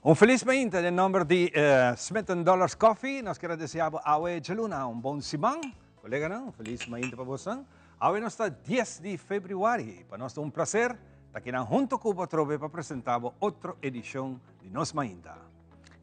Un felis mainta den nomber di Smith and Dollars Coffee. Nos kier a desea bo awe djaluna un bon siman. Coleganan, un felis mainta pa bosan. Awe nos ta 10 di februari. Pa nos ta un placer ta kinan hunto cu bo atrobe pa presenta bo otro edicion di Nos Mainta.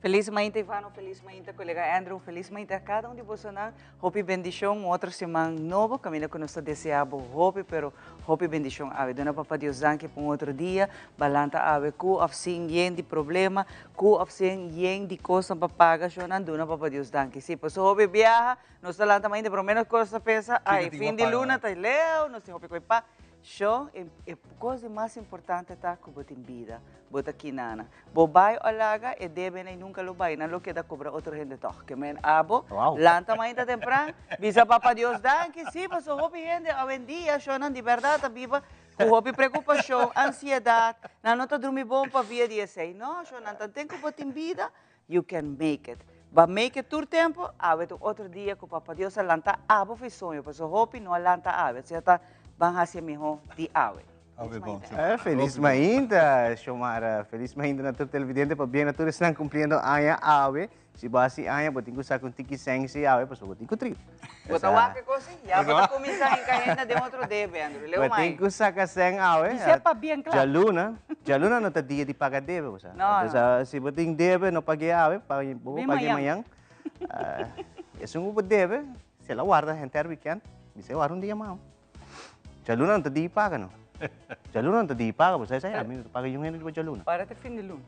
Felis mainta Ivano, felis mainta colega Andrew, felis mainta cada un di bosonan. Hopi bendicion, un otro siman nobo caminda cu nos ta desea bo hopi pero hopi bendicion awe. Duna Papa Dios danki pa un otro dia, balanta awe cu of sin yen di problema, cu of sin yen di cosnan pa paga shonan, duna Papa Dios danki. Si, pasobra hopi biaha nos ta lanta mainta pero menos cos ta pensa, ay fin di luna ta leu, nos tin hopi coy pa. Sho, e cos di mas importante ta cu bo tin bida, bo ta kinana. Bo bai o laga, e debe nan nunca lo bai, nan lo keda cobra otro hende toch. Ke men abo, lanta mainta tempran, bisa Papa Dios danki, si, paso hopi hende awendia, sho nan di berdad ta biba cu hopi preocupacion, ansiedad, nan no ta drumi bon pa via di esey. No, sho nan, tanten cu bo tin bida, you can make it. Ba make it tur tempo, awe ta un otro dia cu Papa Dios a lanta abo fi soño, paso hopi no a lanta awe, asina ta ban haci e miho di awe. Awe bon, sí. Feliz mainta, Xiomara. Feliz mainta na tur televidente, pabia na tur esnan cumpliendo aña awe. Si bo haci aña, bo tin cu saca un tiki seng si awe, pasobra bo tin cu tri. Bo ta wak e cos si? Ya bo ta cuminsa hinca hende den otro debe, Andrew. Leo Bo tin mai. cu saca seng awe. Bis'é pabien cla. Djaluna, djaluna no ta dia di paga debe, bo sa. No, no. Entonces, si bo tin debe, no pagu'é awe, bo Bin pagu'é mañan. mañan. Esun cu bo debe, si el a warda henter weekend, bis'é warda un dia mas. Djaluna no ta di paga no. Djaluna no ta di paga, bo sa esei? Ami no ta paga yun hende riba djaluna. Para te fin di luna.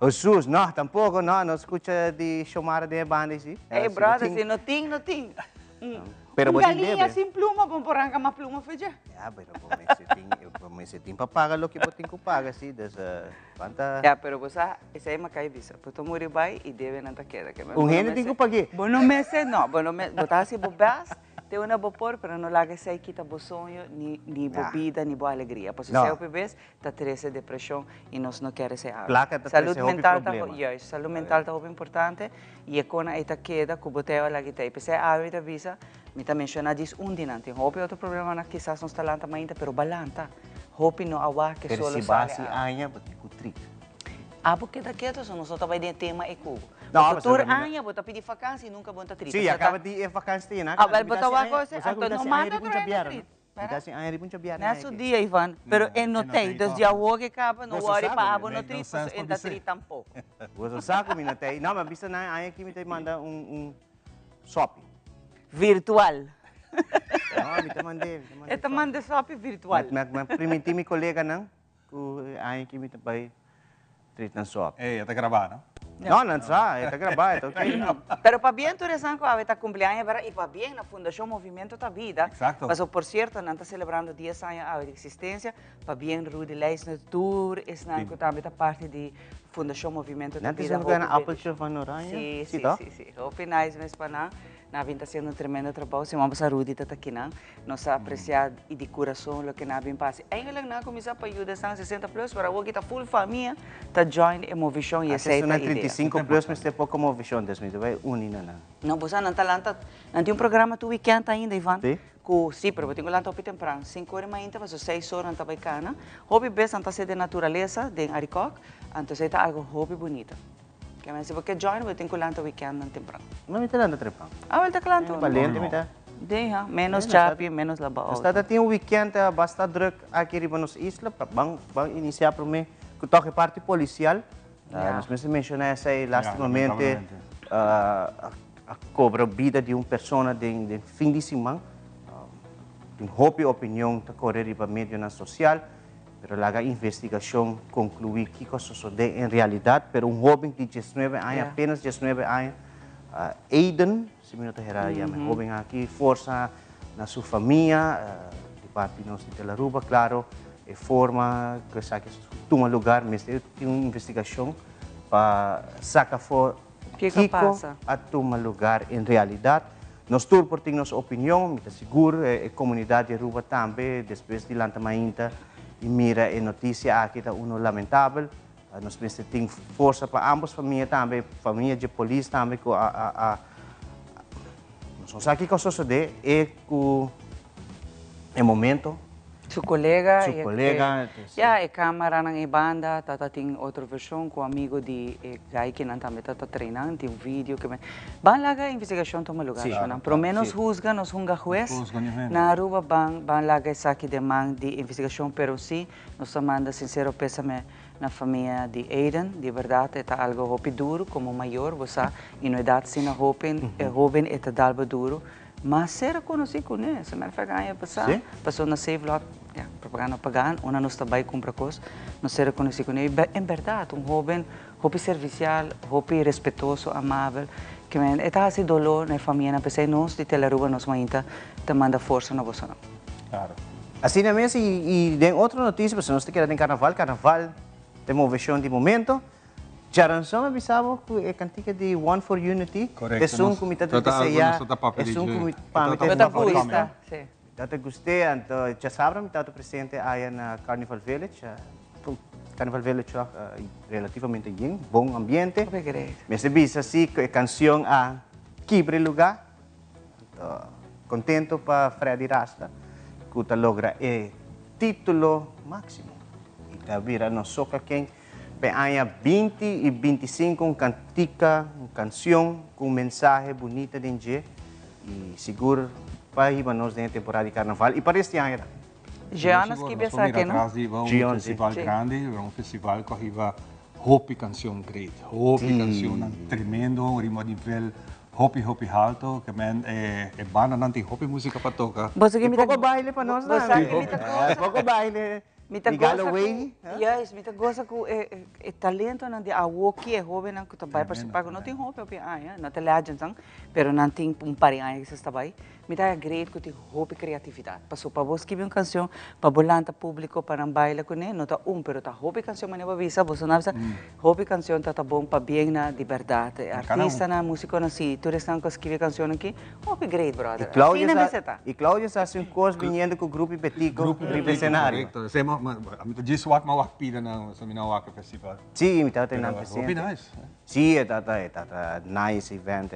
Hesus, no, tampoco, no, no scucha di Xiomara den e banda esi. Ey, brother, si no tin, no tin. Pero Un bo tin galiña debe. sin pluma, bo por ranca mas pluma fe dje. Ya, pero bo mester tin, bo mester tin pa paga loke bo tin cu paga, si, dus, banta. Ya, pero bo sa, esei mi a cay bisa, bo ta muri bay y debenan ta keda. Un hende tin cu pagu'é. Bo no mester, no, bo no mester, bo ta haci bo best. Te unda bo por, pero no laga esei kita bo soño, ni ni bo bida, ni bo alegria. Pasobra esei hopi bes ta trese depresion i nos no kier esei awe. Plaka ta Salud trese hopi mental ta problema. Juist, salud mental ta hopi importante i e kona ei ta keda ku bo ta e laga i ta ei. P'esei awe mi ta bisa, mi ta menshoná djis un di nan. Tin hopi otro problemanan kisas nos ta lanta mainta, pero bo a lanta. Hopi no a wak e Pero solo si bo sali hasi awe. aña, bo tin ku trit. Abo keda keto, so nos no ta bai den e tema ei ku bo. No, Pasobra pasobra tur mi no. aña bo ta pidi vakansi i nunka bo no ta trita. Sí, Sa a ta. kaba di e vakansi ta yena. Ah, wel, bo ta wak ose, anto no manda otro hende trit. Mi ta hasi aña riba un chabièrnè. Na su dia, Ivan, pero e no t'ei. Dus di awor ke kaba, no wòri pa abo no trit, pasobra e no ta trit tampoko. Boso sa ku mi no t'ei. No, mi a bisa nan aña aki mi ta manda un sòpi. Virtual. No, mi ta mand'é, mi ta mand'é E ta sòpi. mand'é sòpi virtual. Mi a primintí mi koleganan Ku e aña aki mi ta bai trit nan sop. Ey, e ta grabá, no? No, nan sa, e ta grabá, e ta ok. Pero pabien tur esnan ku awe ta kumpli aña, bèrdat? I pabien na Fundashon Movimiento Ta Vida. Exacto. Pasobra, por sierto, nan ta selebrando dies aña awe di eksistensia. Pabien Rudy Leisner, tur esnan ku tambe ta parti di Fundashon Movimiento Ta Nan ta Vida. esun ku gana Appeltje van Oranje? Si, Si, si, toh? si, si. Hopi nice mes pa nan. Nan a bin ta hasiendo un tremendo trabou. Siman pasá Rudy ta ta kinan. Nos a aprecia y di curason loke nan a bin pa haci. Eigenlijk nan a cuminsa pa yuda esnan 60 plus, pero awor ki ta full famia ta join e movishon y esey ta Esnan idea. 35 plus mester poco movishon, dus mi ta bay uni na nan. No, bo sa nan ta lanta, nan tin un programa tur weekend ainda, Ivan. Si? Cu, si, pero bo tin cu lanta hopi tempran, cinco ora mainta pasobra seis ora nan ta bay cana. Hopi bes nan ta haci den naturalesa, den Arikok, anto esey ta algo hopi bunita. Ke men si bo ke join bo tin ku lanta weekend nan tempran. No mi ta lanta trepran. Ah wel ta klanta hoor. Balente mi ta. Deha, menos chapi, menos laba auto. Nos ta tin un weekend basta druk aki riba nos isla. Ban ban inicia prome ku tok e parti policial. Nos mester menciona esei lastimamente a cobra bida di un persona den den fin di siman. Tin hopi opinion ta core riba medionan social. Pero laga investigacion conclui kico a sosode en realidad, pero un hoben di diesnuebe aña, apenas diesnuebe aña, Aiden, si mi no ta hera yama e hoben aki, forsa na su famia, di parti nos di Telaruba, claro, e forma cu esaki a tuma lugar mester tin un investigacion pa saca afo Kiko a tuma lugar en realidad. Nos tur por tin nos opinion, mi ta sigur e comunidad di Aruba tambe despues di lanta mainta y mira e noticia aki ta uno lamentabel. Nos mester tin forsa pa ambos famia tambe, famia dje polis tambe cu a a a nos no sa kiko a sosode e cu e momento. Su colega. Su colega. Ya, e camaranan e banda, tata tin otro version cu amigo di e guy cu nan tambe tata trainan, tin un video cu ban laga investigacion tuma lugar, nan prome nos huzga, nos hunga huez, na Aruba ban ban laga esaki den man di investigacion, pero si nos ta manda sincero pesame na famia di Aiden, di berdad e ta algo hopi duro como mayor, bo sa, y no edad asina hopen, hoben e ta dalbo duro. Mas ser a conoci cune, as a matter of fact aña pasa, paso na Save Lot, ya, propaganda paga, unda nos ta bay cumpra cos, nos ser a conoci cune, y en berdad un hoben hopi servicial, hopi respetoso, amabel, ke men e ta haci dolor na e famianan, p'esey nos di Telearuba nos mainta ta manda forsa na bosonan. Claro. Asina mes, y den otro noticia, pasobra nos ta keda den carnaval, carnaval ta e movecion di momento. Djaranson a bisa bo ku e kantika di One for Unity esun ku mi ta deseá, esun ku mi pa mi ta e favorito. Mi ta gust'é, anto djasabra mi tabata presente aya na Carnival Village. Carnival Village wak relativamente yen, bon ambiente. Mester bisa si ku e kansion a kibra e lugá. Anto kontento pa Freddy Rasta ku ta logra e título máksimo i ta bira nos soka ken. P'e aña 20 i 25 un kantika, un kansion ku un mensahe bunita den dje i sigur pa hiba nos den e temporada di karnaval i pa resti aña tambe. Jean a skibi esaki, no? Un festival grandi, un festival ku a hiba hopi kansion great, hopi kansionnan tremendo, un ritmo a nivel hopi hopi halto, ke men e bandanan tin hopi musika pa toka. I poko baile pa nos tambe. Poko baile. Mi ta gosa ku, juist, mi ta gosa ku e e talentonan di awoki, e hobennan ku ta bai partisipá, ku no tin hopi hopi aña, no ta legendsnan, pero nan tin un par di aña kisas ta bai. Mi ta haña great ku tin hopi kreatividat. Pasobra pa bo skibi un kanshon, pa bo lanta públiko pa nan baila kuné, no ta un, pero ta hopi kanshon manera bo a bisa, boso nan a bisa, hopi kanshon ta ta bon pabien na di bèrdat. E artistanan, músikonan, si, tur esnan ku a skibi e kanshonnan aki, Hopi great brother. Asina mester ta. Y Claudio sa haci un cos biniendo cu Grupo Betico riba escenario. Correcto. Esey ma, mi ta djis wak ma wak pida nan, so mi nan wak e festival. Si, mi tabata nan presente. Hopi nice. Si, e tata, e tata nice event.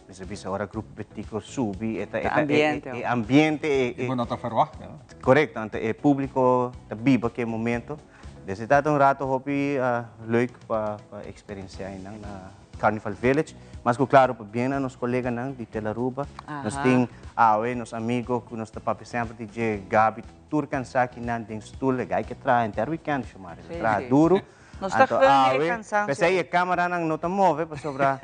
Mester bisa ora Grupo Betico subi, e ta, e ta, e ambiente, e, e. Bo no ta verwacht, no? Correcto, anto e publico ta biba cu e momento. Dus e tata un rato hopi leuk pa experiencia einan na Carnival Village. Mas cu claro pabien na nos coleganan di Telaruba. Nos tin awe nos amigo cu nos ta papia semper di dje, Gaby, tur cansa kinan den stoel. E guy ke traha henter weekend, Shomari. E traha duro. Nos ta Anto gun di e awe, cansancio. P'esey e camaranan no ta move pasobra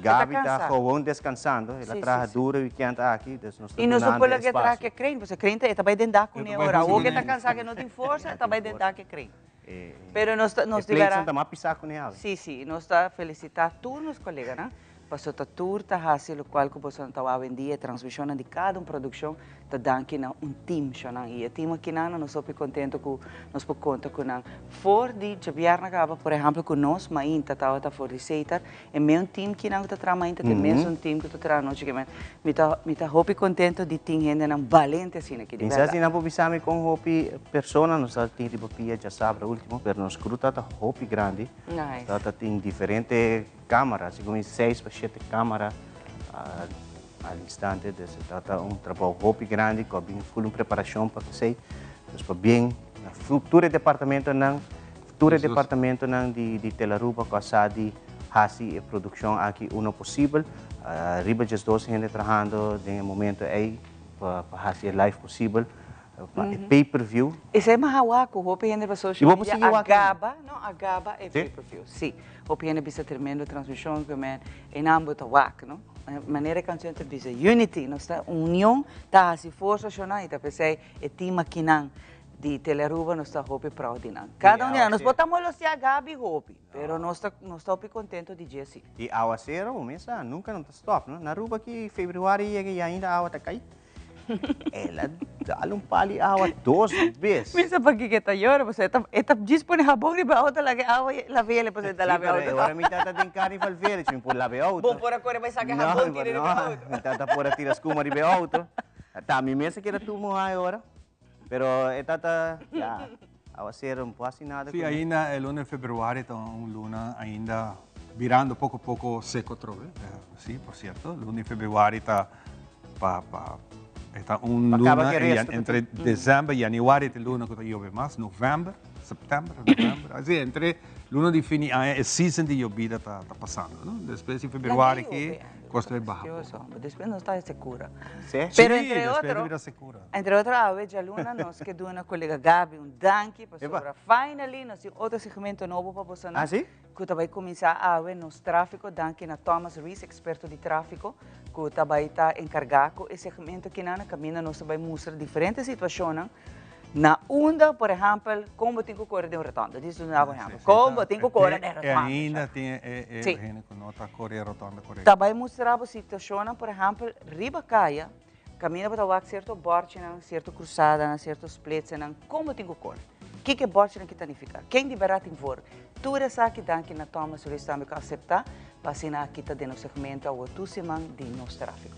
Gaby ta cansa. gewoon descansando. El a traha duro e weekend aki, dus nos ta Y nos no dunando por e laga traha espacio. ke crane, pasobra crane ta e ta bay den dak cu E ta ne bay ora. hunto Awor ke cu ta ne. cansa ke no tin forsa, e ta bay den dak ke crane. E Pero nos ta, nos e plates di nan ta mas pisa cu ne awe. Sí, sí, nos ta felicita tur nos coleganan, pasobra ta tur ta haci locual cu boso ta wou awendia, e transmisionnan di cada un produccion ta danki na un team shonan y e team akinan nos hopi contento cu nos por conta cu nan. For di djabièrnè caba por ehempel cu nos mainta tabata for di Seitar e meun team kinan cu ta traha mainta ta e mesun team cu ta traha anochi kimen mi ta mi ta hopi contento di tin hendenan balente asina aki di Mi sa berdad. si nan por bisa mi con hopi persona nos ta tin riba pia djasabra ultimo pero nos crew ta hopi grandi. Nice. Ta ta tin diferente camara, segun mi seis pa shete camara. Al instante, dus e tabata un trabou hopi grandi ku a bin ful un preparashon pa esei. Dus pabien na tur e departamentonan, tur e departamentonan di di Telaruba ku a sa di hasi e produkshon aki uno posibel. Riba 12 hende trahando den e momento ei pa pa hasi e live posibel, pa e pay per view. Esei mas a wak ku hopi hende riba social media a gaba, no, a gaba e pay per view. Si, hopi hende bisa tremendo transmishon ku men e nan bo ta wak, no. Manera e canción ta bisa, unity, nos ta union ta haci forsa shona y ta pesey e team akinan di Telearuba nos ta hopi proud di nan. Cada un di nan, nos por ta molestia Gaby hopi, pero nos ta nos ta hopi contento di dje si. Y awacero, bo mes sa, nunca no ta stop, no? Na Aruba aki februari yega y ainda awa ta cay. El a dal un pal di awa dos bes. Mi sa pakiko e ta yora, pasobra e ta e ta djis pone habon riba e auto laga e awa lava el, pasobra e ta lava e auto. Sí, pero ora mi tata den Carnival Village mi por lava e auto. Bo por a kore bai saka e habon tira riba e auto. No, mi tata por a tira skuma riba e auto. Ta mi mes a keda tur moha e ora. Pero e tata, ya, awacero no por haci nada Sí, cu ne. Ainda e luna di februari ta un luna ainda birando poco poco seco atrobe. Sí, por cierto, luna di februari ta pa pa. E ta un luna entre december, januari ta e luna cu ta yobe mas, november, september, november, así entre luna di fin di aña e season di yobida ta pasando, no? Despues di februari aki cos ta baha poco. Despues nos ta secura. Si. Pero entre otro, entre otro awe djaluna nos ke duna colega Gaby un danki pasobra finally nos tin otro segmento nobo pa boso nan. Ku ta bai kuminsá awe nos tráfiko danki na Thomas Rees, eksperto di tráfiko, ku ta bai ta enkargá ku e segmento kinan na kaminda nos ta bai mustra diferente situashonnan na unda, por ehèmpel, kon bo tin ku kore den un rotònda. Dis un daba un ehèmpel. Kon bo tin ku kore den e rotònda. E ainda tin e hende ku no ta kore e rotònda korekto. Ta bai mustra bo situashonnan, por ehèmpel, riba kaya, kaminda bo ta wak sierto bòrchinan, sierto krusadanan, sierto splitsennan, kon bo tin ku kore. Kiko e bòrchinan ki ta nifiká? Ken di bèrdat tin voor? Tur esaki danki na Thomas Ruiz tambe ku a aseptá pa asina a kita den nos segmento awor tur siman di Nos Tráfiko.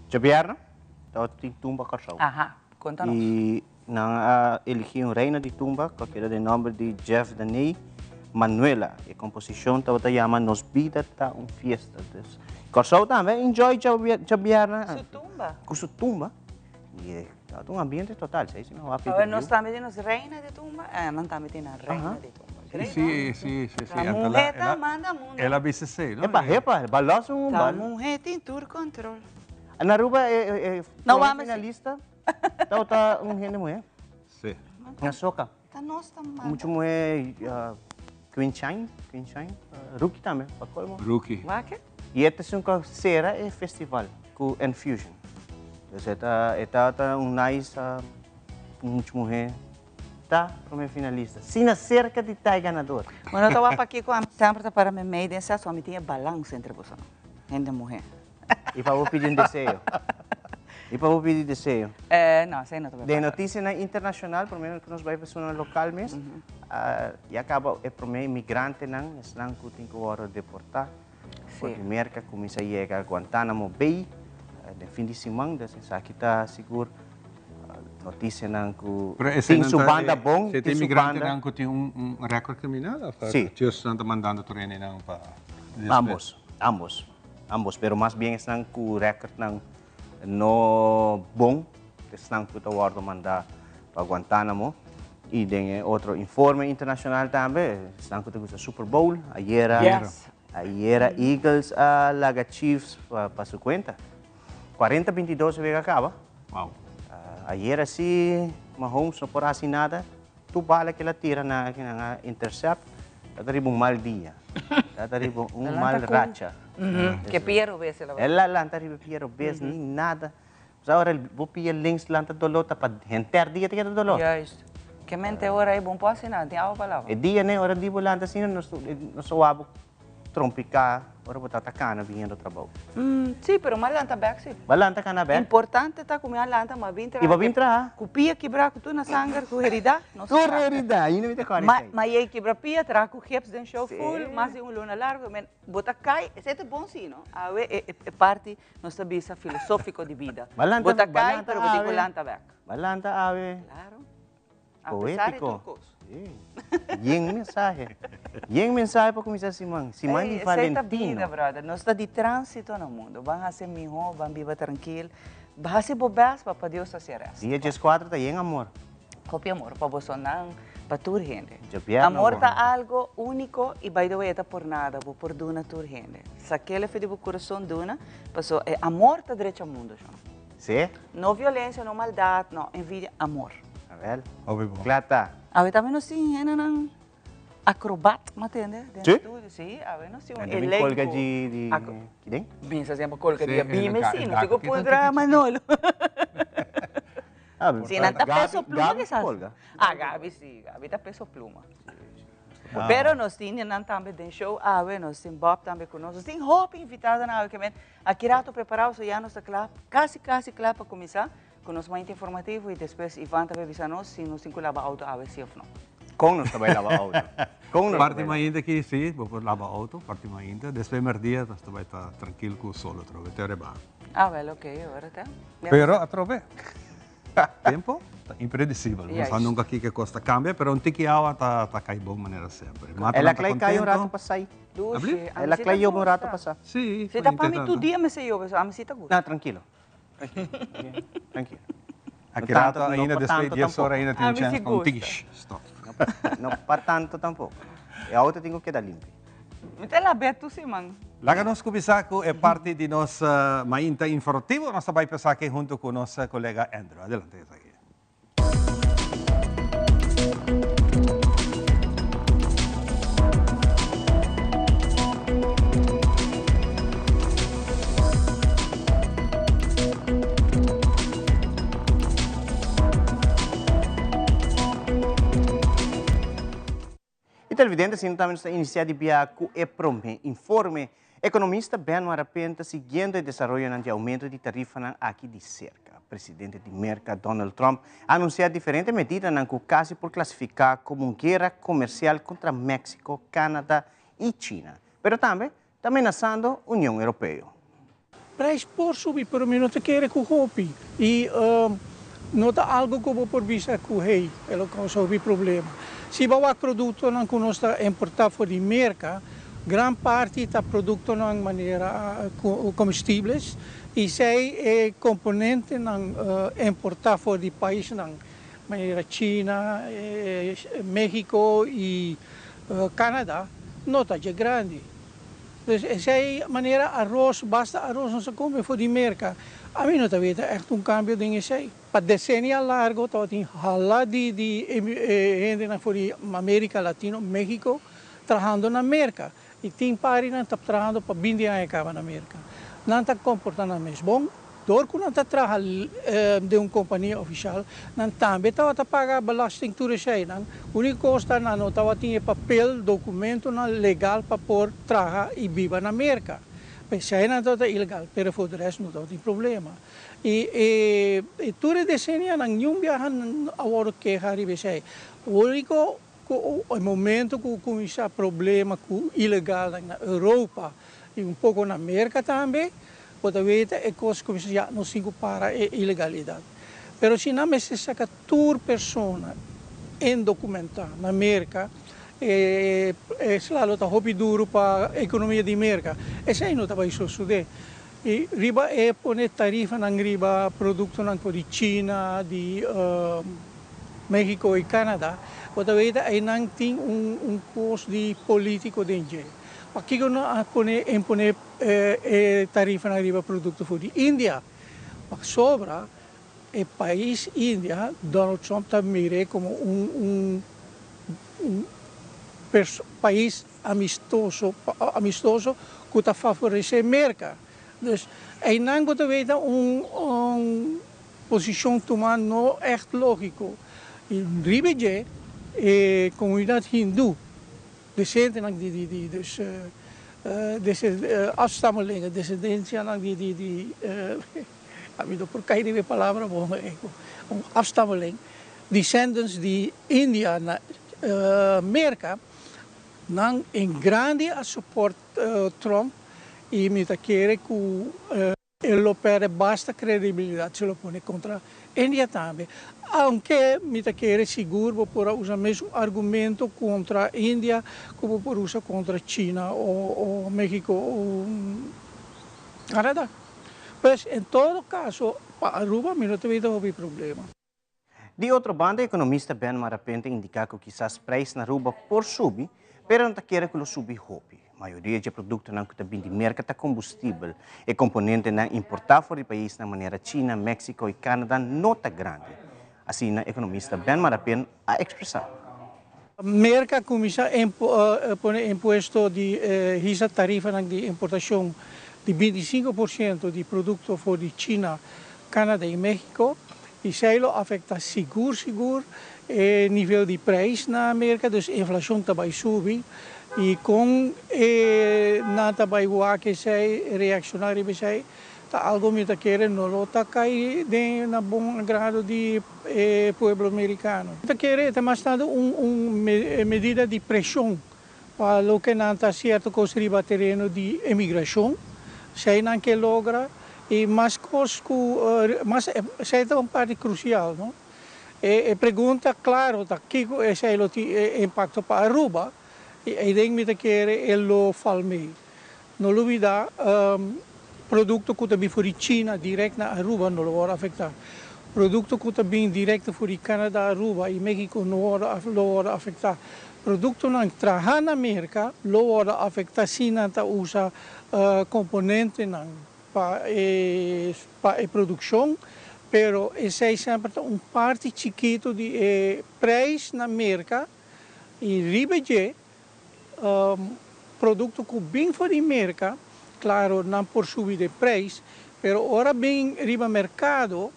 Djabièrnè tabatin tumba Kòrsou. Aha, konta nos. I nan a eligí un reina di tumba ku a keda den nòmber di Jeff Daney Manuela. E komposishon tabata yama Nos bida ta un fiesta. Dus Kòrsou tambe a enjoy djabièrnè. Su tumba. Ku su tumba. I tabata un ambiente total, si mi a wak Awe nos tambe tin nos reina di tumba, eh nan tambe tin nan reina di tumba. Great, no? Si, si, si, si. Ta muhe ta manda mundo. El a bisa esei, no? Epa, epa, balos un Ta muhe tin tur control. Na Aruba e prome finalista tabata un hende muhe. Si. Na soca. Ta nos ta manda. Mucho muhe Queen Shine, Queen Shine, Rookie tambe, pa colmo. Rookie. Wak? Y e ta esun cu a cera e festival cu Enfusion. Dus e ta e ta un nice mucho muhe ta prome finalista. Sina cerca di ta e ganador. Bueno ta wak pakico ami semper ta para memey den sas, ami tin e balans entre boso hende muhe. Y pa bo pidi un deseo. Y pa bo pidi deseo. Eh, no, esei no ta bay Den pasa. noticianan internacional, prome cu nos bay pa esunnan local mes, ya caba e prome inmigrantenan, esnan cu tin cu worde deporta for di Merca, cuminsa yega Guantanamo Bay den fin di siman. Dus esaki ta sigur noticianan cu tin su banda bon, tin su banda. Inmigrantenan cu tin un record criminal of just nan ta mandando tur hendenan pa despues? Ambos, ambos. Ambos, pero mas bien esnan ku rèkòrtnan no bon, esnan ku ta wòrdu mandá pa Guantánamo. I den e otro informe internashonal tambe, esnan ku ta gusta Super Bowl, ayera, ayera Eagles a laga Chiefs pa su kuenta. Kuarenta bintidos e wega kaba. Wow. Ayera si Mahomes no por hasi nada. Tur bala ku el a tira nan a intercept, ta ta riba un mal dia. Ta ta riba un mal racha. Ke pia robes el a El a lanta riba pia robes, ni nada. Sa ora bo pia links lanta doló ta pa henter dia ta keda doló. Juist. Ke mente ora ei bon por hasi nada, tin awa pa lava. E dia ne ora di bo lanta asina nos nos a wak bo trompiká ora bo ta ta kana biniendo trabou. Sí, pero mi a lanta bèk sí. Bo a lanta kana bèk? Importante ta ku mi a lanta, mi a bin traha. I bo a bin traha? Ku pia kibrá, ku tur na sanger, ku heridá, nos a Tur traha. heridá, ainda mi ta kòrda esei. Ma yei kibra pia, traha ku gips den show full, mas di un luna largu, men bo ta kai, esei ta bon sí, no? Awe e parti nos ta bisa filosófiko di bida. Bo ta kai, pero bo tin ku lanta bèk. Bo a lanta awe. Klaro. A pesar di tur kos. Yen mensahe. Yen mensahe pa kuminsá siman. Siman di Valentino. Esei ta bida, brother. Nos ta di tránsito na mundu. Ban hasi mihó, ban biba trankil. Hasi bo bèst pa pa Dios hasi e rèst. Dia dieskuater ta yen amor. Hopi amor pa bosonan, pa tur hende. Djabièrnè Amor ta algo úniko i by the way e ta por nada. Bo por duna tur hende. Sak'el efe di bo kurason duna, pasobra e amor ta drecha mundu, shon. Sí. No violencia, no maldad, no envidia, amor. Awel. Hopi bon. Kla ta. Awe tambe nos tin hendenan acrobat, m'ha tende, den Sí? studio. Sí, awe nos tin un Nan ta bin elenco. kolga di, di, kiden? Binsa semper kolga Sí, di abime, el sí, el nos tin ku dak. puntra Manolo. Ah, Sí, nan ta Gabi- peso pluma Gabi kisas. kolga. Ah, Gabi sí, Gabi ta peso pluma. Pero nos tin nan tambe den show awe, nos tin Bob tambe ku nos. Nos tin hopi invitadonan awe ke men aki rato prepará, so ya nos ta kla, kasi kasi kla pa kuminsá ku nos mainta informativo i despues Ivan ta bai bisa nos si nos tin ku laba outo awe si òf no. Kon nos ta bai laba outo? Kon nos ta Parti bai laba? mainta aki si, bo por laba outo, parti mainta. Despues merdia nos ta bai ta trankil ku sol atrobe, te ora e baha. Ah, wèl, oké, ora ta. Pero atrobe. Tempo ta impredisibel. No sa nunca kiko kos ta cambia, pero un tiki awa ta ta cay bon manera semper. El a klei cay un rato pasai. Dushi. El a klei yobe un rato pasa. Sí. Si ta pa mi tur dia mester yobe, so ami si ta gusta. No, trankilo. Trankil. Aki rato ainda despues di dies ora ainda tin un chance pa un tiki stof. No pa tanto tampoco. E auto tin cu keda limpi. Mi ta lab'é tur siman. Laga nos cuminsa cu e parti di nos mainta informativo. Nos ta bay pasa aki hunto cu nos colega Andrew. Adelante esaki. E televidente asina tambe nos ta inicia di bia cu e prome informe. Economista Ben Marapin ta siguiendo e desaroyonan di aumento di tarifanan aki di cerca. Presidente di Merca Donald Trump a anuncia diferente medidanan cu casi por clasifica como un guera comercial contra Mexico, Canada y China. Pero tambe ta menasando Union Europeo. Prijs por subi pero mi no ta kere ku hopi y no ta algo ku bo por bisa ku hey e lo causa hopi problema. Si bo wak productonan ku nos ta importa for di Merca gran parti ta productonan manera comestibles y esey e componentenan importa for di paisnan manera China, Mexico y Canada no ta dje grandi. Dus esei manera aros, basta aros nos a come for di Merca. Ami no ta weta echt un cambio den esei. Pa decenia largo tabatin hala di di hendenan for di America Latino, Mexico, trahando na Merca. Y tin parinan ta trahando pa binti aña caba na Merca. Nan ta comporta nan mes bon. Dor ku nan ta traha den un kompania ofishal, nan tambe tabata paga belasting tur eseinan. Úniko kos ta nan no tabatin e papel, dokumentonan legal pa por traha i biba na Merka. P'esei nan tabata ilegal, pero for de rest no tabatin problema. I e tur e desenianan niun biaha a wòrdu keha riba esei. Úniko ku e momento ku kuminsá problema ku ilegalnan na Europa i un poko na Merka tambe, Bo ta weta e kos ku mester ya nos tin ku para e ilegalidat. Pero si nan mester saka tur persona indokumentá na Merka, e esla lo ta hopi duru pa ekonomia di Merka. Esei no ta bai sosodé. I riba e pone tarifanan riba produktonan for di China, di Mexico i Canada, bo ta weta einan tin un kos di polítiko den dje. Pakiko no a pone impone e tarifanan riba produkto for di India? Pasobra e pais India, Donald Trump ta mir'é komo un un pais amistoso amistoso ku ta favoresé Merka. Dus einan bo ta weta un un posishon tumá no ègt lógiko. I riba dje e komunidat hindú Desentenan di di di dus dese afstammelingen, desendencianan di di di ami no por kai riba e palabra bon un afstammeling, descendants di India na Merca, nan en grandi a support Trump y mi ta kere cu E lo perde basta credibilidad si lo pone contra India tambe. Aunke mi ta kere sigur bo por a usa mesun argumento contra India cu bo por usa contra China o Mexico o Canada. Pues en todo caso pa Aruba mi no ta weten hopi problema. Di otro banda, ekonomista Ben Marapin ta indiká ku kisas preis na Aruba por subi, pero no ta kere ku lo subi hopi. Mayoria dje produktonan ku ta bin di Merka ta kombustibel. E komponentenan importá for di paisnan manera China, Meksiko i Kanada no ta grandi. Asina ekonomista Ben Marapin a ekspresá. Merka a kuminsá pone impuesto di hisa tarifanan di importashon di 25% di produkto for di China, Canada i Mexico, i esei lo afektá sigur sigur e nivel di preis na Merka, dus inflashon ta bai subi i kon e nan ta bai wak esei, reakshoná riba esei, ta algo mi ta kere no lo ta kai den na bon agrado di e pueblo merikano. Mi ta kere e ta mas tantu un un medida di preshon pa loke nan ta sierto kos riba tereno di emigrashon, esei nan ke logra i mas kos ku mas esei ta un parti krusial no. E pregunta klaro ta kiko esei lo tin e impakto pa Aruba i eiden mi ta kere e lo fal mei. No lubida. Produkto ku ta bin for di China dirèkt na Aruba no lo wòrdu afektá. Produkto ku ta bin dirèkt for di Canada, Aruba i Mexico no wòrdu lo wòrdu afektá. Produktonan trahá na Merka lo wòrdu afektá si nan ta usa komponentenan pa e pa e produkshon, pero esei semper ta un parti chikitu di e preis na Merka i riba dje Produkto ku bin for di Merka, klaro nan por subi den preis, pero ora bin riba merkado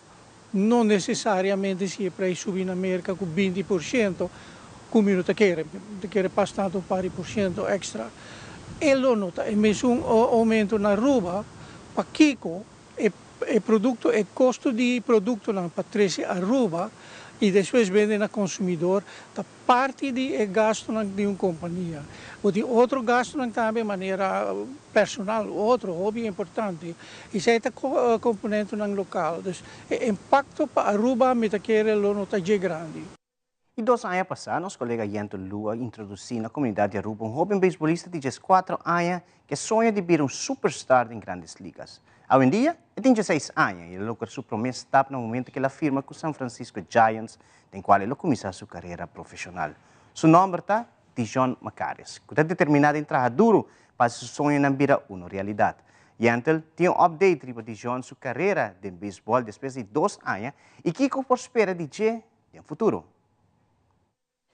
no nesesariamente si e preis subi na Merka ku 20% ku mi no ta kere, mi ta kere pas tantu un par di por siento èkstra. E lo no ta e mesun oumento na Aruba, pakiko E e produkto e kosto di produktonan pa trese Aruba i despues bende na konsumidor ta parti di e gastunan di un kompania. Bo tin otro gastunan tambe manera personal otro hopi importante i esei ta komponentenan lokal. Dus e impakto pa Aruba mi ta kere lo no ta dje grandi. I dos aña pasá nos kolega Yento Lu a introdusí na komunidat di Aruba un hóben beisbolista di 14 aña ku e soño di bira un superstar den Grandes Ligas. Awendia e tin 16 aña i el a logra su promé stap na momento ku el a firma ku San Francisco Giants den kual el a kuminsá su karera profeshonal. Su nòmber ta Dijon Macaris, ku ta determiná den traha duru pa hasi su soñonan bira uno realidat. Yentl tin un update riba Dijon su karera den beisbòl despues di dos aña i kiko por spera di dje den futuro.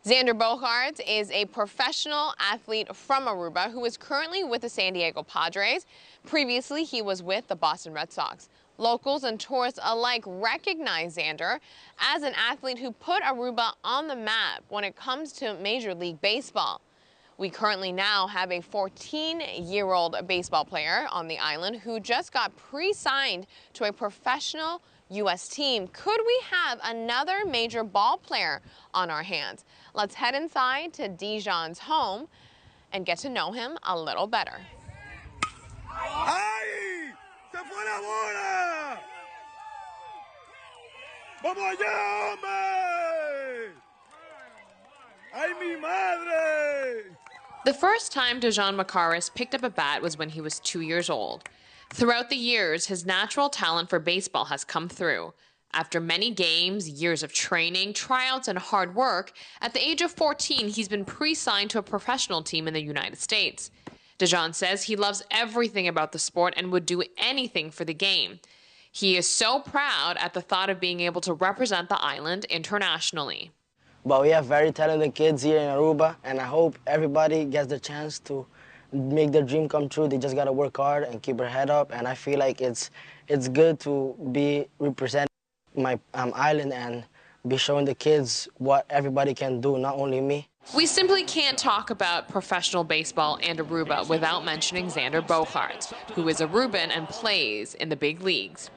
Xander Bogaerts is a professional athlete from Aruba who is currently with the San Diego Padres. Previously, he was with the Boston Red Sox. Locals and tourists alike recognize Xander as an athlete who put Aruba on the map when it comes to Major League Baseball. We currently now have a 14-year-old baseball player on the island who just got pre-signed to a professional U.S. team. Could we have another major ball player on our hands? Let's head inside to Dijon's home and get to know him a little better. ¡Ay! ¡Se fue la bola! ¡Vamos allá, hombre! ¡Ay, mi madre! The first time Dijon Macaris picked up a bat was when he was 2 years old. Throughout the years, his natural talent for baseball has come through. After many games, years of training, tryouts, and hard work, at the age of 14, he's been pre signed to a professional team in the United States. Dijon says he loves everything about the sport and would do anything for the game. He is so proud at the thought of being able to represent the island internationally. But we have very talented kids here in Aruba, and I hope everybody gets the chance to make their dream come true. They just gotta work hard and keep their head up. And I feel like it's good to be representing my island and be showing the kids what everybody can do, not only me. We simply can't talk about professional baseball and Aruba without mentioning Xander Bogaerts, who is Aruban and plays in the big leagues.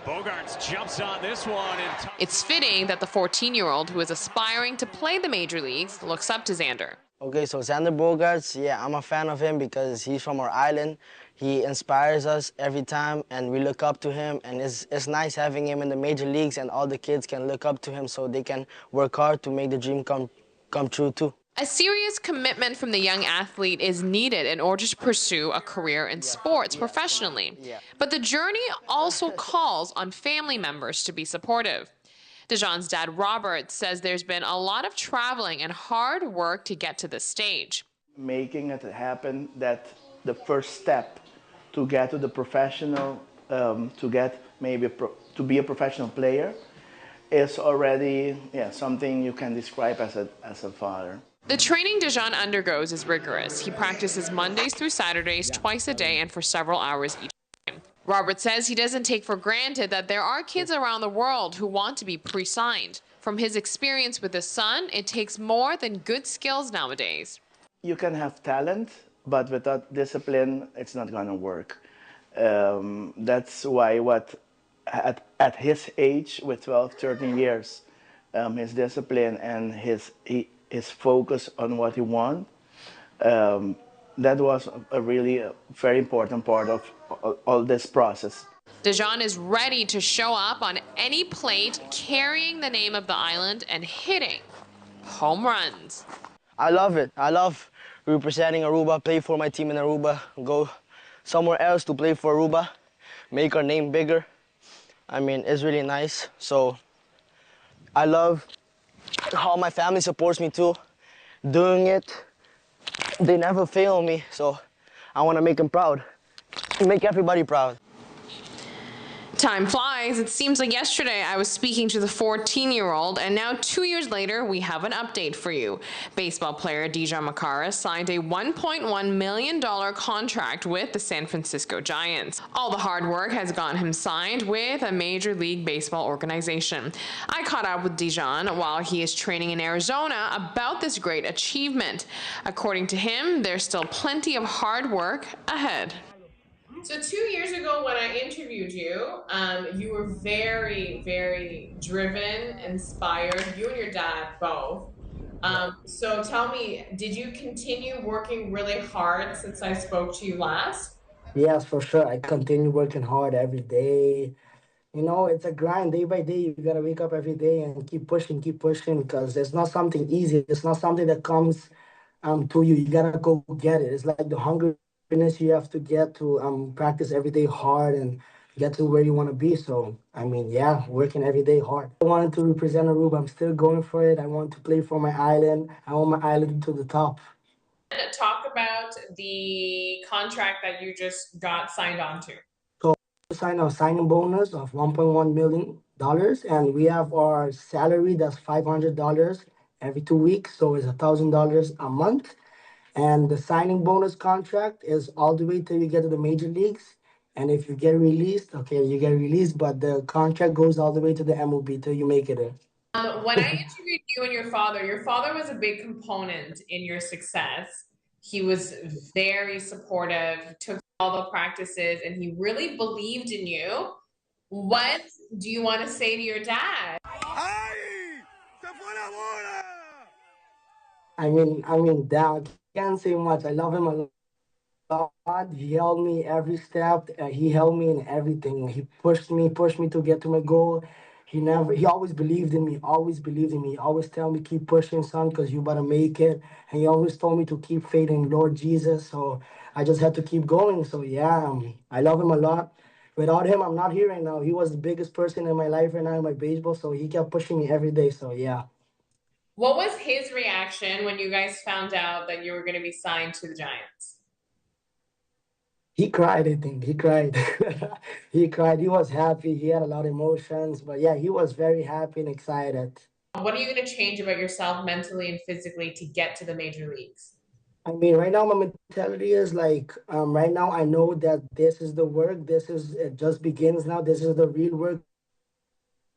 Bogaerts jumps on this one and It's fitting that the 14-year-old who is aspiring to play the major leagues looks up to Xander. Okay, so Xander Bogaerts, yeah, I'm a fan of him because he's from our island. He inspires us every time, and we look up to him. And it's nice having him in the major leagues, and all the kids can look up to him so they can work hard to make the dream come true too. A serious commitment from the young athlete is needed in order to pursue a career in sports professionally. But the journey also calls on family members to be supportive. Dijon's dad, Robert, says there's been a lot of traveling and hard work to get to this stage. Making it happen that the first step to get to the professional, to get maybe to be a professional player, is already, yeah, something you can describe as a father. The training Dijon undergoes is rigorous. He practices Mondays through Saturdays, twice a day and for several hours each time. Robert says he doesn't take for granted that there are kids around the world who want to be pre signed. From his experience with his son, it takes more than good skills nowadays. You can have talent, but without discipline, it's not gonna work. That's why what at his age, with 12, 13 years, his discipline and his focus on what he wants, that was a really very important part of all this process. Dijon is ready to show up on any plate carrying the name of the island and hitting home runs. I love it. I love representing Aruba, play for my team in Aruba, go somewhere else to play for Aruba. make our name bigger. I mean, it's really nice. So I love how my family supports me too, doing it. They never fail me, so I want to make them proud. Make everybody proud. Time flies. It seems like yesterday I was speaking to the 14 year old, and now two years later, we have an update for you. Baseball player Dijon Makara signed a $1.1 million contract with the San Francisco Giants. All the hard work has gotten him signed with a Major League Baseball organization. I caught up with Dijon while he is training in Arizona about this great achievement. According to him, there's still plenty of hard work ahead. So two years ago, when I interviewed you, um, you were very, very driven, inspired. You and your dad both. Um, so tell me, did you continue working really hard since I spoke to you last? Yes, for sure. I continue working hard every day. You know, it's a grind day by day. You gotta wake up every day and keep pushing, keep pushing, because it's not something easy. It's not something that comes um to you. You gotta go get it. It's like the hunger you have to get to um practice every day hard and get to where you want to be. So I mean, yeah, working every day hard. I wanted to represent Aruba. I'm still going for it. I want to play for my island. I want my island to the top. Talk about the contract that you just got signed on to. So sign a signing bonus of 1.1 million dollars, and we have our salary that's $500 every 2 weeks, so it's $1,000 a month. And the signing bonus contract is all the way till you get to the major leagues. And if you get released, okay, you get released, but the contract goes all the way to the MLB till you make it in. Um, when I interviewed you and your father, your father was a big component in your success. He was very supportive, took all the practices, and he really believed in you. What do you want to say to your dad? ¡Ay! ¡Se fue la bola! I mean, I mean, dad, can't say much. I love him a lot. He helped me every step. Uh, he helped me in everything. He pushed me, pushed me to get to my goal. He never, he always believed in me, always believed in me. He always tell me, keep pushing, son, because you better make it. And he always told me to keep faith in Lord Jesus. So I just had to keep going. So yeah, um, I love him a lot. Without him, I'm not here right now. He was the biggest person in my life right now in my baseball. So he kept pushing me every day. So yeah. What was his reaction when you guys found out that you were going to be signed to the Giants? He cried, I think. He cried. he cried. He was happy. He had a lot of emotions. But yeah, he was very happy and excited. What are you going to change about yourself mentally and physically to get to the major leagues? I mean, right now my mentality is like, um, right now I know that this is the work. This is it just begins now. This is the real work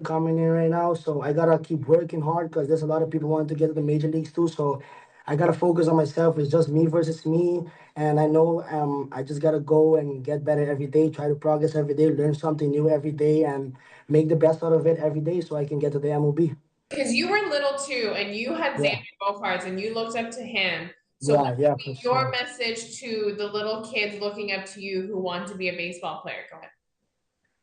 coming in right now. So I gotta keep working hard because there's a lot of people wanting to get to the major leagues too. So I gotta focus on myself. It's just me versus me, and I know um I just gotta go and get better every day, try to progress every day, learn something new every day, and make the best out of it every day so I can get to the MLB. Because you were little too, and you had Yeah. Xander Bogaerts, and you looked up to him. So, Yeah, what yeah, would be for your sure. message to the little kids looking up to you who want to be a baseball player? Go ahead.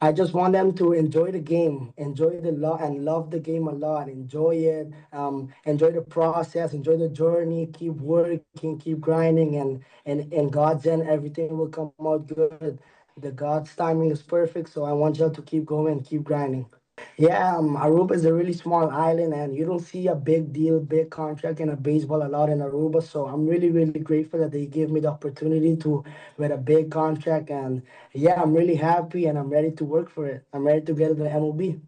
I just want them to enjoy the game, enjoy the lot, and love the game a lot. Enjoy it, um, enjoy the process, enjoy the journey. Keep working, keep grinding, and and and God's end, everything will come out good. The God's timing is perfect, so I want y'all to keep going, keep grinding. Yeah, um, Aruba is a really small island, and you don't see a big deal, big contract in a baseball a lot in Aruba. So I'm really, really grateful that they gave me the opportunity to with a big contract. And yeah, I'm really happy, and I'm ready to work for it. I'm ready to get to the MLB.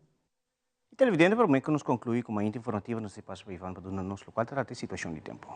E televidente, prome cu nos conclui cu Mainta Informativo nos ta pasa pa Ivan pa duna nos locual ta trata e situacion di tempo.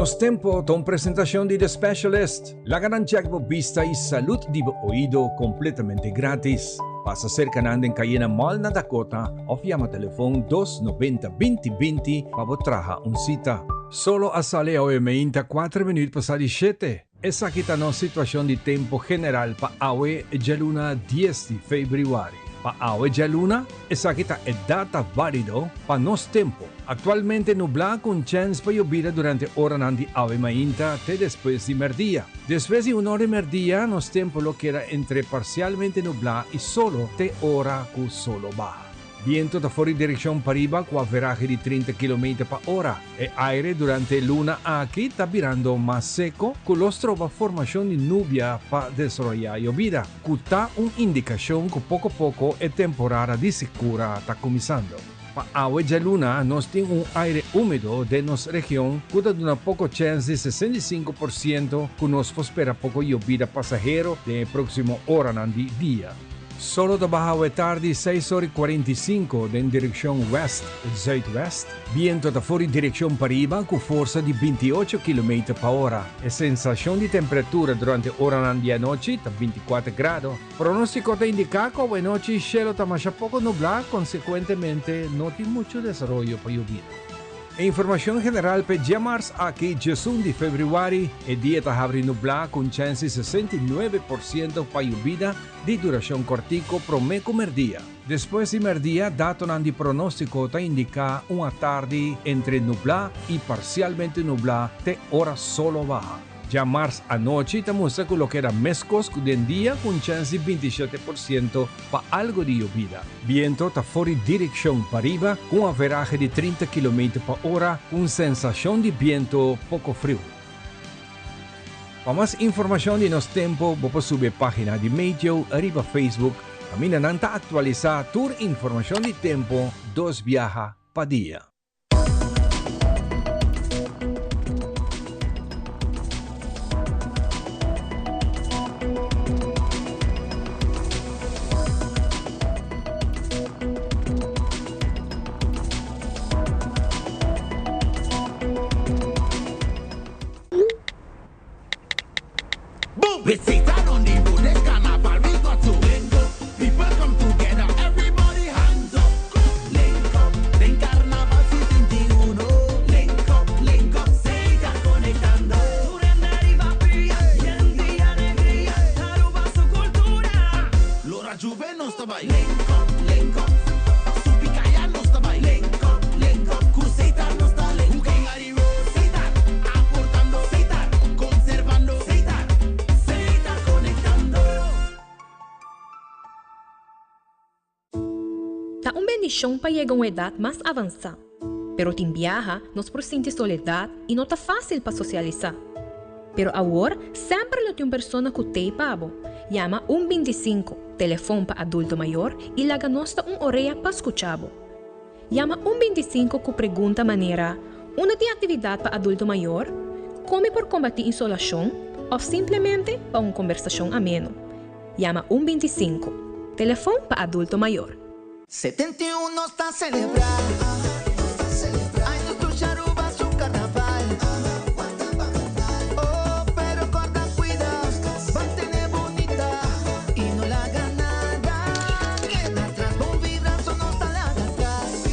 Nos Tempo ta un presentacion di The Specialist. Laga nan check bo bista y salud di bo oido completamente gratis. Pasa cerca nan den Cayena Mall na Dakota of yama telefon 290 20 20 pa bo traha un cita. Solo a sali awe meinta 4 minuut pasa di shete. Esaki ta nos situacion di tempo general pa awe djaluna dies di februari. Pa awe djaluna, esaki ta e data valido pa nos tempo. Actualmente nubla cu un chens pa yobida durante oranan di awe mainta te despues di merdia. Despues di un or di merdia nos tempo lo keda entre parcialmente nubla y solo te ora cu solo baha. Biento ta for di direkshon pariba ku averahe di 30 kilometer pa ora. E aire durante e luna aki ta birando mas seko ku lo stroba formashon di nubia pa desaroyá yobida, ku ta un indikashon ku poko poko e temporada di sekura ta kuminsando. Pa awe djaluna nos tin un aire úmedo den nos region ku ta duna poko chèns di 65% ku nos por spera poko yobida pasahero den e próksimo oranan di dia. Solo ta baha awe tardi seis ora i 45 den direkshon wèst zuidwèst. Biento ta for di direkshon pariba ku forsa di 28 kilometer pa ora. E sensashon di temperatura durante oranan di anochi ta 24 grado. Pronóstiko ta indiká ku awe nochi shelo ta masha poko nublá, konsekuentemente no tin muchu desaroyo pa yobida. E informashon general p'e djamars aki, 11 di febrüari, e dia ta habri nublá ku un chèns di 69% pa yobida di durashon kòrtiku promé ku mèrdia. Despues di mèrdia, datonan di pronóstiko ta indiká un atardi entre nublá i parsialmente nublá te ora solo baha. Djamars anochi ta mustra ku lo keda meskos ku den dia ku un chèns di 27% pa algu di yobida. Biento ta for di direkshon pariba ku un averahe di 30 kilometer pa ora ku un sensashon di biento poko friu. Pa mas informashon di nos tempu bo por subi e página di Meteo riba Facebook kaminda nan ta aktualisá tur informashon di tempu dos biaha pa dia. With Satan on the road, this carnival we got to link up. People come together, everybody hands up. Link up, den carnaval 71. Link up, link up, Satan conectando. Riba pia, yen di alegria, Aruba su cultura. Lora Juve nos ta bay. Link up, link up, Supicaya nos ta bay. Link up, link up, cu Satan nos ta link up. Satan, aportando. Satan, conservando. Satan, Satan conectando. Ta un bendishon pa yega un edat mas avansá. Pero tin biaha nos por sinti soledat i no ta fásil pa sosialisá. Pero awor semper lo tin un persona ku t'ei pa bo. Yama un 25, telefon pa adulto mayor, i laga nos ta un orea pa skucha bo. Yama un 25 ku pregunta manera, Unda tin aktividat pa adulto mayor? Kon mi por kombatí insolashon? Òf simplemente pa un kombersashon ameno. Yama un 25, telefon pa adulto mayor. 71 nos ta celebra. Ay nos dushi Aruba su carnaval. Oh, pero corda cuida, mantene bunita y no laga nada keda atras. Bon vibra so nos ta laga atras.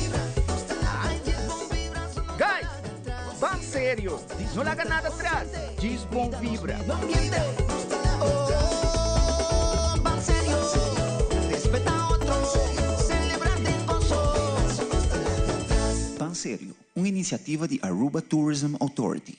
Ay djis bon vibra so nos ta Guys, laga ban serio, no laga nada atras, djis bon vibra. Oh, ban serio, respeta otro, celebra den gozo. Ban Serio, un iniciativa di Aruba Tourism Authority.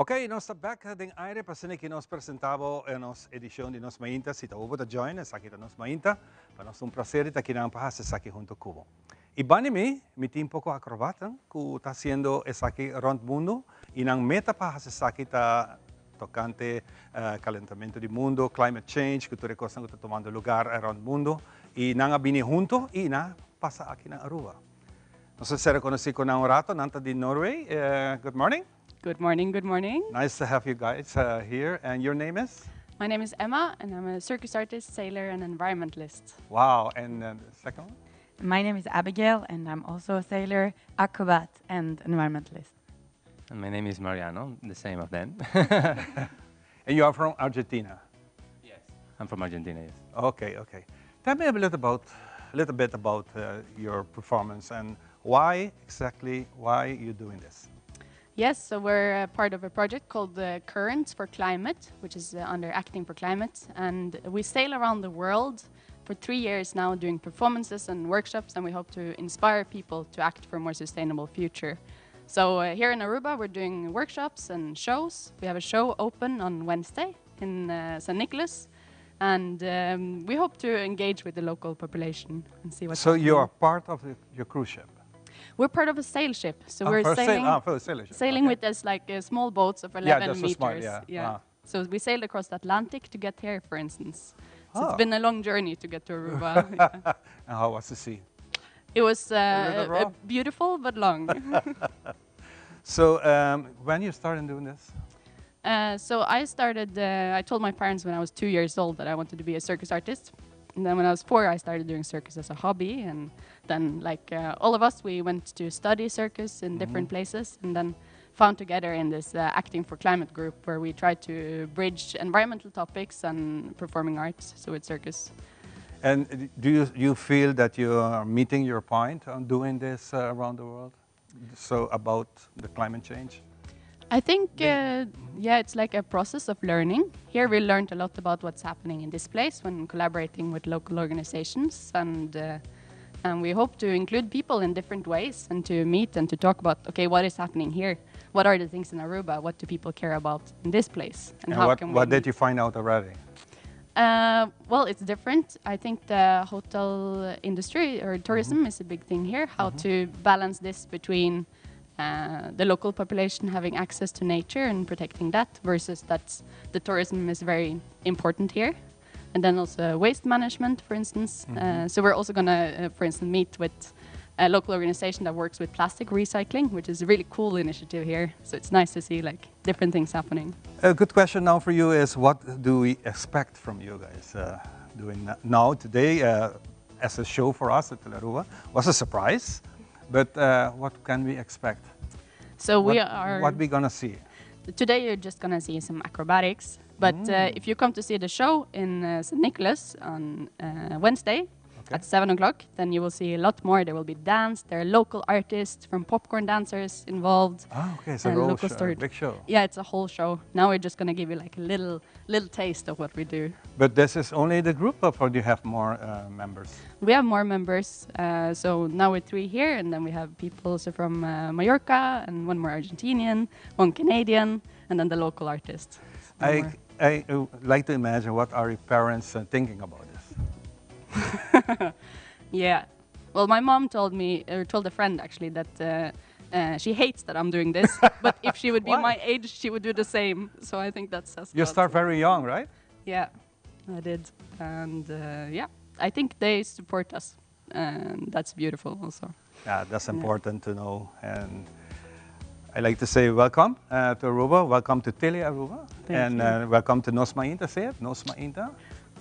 Ok, nos ta back den aire pa asina ki nos presenta bo e nos edicion di Nos Mainta. Si ta bo ta join, esaki ta Nos Mainta. Pa nos ta un placer di ta akinan pa haci esaki hunto cu bo. Y bani mi, mi tin poco acrobatan cu ta haciendo esaki rond mundo y nan meta pa haci esaki ta. tocante calentamiento di mundo, climate change, cu tur e cosnan cu ta tomando lugar rond mundo. Y nan a bini hunto y nan a pasa aki na Aruba. Nos a ser conoci cu nan un rato, nan ta di Norway. Good morning. Good morning, good morning. Nice to have you guys here. And your name is? My name is Emma and I'm a circus artist, sailor and environmentalist. Wow, and the second one? My name is Abigail and I'm also a sailor, acrobat and environmentalist. And my name is Mariano, the same of them. And you are from Argentina? Yes, I'm from Argentina, yes. Okay, okay. Tell me a little, about, a little bit about your performance and why exactly, why you're doing this? Yes, so we're part of a project called the Currents for Climate, which is under Acting for Climate. And we sail around the world for three years now doing performances and workshops, and we hope to inspire people to act for a more sustainable future. So here in Aruba, we're doing workshops and shows. We have a show open on Wednesday in San Nicolas. And we hope to engage with the local population and see what's So you are part of the, your cruise ship? We're part of a sail ship. So ah, we're sailing, sail, ah, sail ship. sailing okay. with us like small boats of 11 yeah, meters. Small, yeah. yeah. Ah. So we sailed across the Atlantic to get here, for instance. So Ah. it's been a long journey to get to Aruba. yeah. And how was the sea? It was little rough? beautiful but long. So when you started doing this? So I started, I told my parents when I was 2 years old that I wanted to be a circus artist. And then when I was 4, I started doing circus as a hobby. And then, like all of us, we went to study circus in different places and then found together in this Acting for Climate group where we try to bridge environmental topics and performing arts, so with circus. And do you feel that you are meeting your point on doing this around the world? So about the climate change? I think, yeah, it's like a process of learning. Here we learned a lot about what's happening in this place when collaborating with local organizations, and we hope to include people in different ways and to meet and to talk about, okay, what is happening here? What are the things in Aruba? What do people care about in this place? And how what, can we what did meet? you find out already? Well, it's different. I think the hotel industry or tourism is a big thing here. How to balance this between the local population having access to nature and protecting that versus that the tourism is very important here. And then also waste management, for instance. So we're also gonna, for instance, meet with a local organization that works with plastic recycling, which is a really cool initiative here. So it's nice to see like different things happening. A good question now for you is what do we expect from you guys doing now today as a show for us at Aruba? Was a surprise, but what can we expect? So we are What we gonna see? Today you're just gonna see some acrobatics, but if you come to see the show in St. Nicholas on Wednesday at 7 o'clock, then you will see a lot more. There will be dance. There are local artists from popcorn dancers involved. Ah, okay, it's a and whole local show, story. big show. Yeah, it's a whole show. Now we're just gonna give you like a little little taste of what we do. But this is only the group, or do you have more members? We have more members. So now we're three here, and then we have people also from Mallorca, and one more Argentinian, one Canadian, and then the local artist. So more. I like to imagine what are your parents thinking about this. Yeah. Well, my mom told me, or told a friend actually, that she hates that I'm doing this. But if she would be Why? my age, she would do the same. So I think that says a You lot. start very young, right? Yeah, I did. And yeah, I think they support us. And that's beautiful also. Yeah, that's important to know. And I like to say welcome to Aruba, welcome to Tele Aruba, Thank and you. Welcome to Nos Mainta. Say it, Nos Mainta.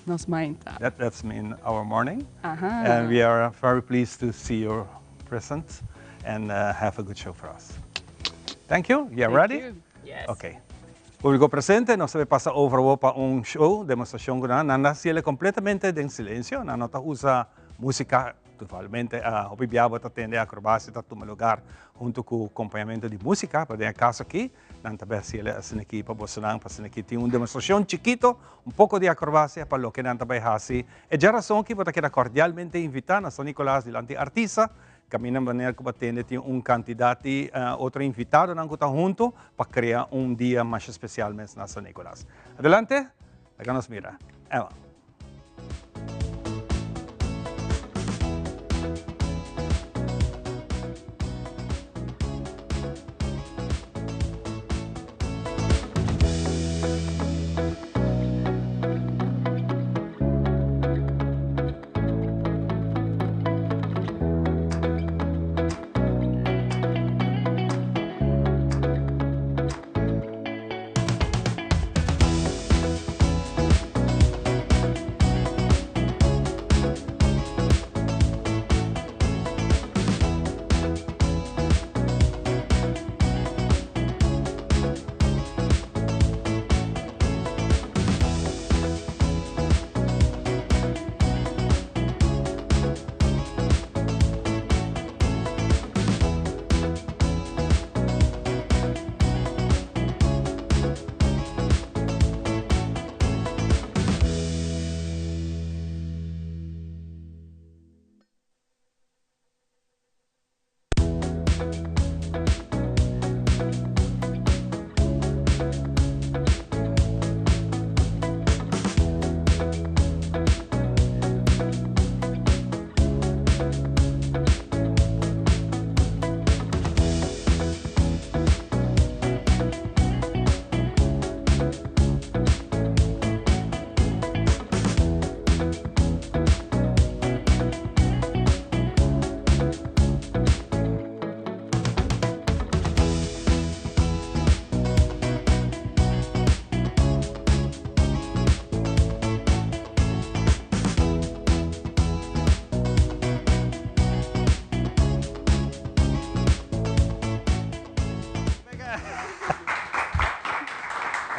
Nos Mainta. That's mean our morning. Aha. And we are very pleased to see you present and have a good show for us. Thank you. You Thank ready? you. Yes. Okay. Publico presente, nos ta pasa over pa un show, demostracion cu nan ta haci'e completamente den silencio, nan no ta usa musica, totalmente, hopi biaha bo ta tende acrobacia ta tuma lugar hunto cu acompañamento di musica, pa den caso aki, nan ta bay haci'e asina aki pa boso nan, pa asina aki tin un demostracion chikito, un poco di acrobacia pa loke nan ta bay haci. E djarason aki bo ta keda cordialmente invita na San Nicolas dilanti Artisa, caminda manera cu bo a tende tin un cantidad di otro invitadonan cu ta hunto pa crea un dia mas especial mes na San Nicolas. Adelante, laga nos mira. Emma.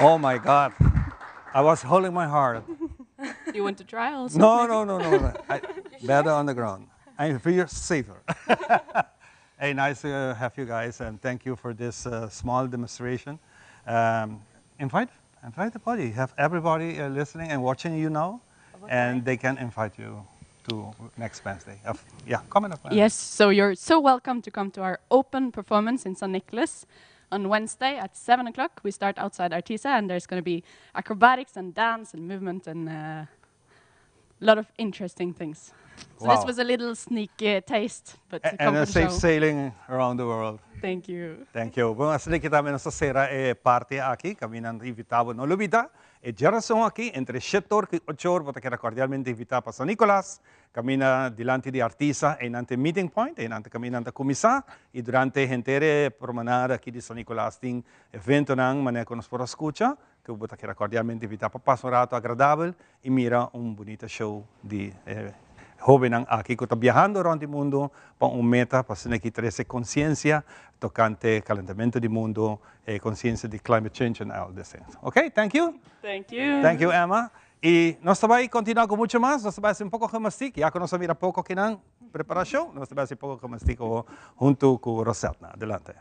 Oh my God. I was holding my heart. You want to try also? No, no, no, no. no. I, better on the ground. I feel safer. Hey, nice to have you guys, and thank you for this small demonstration. Invite the body. Have everybody listening and watching you now, and they can invite you to next Wednesday. Yeah, coming up. Yes, so you're so welcome to come to our open performance in San Nicolas on Wednesday at 7 o'clock. We start outside Artisa, and there's going to be acrobatics and dance and movement and a lot of interesting things. So this was a little sneak taste, but And a safe sailing around the world. Thank you. Thank you. Bon, asina cu tambe nos ta sera e parti aki, caminda invita bo no lubida. E diarason aki, entre 7 or y 8 or, bo ta cordialmente invita pa San Nicolas, caminda dilanti di Artisa, y nan meeting point, y nan caminda ta cuminsa, y durante henter promenade aki di San Nicolas tin evento nan, manera cu nos por scucha, cu bo ta cordialmente invita pa pasa un rato agradabel y mira un bunita show di hobennan aki cu ta biahando rond mundo pa un meta, pa asina cu trece consciencia tocante calentamento di mundo, consciencia di climate change and all these things. Ok, thank you. Thank you. Thank you, Emma. Y nos ta bay continua cu mucho mas, nos ta bay haci un poco gimnastiek, ya cu nos a mira poco aki na preparacion, nos ta bay haci poco gimnastiek hunto cu Rosetta. Adelante.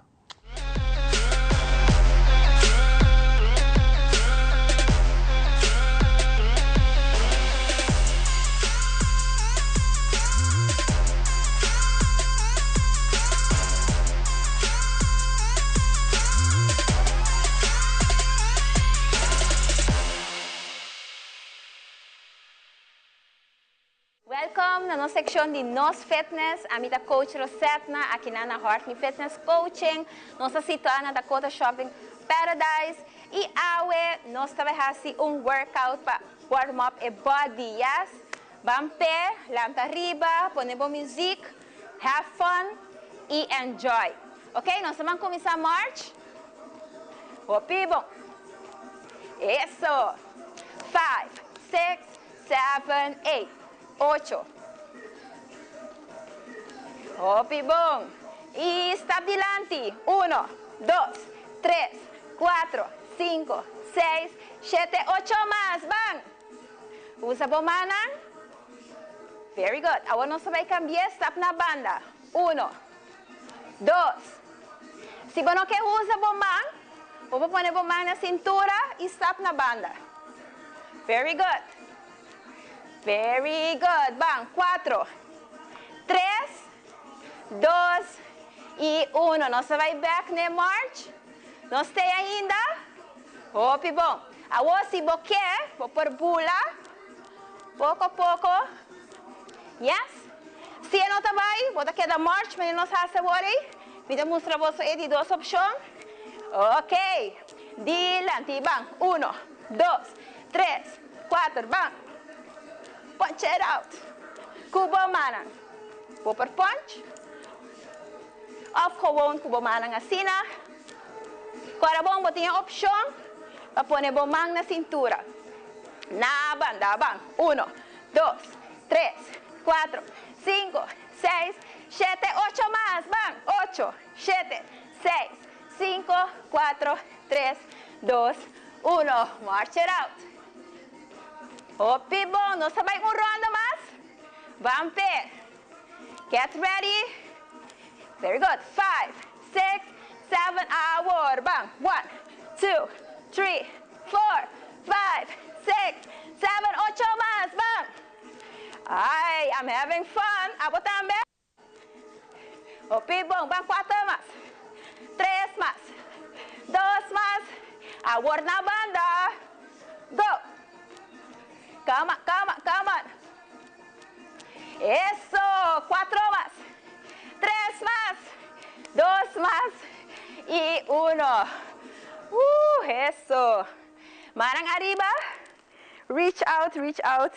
Welcome na nos seccion di Nos Fitness. Ami ta coach Rosetna, aki na Heartly Fitness Coaching. Nos ta situa na Dakota Shopping Paradise. Y awe, nos ta bay haci un workout pa warm up e body, yes? Ban pe, lanta riba, pone bon music, have fun y enjoy. Ok, nos ta bay cuminsa march. Hopi bon. Eso. 5, 6, 7, 8, 8. Hopi bon. Y stap dilanti. 1, 2, 3, 4, 5, 6, 7, 8 mas. Ban. Usa bo mannan. Very good. Awor nos ta bay cambia. Stap na banda. 1, 2. Si bo no kier usa bo man, bo por pone bo man na cintura y stap na banda. Very good. Very good. Ban. 4, 3, 2 y 1. Nos ta bay back na march. Nos ta ainda. Hopi bon. Awor si bo kier, bo por bula. Poco poco. Yes. Si no ta bay, bo ta keda march, ma nos haci awor. Mi ta mustra bo e di dos opcion. Ok. Dilanti, ban. 1, 2, 3, 4, ban. Punch it out. Cu bo mannan. Bo por punch. Of gewoon cu bo mannan asina. Awor bon, bo tin opcion pa pone bo man na cintura. Na banda, ban. 1, 2, 3, 4, 5, 6, 7, 8 mas. Ban. 8, 7, 6, 5, 4, 3, 2, 1. March it out. Hopi bon. Nos ta bay un ronda mas. Ban pe. Get ready. Very good. 5, 6, 7, awor. Ban. 1, 2, 3, 4, 5, 6, 7, 8 mas. Ban. Ay, I'm having fun. Abo tambe? Hopi bon. Ban 4 mas. 3 mas. 2 mas. Awor na banda. Go. Come on, come on, come on. Eso. 4 mas. 3 mas. 2 mas. Y 1. Eso. Mannan ariba. Reach out, reach out.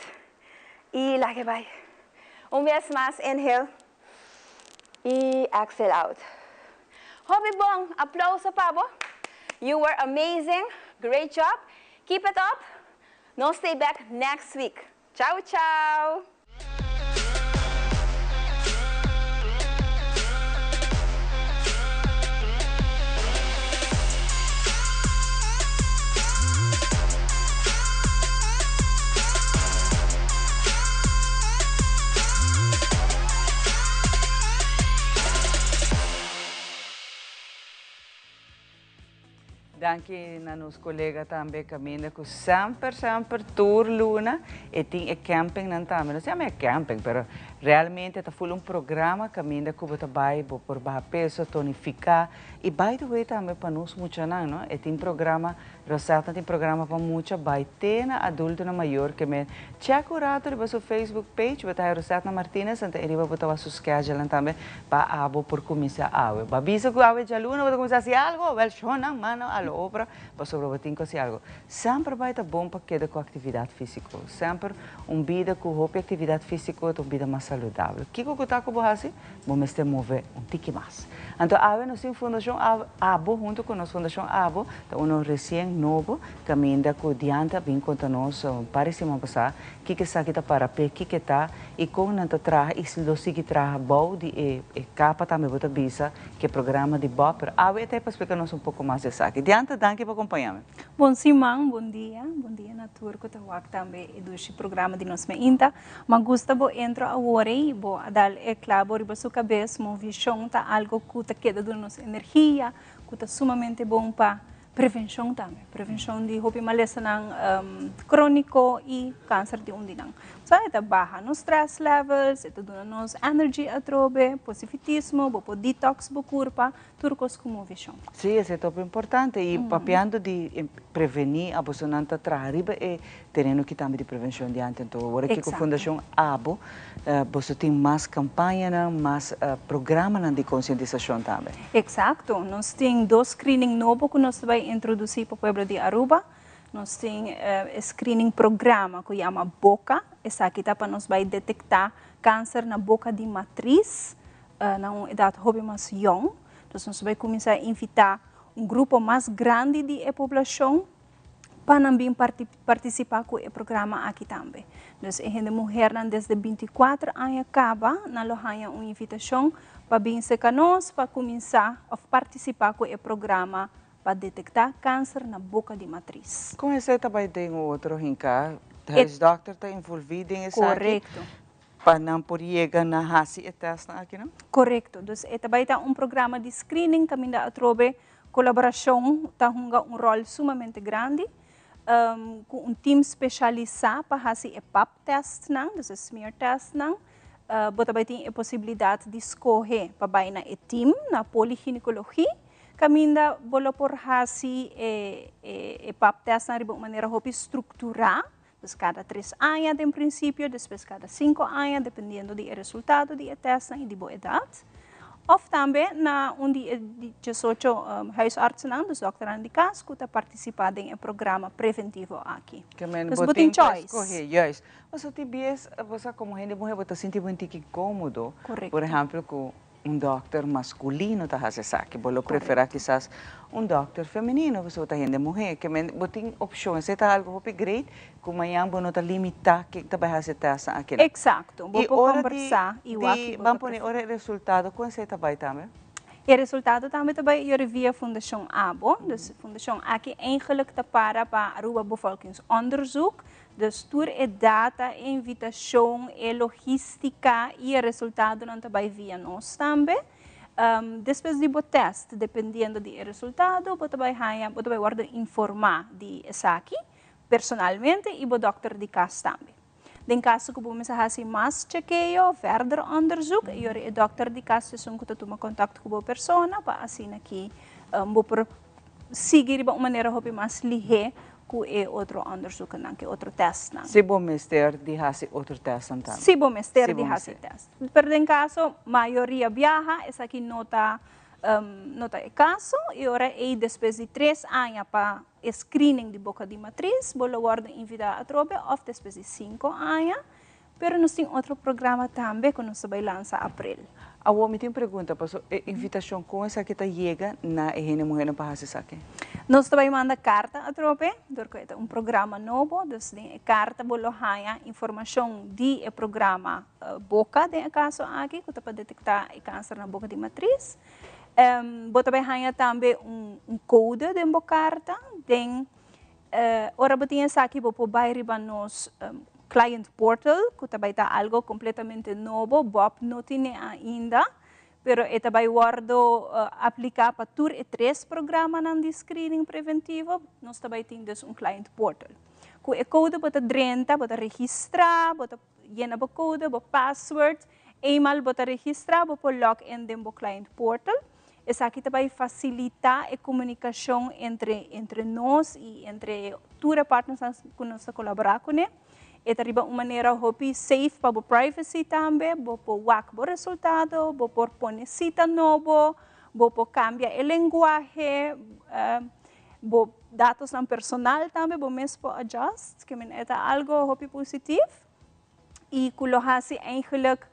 Y lag'e bay. Un bes mas, inhale. Y exhale out. Hopi bon, aplauso pa bo. You were amazing. Great job. Keep it up. Nos ta back next week. Ciao, ciao. Danki na nos colega tambe caminda cu semper semper tur luna e tin e campingnan tambe. No se yama e camping pero realmente ta full un programa caminda cu bo ta bay bo por baha peso, tonifica y by the way tambe pa nos muchanan no e tin programa Rosetta tin programa pa mucha bay te na adultonan mayor ke men check un rato riba su Facebook page bo ta haya Rosetta Martinez anto eriba bo ta wak su schedulenan tambe pa abo por cuminsa awe. Bo a bisa cu awe djaluna bo ta cuminsa haci algo? Wel shonnan mano a lo obra pasobra bo tin cu haci algo. Semper bay ta bon pa keda cu actividad fisico. Semper un bida cu hopi actividad fisico ta un bida mas saludabel. Kico cu ta cu bo haci? Bo mester move un tiki mas. Anto awe nos tin Fundacion Abo hunto cu nos. Fundacion Abo ta uno recien nobo caminda cu Dianthe a bin conta nos un par di siman pasa kiko esaki ta para p'e, kiko e ta y con nan ta traha y si lo sigui traha bou di e e capa tambe bo ta bisa cu e programa di Bob. Pero awe e ta e pa splica nos un poco mas di esaki. Dianthe, danki pa acompaña mi. Bon siman, bon dia, bon dia na tur cu ta wak tambe e dushi programa di nos meinta. Ma gusta bo entro awor ei, bo a dal e clabo riba su cabes, movishon ta algo cu ta keda duna nos energia, cu ta sumamente bon pa prevencion tambe, prevencion di hopi malesanan cronico y cancer di un di nan. Sa e ta baha nos stress levels, e ta duna nos energy atrobe, posifitismo, bo por detox bo curpa, Tur kos ku movishon. Sí, esei ta hopi importante. I papiando di prevení, abosonan ta traha riba e tereno ki tambe di prevenshon di antes. Anto awor aki ku Fundashon Abo, boso tin mas kampañanan, mas programanan di konsientisashon tambe. Eksakto. Nos tin dos screening nobo ku nos ta bai introdusí pa pueblo di Aruba. Nos tin e screening programa ku yama Boka. Esaki ta pa nos bai detektá kanser na boka di matris. na un edat hopi mas yong. Dus nos bai kuminsá invitá un grupo mas grandi di e poblashon pa nan bin partisipá ku e programa aki tambe. Dus e hende muhernan desde binti kuater aña kaba nan lo haña un invitashon pa bin serka nos pa kuminsá òf partisipá ku e programa pa detektá kanser na boka di matris. Kon esei ta bai den otro hinká? Huisdòkter ta envolví den esaki? Korekto. Pa nan por yega na hasi e testnan aki no? Korekto. Dus e ta bai ta un programa di screening kaminda atrobe kolaborashon ta hunga un ròl sumamente grandi ku un tim speshalisá pa hasi e pap testnan, dus e smear testnan. Bo ta bai tin e posibilidat di skohe pa bai na e tim na poliginekologie kaminda bo lo por hasi e pap testnan riba un manera hopi strukturá. Dus kada tres aña den prinsipio, despues kada sinku aña, dependiendo di e resultado di e tèstnan i di bo edat. Òf tambe na un di e diesocho huisartsennan, dus dòkternan di kas, ku ta partisipá den e programa preventivo aki. Ke men Dus bo bo tin tin pa choice. skohe, juist. Pasobra tin bies bo sa komo hende muhé bo ta sinti bo un tiki kómodo, por Korekto. ehèmpel ku Un dòkter maskulino ta hasi esaki. Bo lo preferá kisas un dòkter femenino pasobra bo ta hende muhé. Ke men bo tin opshon. Esei ta algu hopi great ku mañan bo no ta limitá ken ta bai hasi e tèstnan akinan. Eksakto. Bo I por ora di kombersá i wak di ki bo ban ta pone preferá. ora e resultado kon esei ta bai tambe? E resultado tambe ta bai yori via Fundashon Abo. Dus fundashon aki eigenlik ta para pa Aruba Bevolkingsonderzoek. Dus tur e data, e invitashon, e logístika i e resultadonan ta bai via nos tambe. Despues di bo tèst, dependiendo di e resultado, bo ta bai haña, bo ta bai wòrdu informá di esaki personalmente i bo dòkter di kas tambe. Den kaso ku bo mester hasi mas chekeo, verder onderzoek, e yori e dòkter di kas esun ku ta tuma kontakto ku bo persona pa asina ki bo por sigui riba un manera hopi mas lihé ku e otro onderzoekennan, ku e otro tèstnan. Si bo mester di hasi otro tèstnan tambe. Si bo mester di hasi tèst. Pero den kaso mayoria biaha esaki no ta no ta e kaso i ora ei despues di tres aña pa e screening di boka di matris bo lo wòrdu invitá atrobe òf despues di sinku aña. Pero nos tin otro programa tambe ku nos ta bai lansa aprel. Awor mi tin un pregunta, paso e invitashon kon esaki ta yega na e hende muhernan pa hasi esaki? Nos ta bai manda karta atrobe, dor ku e ta un programa nobo, dus den e karta bo lo haña informashon di e programa boka den e kaso aki ku ta pa detektá e kanser na boka di matris. Bo ta bai haña tambe un kode den bo karta den Ora bo tin esaki bo por bai riba nos client portal ku ta bai ta algo kompletamente nobo, Bob no tine ainda, pero e ta bay wordo aplica pa tur e tres programanan di screening preventivo, nos ta bay tin dus un client portal. Cu e code bo ta drenta, bo ta registra, bo ta yena bo code, bo password, eenmaal bo ta registra, bo por log in den bo client portal. Esaki ta bay facilita e comunicacion entre nos y entre tur e partners cu nos ta colabora cune. E ta riba un manera hopi safe pa bo privacy tambe, bo por wak bo resultado, bo por pone cita nobo, bo por cambia e lenguahe, bo datosnan personal tambe bo mes por adjust, kemen e ta algo hopi positivo y cu lo haci eigenlijk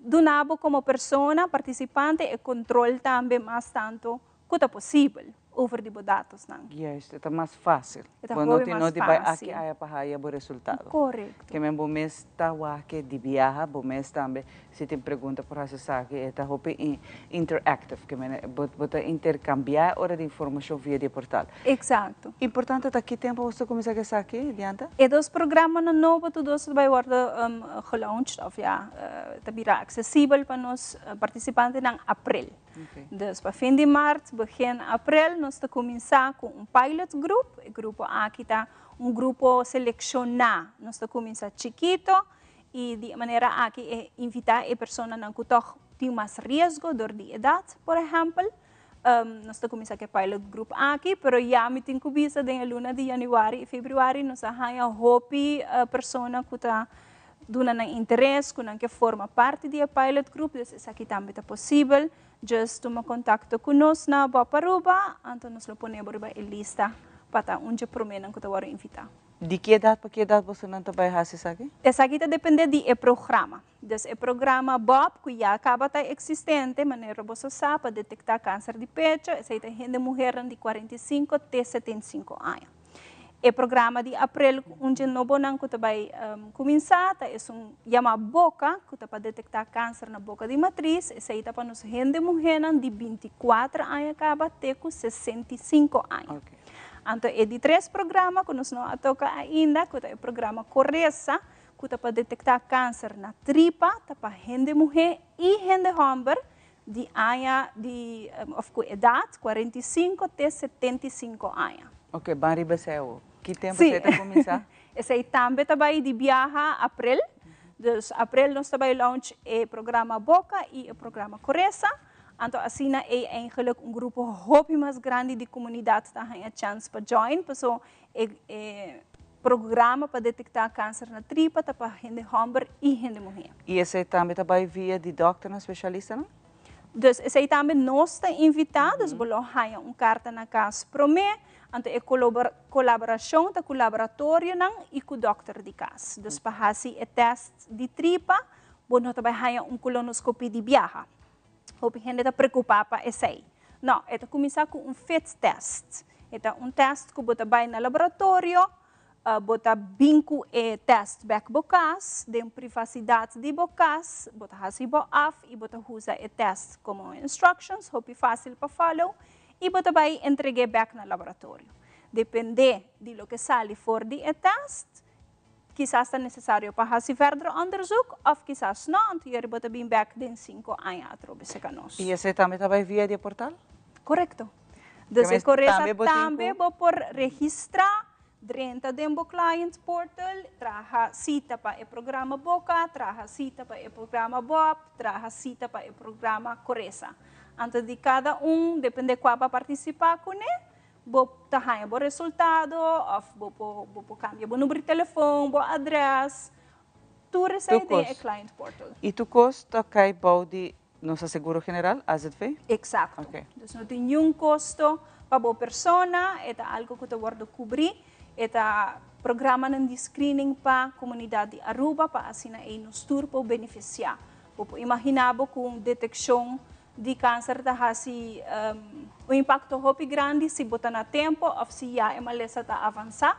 duna bo como persona participante e control tambe mas tanto cu ta posibel over di bo datosnan. Juist, e ta mas facil. E ta Bo no hopi tin mas no di bay aki facil. aya pa haya bo resultado. Correcto. Kemen bo mes ta wak di biaha, bo mes tambe si tin pregunta por haci esaki, e ta hopi interactive. Kemen bo ta intercambia ora di informacion via di e portal. Exacto. Importante ta ki tempo boso ta cuminsa cu esaki, Diantha? E dos programanan nobo tur dos ta bay wordo gelaunched of ya ta bira accesibel pa nos participantenan april. Dus pa fin di maart, begin april nos ta cuminsa cu un pilot group. E grupo aki ta un grupo selecciona. Nos ta cuminsa chikito y di e manera aki e invita e personanan cu toch tin mas riesgo door di edad, por ehempel. Nos ta cuminsa cu e pilot group aki, pero ya mi tin cu bisa den e luna di januari y februari nos a haya hopi persona cu ta duna nan interes, cu nan ke forma parti di e pilot group, dus esaki tambe ta posibel. Just tuma contacto cu nos na Bop Aruba, anto nos lo pone bo riba e lista pa ta un dje promenan cu ta worde invita. Di ki edad pa ki edad bosonan ta bay haci esaki? Esaki ta depende di e programa. Dus e programa Bop cu ya caba ta existente, manera boso sa, pa detecta cancer di pecho, esey ta hende muhernan di 45 te 75 aña. E programa di april cu un dje nobonan cu ta bay cuminsa ta esun yama Boca, cu ta pa detecta cancer na boca di matriz, esey ta pa nos hende muhernan di 24 aña caba te cu 65 aña. Anto e di tres programa cu nos no a toca ainda, cu ta e programa Coresa, cu ta pa detecta cancer na tripa, ta pa hende muhe y hende homber di aña di of cu edad 45 te 75 aña. Ok, ban riba esey awo. Ki tempo esey ta cuminsa? Esey tambe ta bay di biaha april. Dus april nos ta bay launch e programa Boca y e programa Coresa. Anto asina ey eigenlijk un grupo hopi mas grandi di comunidad ta haya chance pa join, paso e programa pa detecta cancer na tripa ta pa hende homber y hende muher. Y esey tambe ta bay via di dokternan specialistanan? Dus esey tambe nos ta invita, dus bo lo haya un carta na cas prome, anto e colaboracion ta cu laboratorionan y cu dokter di cas. Dus pa haci e test di tripa, bo no ta bay haya un colonoscopie di biaha. Hopi hende ta preocupa pa esey. No, e ta cuminsa cu un fit test. E ta un test cu bo ta bay na laboratorio, bo ta bin cu e test bek bo cas, den privacidad di bo cas, bo ta haci bo af y bo ta usa e test como instructions, hopi facil pa follow, y bo ta bay entregue bek na laboratorio. Depende di loke sali for di e test, kisas ta necesario pa haci verder onderzoek of kisas no, anto yeri bo ta bin bek den 5 aña atrobe seca nos. Y esey tambe ta bay via di e portal? Correcto. Dus e Coresa tambe bo por registra, drenta den bo client portal, traha cita pa e programa Boca, traha cita pa e programa Bop, traha cita pa e programa Coresa. Anto di cada un, depende cua bo a participa cune, bo ta haya bo resultado of bo por bo por cambia bo number di telefon, bo adres, tur esey den e client portal. Y tur cos ta cay bou di nos aseguro general, AZV? Exacto. Dus no tin niun costo pa bo persona, e ta algo cu ta wordo cubri, e ta programanan di screening pa comunidad di Aruba pa asina ey nos tur por beneficia. Bo por imagina bo cu un deteccion di cancer ta haci un impacto hopi grandi si bo ta na tempo of si ya e malesa ta avansa.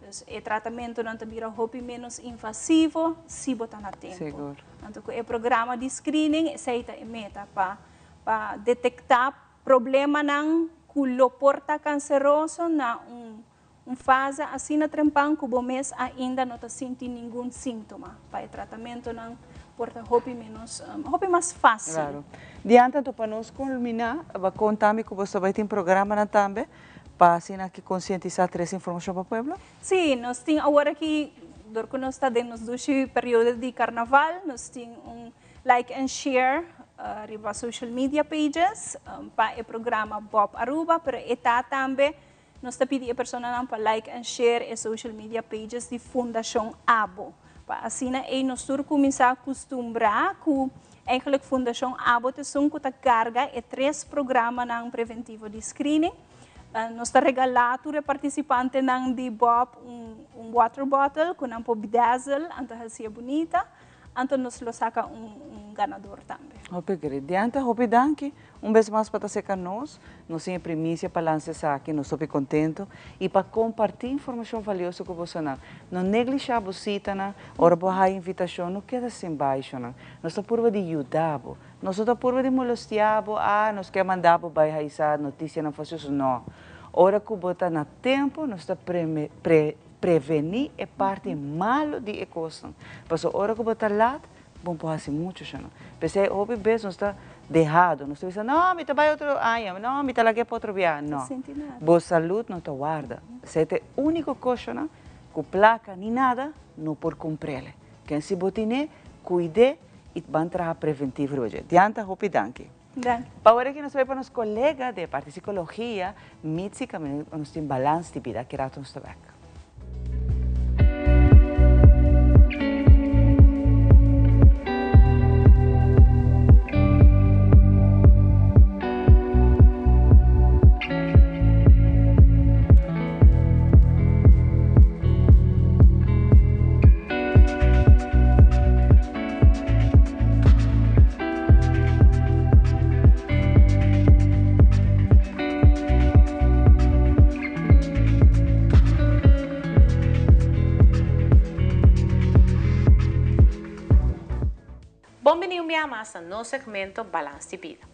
Dus e tratamentonan ta bira hopi menos invasivo si bo ta na tempo. Anto cu e programa di screening esey ta e meta pa detecta problemanan cu lo por ta canceroso na un. Un fase asina trempan ku bo mes ainda no ta sinti ningun síntoma. Pa e tratamentonan por ta hopi ménos, hopi mas fásil. Claro. Diante anto pa nos kulminá, bo a konta mi ku bo ta bai tin programanan tambe pa asina aki konsientisá tres informashon pa pueblo? Sí, nos tin awor aki, dor ku nos ta den nos dushi periodo di karnaval, nos tin un like and share riba social media pages pa e programa Bob Aruba, pero e ta tambe Nos ta pidi e personanan pa like and share e social media pages di Fundashon Abo. Pa asina ei nos tur kuminsá kustumbrá ku eigenlijk Fundashon Abo ta esun ku ta karga e tres programanan preventivo di screening. Nos ta regalá tur e partisipantenan di Bob un water bottle ku nan por bedazzle anto hasié bunita. Anto nos lo saca un ganador tambe. Hopi great. Diante, hopi danki un bes mas pa ta seca nos. Nos tin e primicia pa lansa esaki, nos hopi contento y pa comparti informacion valioso cu bosonan. No neglisha bo citanan, ora bo haya invitacion no keda sin baishonan. Nos ta purba di yuda bo. Nos no ta purba di molestia bo, ah nos ke manda bo bay haisa noticianan facioso, no. Ora cu bo ta na tempo nos ta pre. Prevení e parti malu di e kosnan. Pasobra ora ku bo ta lat, bo no por hasi muchu shano. P'esei hopi bes nos ta dehado. Nos ta bisa, no, mi ta bai otro aña, no, mi ta lag'é pa otro biaha. No. Bo salud no ta warda. Esei ta e úniko kos shona ku plaka ni nada no por kumpr'el. Ken si bo tin'é, kuid'é i ban traha preventivo riba dje. Dianta, hopi danki. Danki. Pa ora ki nos bai pa nos kolega de parti psikologia, Mitzi kaminda nos tin balans di bida. Ki rato nos ta bek. Bon bini un bia mas na nos segmento Balans di Bida.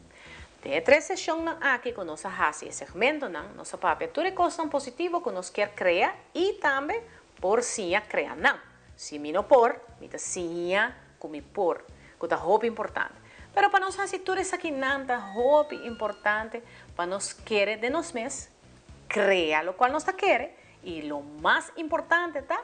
Den e tres sesionnan aki cu nos a haci e segmentonan, nos a papia tur e cosnan positivo cu nos kier crea y tambe por siña crea nan. Si mi no por, mi ta siña cu mi por, cu ta hopi importante. Pero pa nos haci tur esakinan ta hopi importante pa nos kere den nos mes, crea locual nos ta kere y lo mas importante ta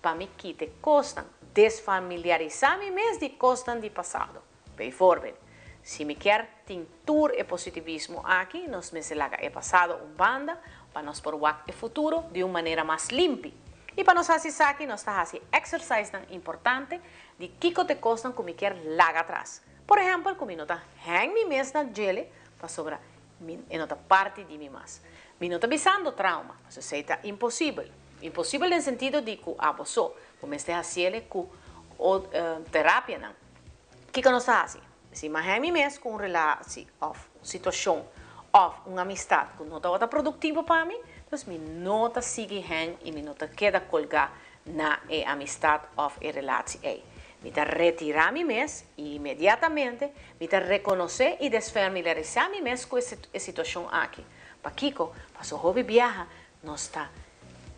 pa mi kita e cosnan, desfamiliarisa mi mes di cosnan di pasado. Bijvoorbeeld, si mi kier tin tur e positivismo aki, nos mester laga e pasado un banda pa nos por wak e futuro di un manera mas limpi. I pa nos hasi esaki, nos ta hasi exercisenan importante di kiko ta e kosnan ku mi kier laga atras. Por ehèmpel, ku mi no ta hèng mi mes na djele pasobra mi e no ta parti di mi mas. Mi no ta bisando trauma, pasobra esei ta imposibel. Imposibel den sentido di ku abo so, bo mester hasiele ku terapianan. Kiko nos ta hasi? Si mi a haña mi mes ku un relasi òf un situashon òf un amistat ku no tabata produktivo pa mi, dus mi no ta sigui hèn i mi no ta keda kolgá na e amistat òf e relasi ei. Mi ta retirá mi mes i inmediatamente mi ta rekonosé i desfamilarisá mi mes ku e situashon aki. Pakiko? Pasobra hopi biaha nos ta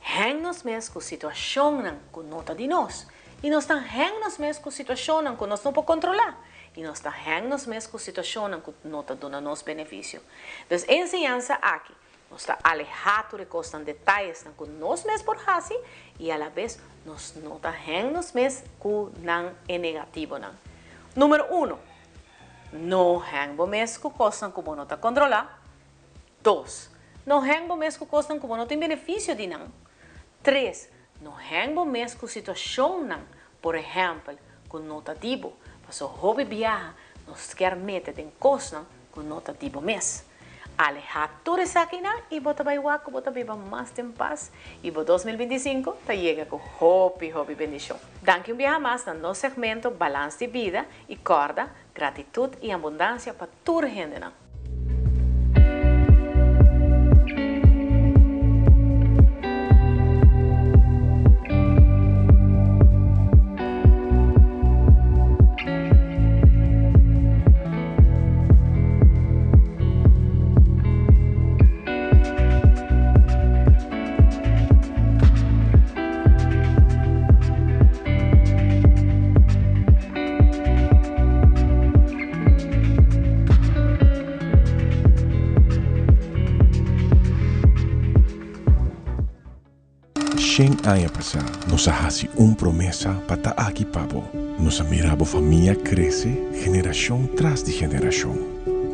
Hèng nos mes ku situashonnan ku no ta di nos. I nos ta hèng nos mes ku situashonnan ku nos no por kontrolá. I nos ta hèng nos mes ku situashonnan ku no ta duna nos benefisio. Dus e enseñansa aki, nos ta alehá tur e kosnan, detayesnan ku nos mes por hasi i alabes nos no ta hèng nos mes ku nan e negativonan. Número uno, no hèng bo mes ku kosnan ku bo no ta kontrolá. Dos, No hèng bo mes ku kosnan ku bo no tin benefisio di nan. Tres, No hèng bo mes ku situashonnan, por ehèmpel, ku no ta di bo, pasobra hopi biaha nos kier mete den kosnan ku no ta di bo mes. Alehá tur esakinan i bo ta bai wak ku bo ta biba mas den pas i bo 2025 ta yega ku hopi hopi bendishon. Danki un biaha mas na nos segmento Balans di Bida i kòrda, gratitut i abundansia pa tur hendenan. Shen aña pasá nos a hasi un promesa pa ta aki pa bo. Nos a mira bo famia krese generashon tras di generashon.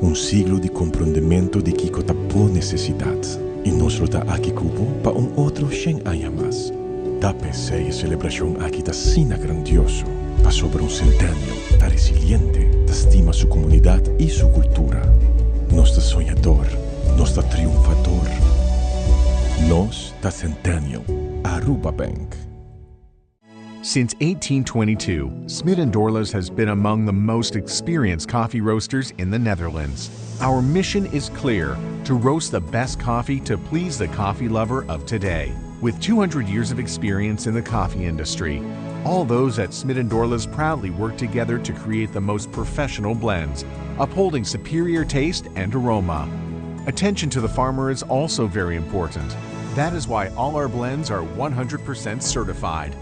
Un siglo di komprondementu di kiko ta bo nesesidat. I nos lo ta aki ku bo pa un otro shen aña mas. Ta p'esei e selebrashon aki ta asina grandioso, pasobra un Centennial ta resiliente, ta stima su komunidat i su kultura. Nos ta soñador, nos ta triunfador. Nos ta Centennial. Aruba Bank. Since 1822, Smit & Dorlas has been among the most experienced coffee roasters in the Netherlands. Our mission is clear to roast the best coffee to please the coffee lover of today. With 200 years of experience in the coffee industry, all those at Smit & Dorlas proudly work together to create the most professional blends, upholding superior taste and aroma. Attention to the farmer is also very important. That is why all our blends are 100% certified.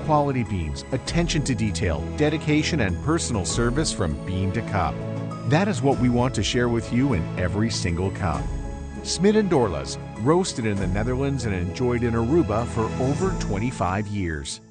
Quality beans, attention to detail, dedication, and personal service from bean to cup. That is what we want to share with you in every single cup. Smit and Dorlas, roasted in the Netherlands and enjoyed in Aruba for over 25 years.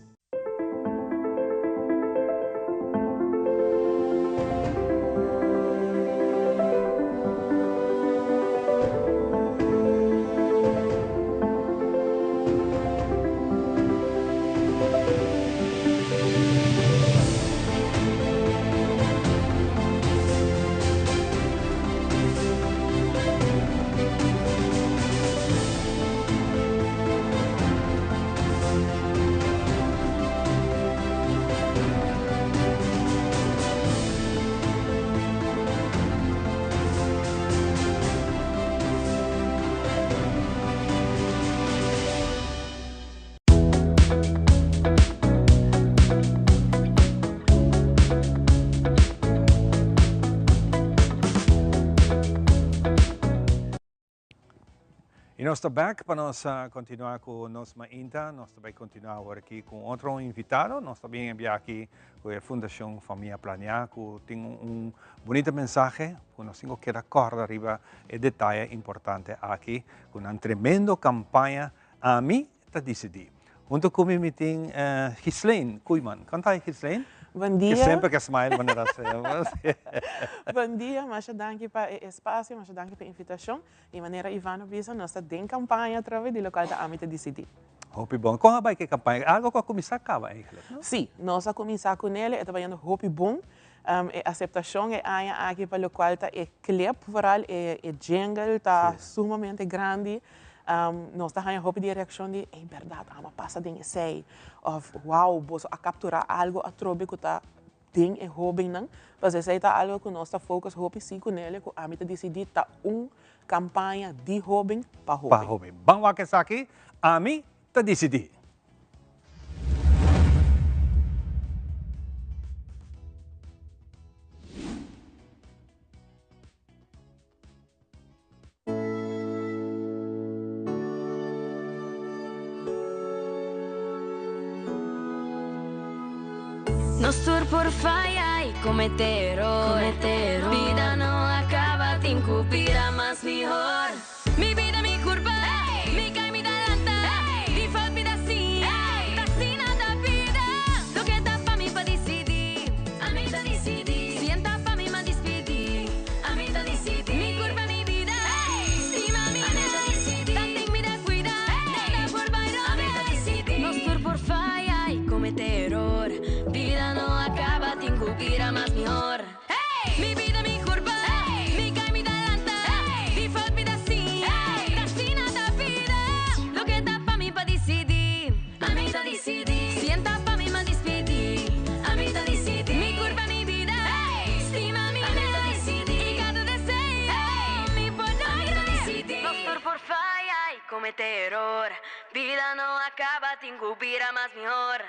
Y nos ta back pa nos continua cu nos mainta. Nos ta bay continua awor aki cu otro invitado. Nos ta bien envia aki cu e Fundacion Famia Planea cu tin un bunita mensahe cu nos tin cu keda corda riba e detaye importante aki cu nan tremendo campaña Ami ta disidí. Hunto ku mi mi tin Ghislaine Koeiman. Kon ta Ghislaine? Bon dia. Ke semper ke smile manera semper. Bon dia, masha danki pa e espasio, masha danki pa e invitashon. I manera Ivan a bisa, nos ta den kampaña atrobe di lokual ta Ami ta disidí. Hopi bon. Kon a bai ku e kampaña? Algo ku a kuminsá kaba eigentlik, no? Sí, nos a kuminsá kunel, e ta bayendo hopi bon. E aseptashon e aña aki pa lokual ta e clip vooral, e jingle ta sumamente grandi. Nos ta haña hopi di e reakshon di, ey bèrdat amo a pasa den esei òf wou boso a kapturá algu atrobe ku ta den e hóbennan. Pues esei ta algu ku nos ta focus hopi sí kunele ku ami ta disidí ta un kampaña di hóben pa hóben. Pa hóben. Ban wak esaki, ami ta disidí. Nos tur por faya y comete eror. Bida no a caba, tin cu bira mas mihor. Mi bida, mi curpa, mi cay, mi ta lanta. Di fout mi ta siña, ta asina ta bida. Loke ta pa mi pa dicidi, ami ta dicidi. Si en ta pa mi, m'a dispidi. Ami ta dicidi. Mi curpa mi bida. Stima mi Ami ta dicidi. Tanten mi ta cuida. Nada por bay robes. Ami ta dicidi. Nos tur por faya y comete eror. Bida no a caba, tin cu bira mas mihor. Mi bida mi curpa. Mi cay mi ta lanta. Di fout mi ta siña. Ta asina ta bida. Loke ta pa mi pa dicidi. Ami ta dicidi. Si en ta pa mi m'a dispidi. Ami ta dicidi. Mi curpa mi bida. Stima mi Ami ta dicidi. Y cada deseo mi por logra. Ami ta dicidi. Nos tur por faya y comete eror. Bida no a caba tin cu bira mas mihor.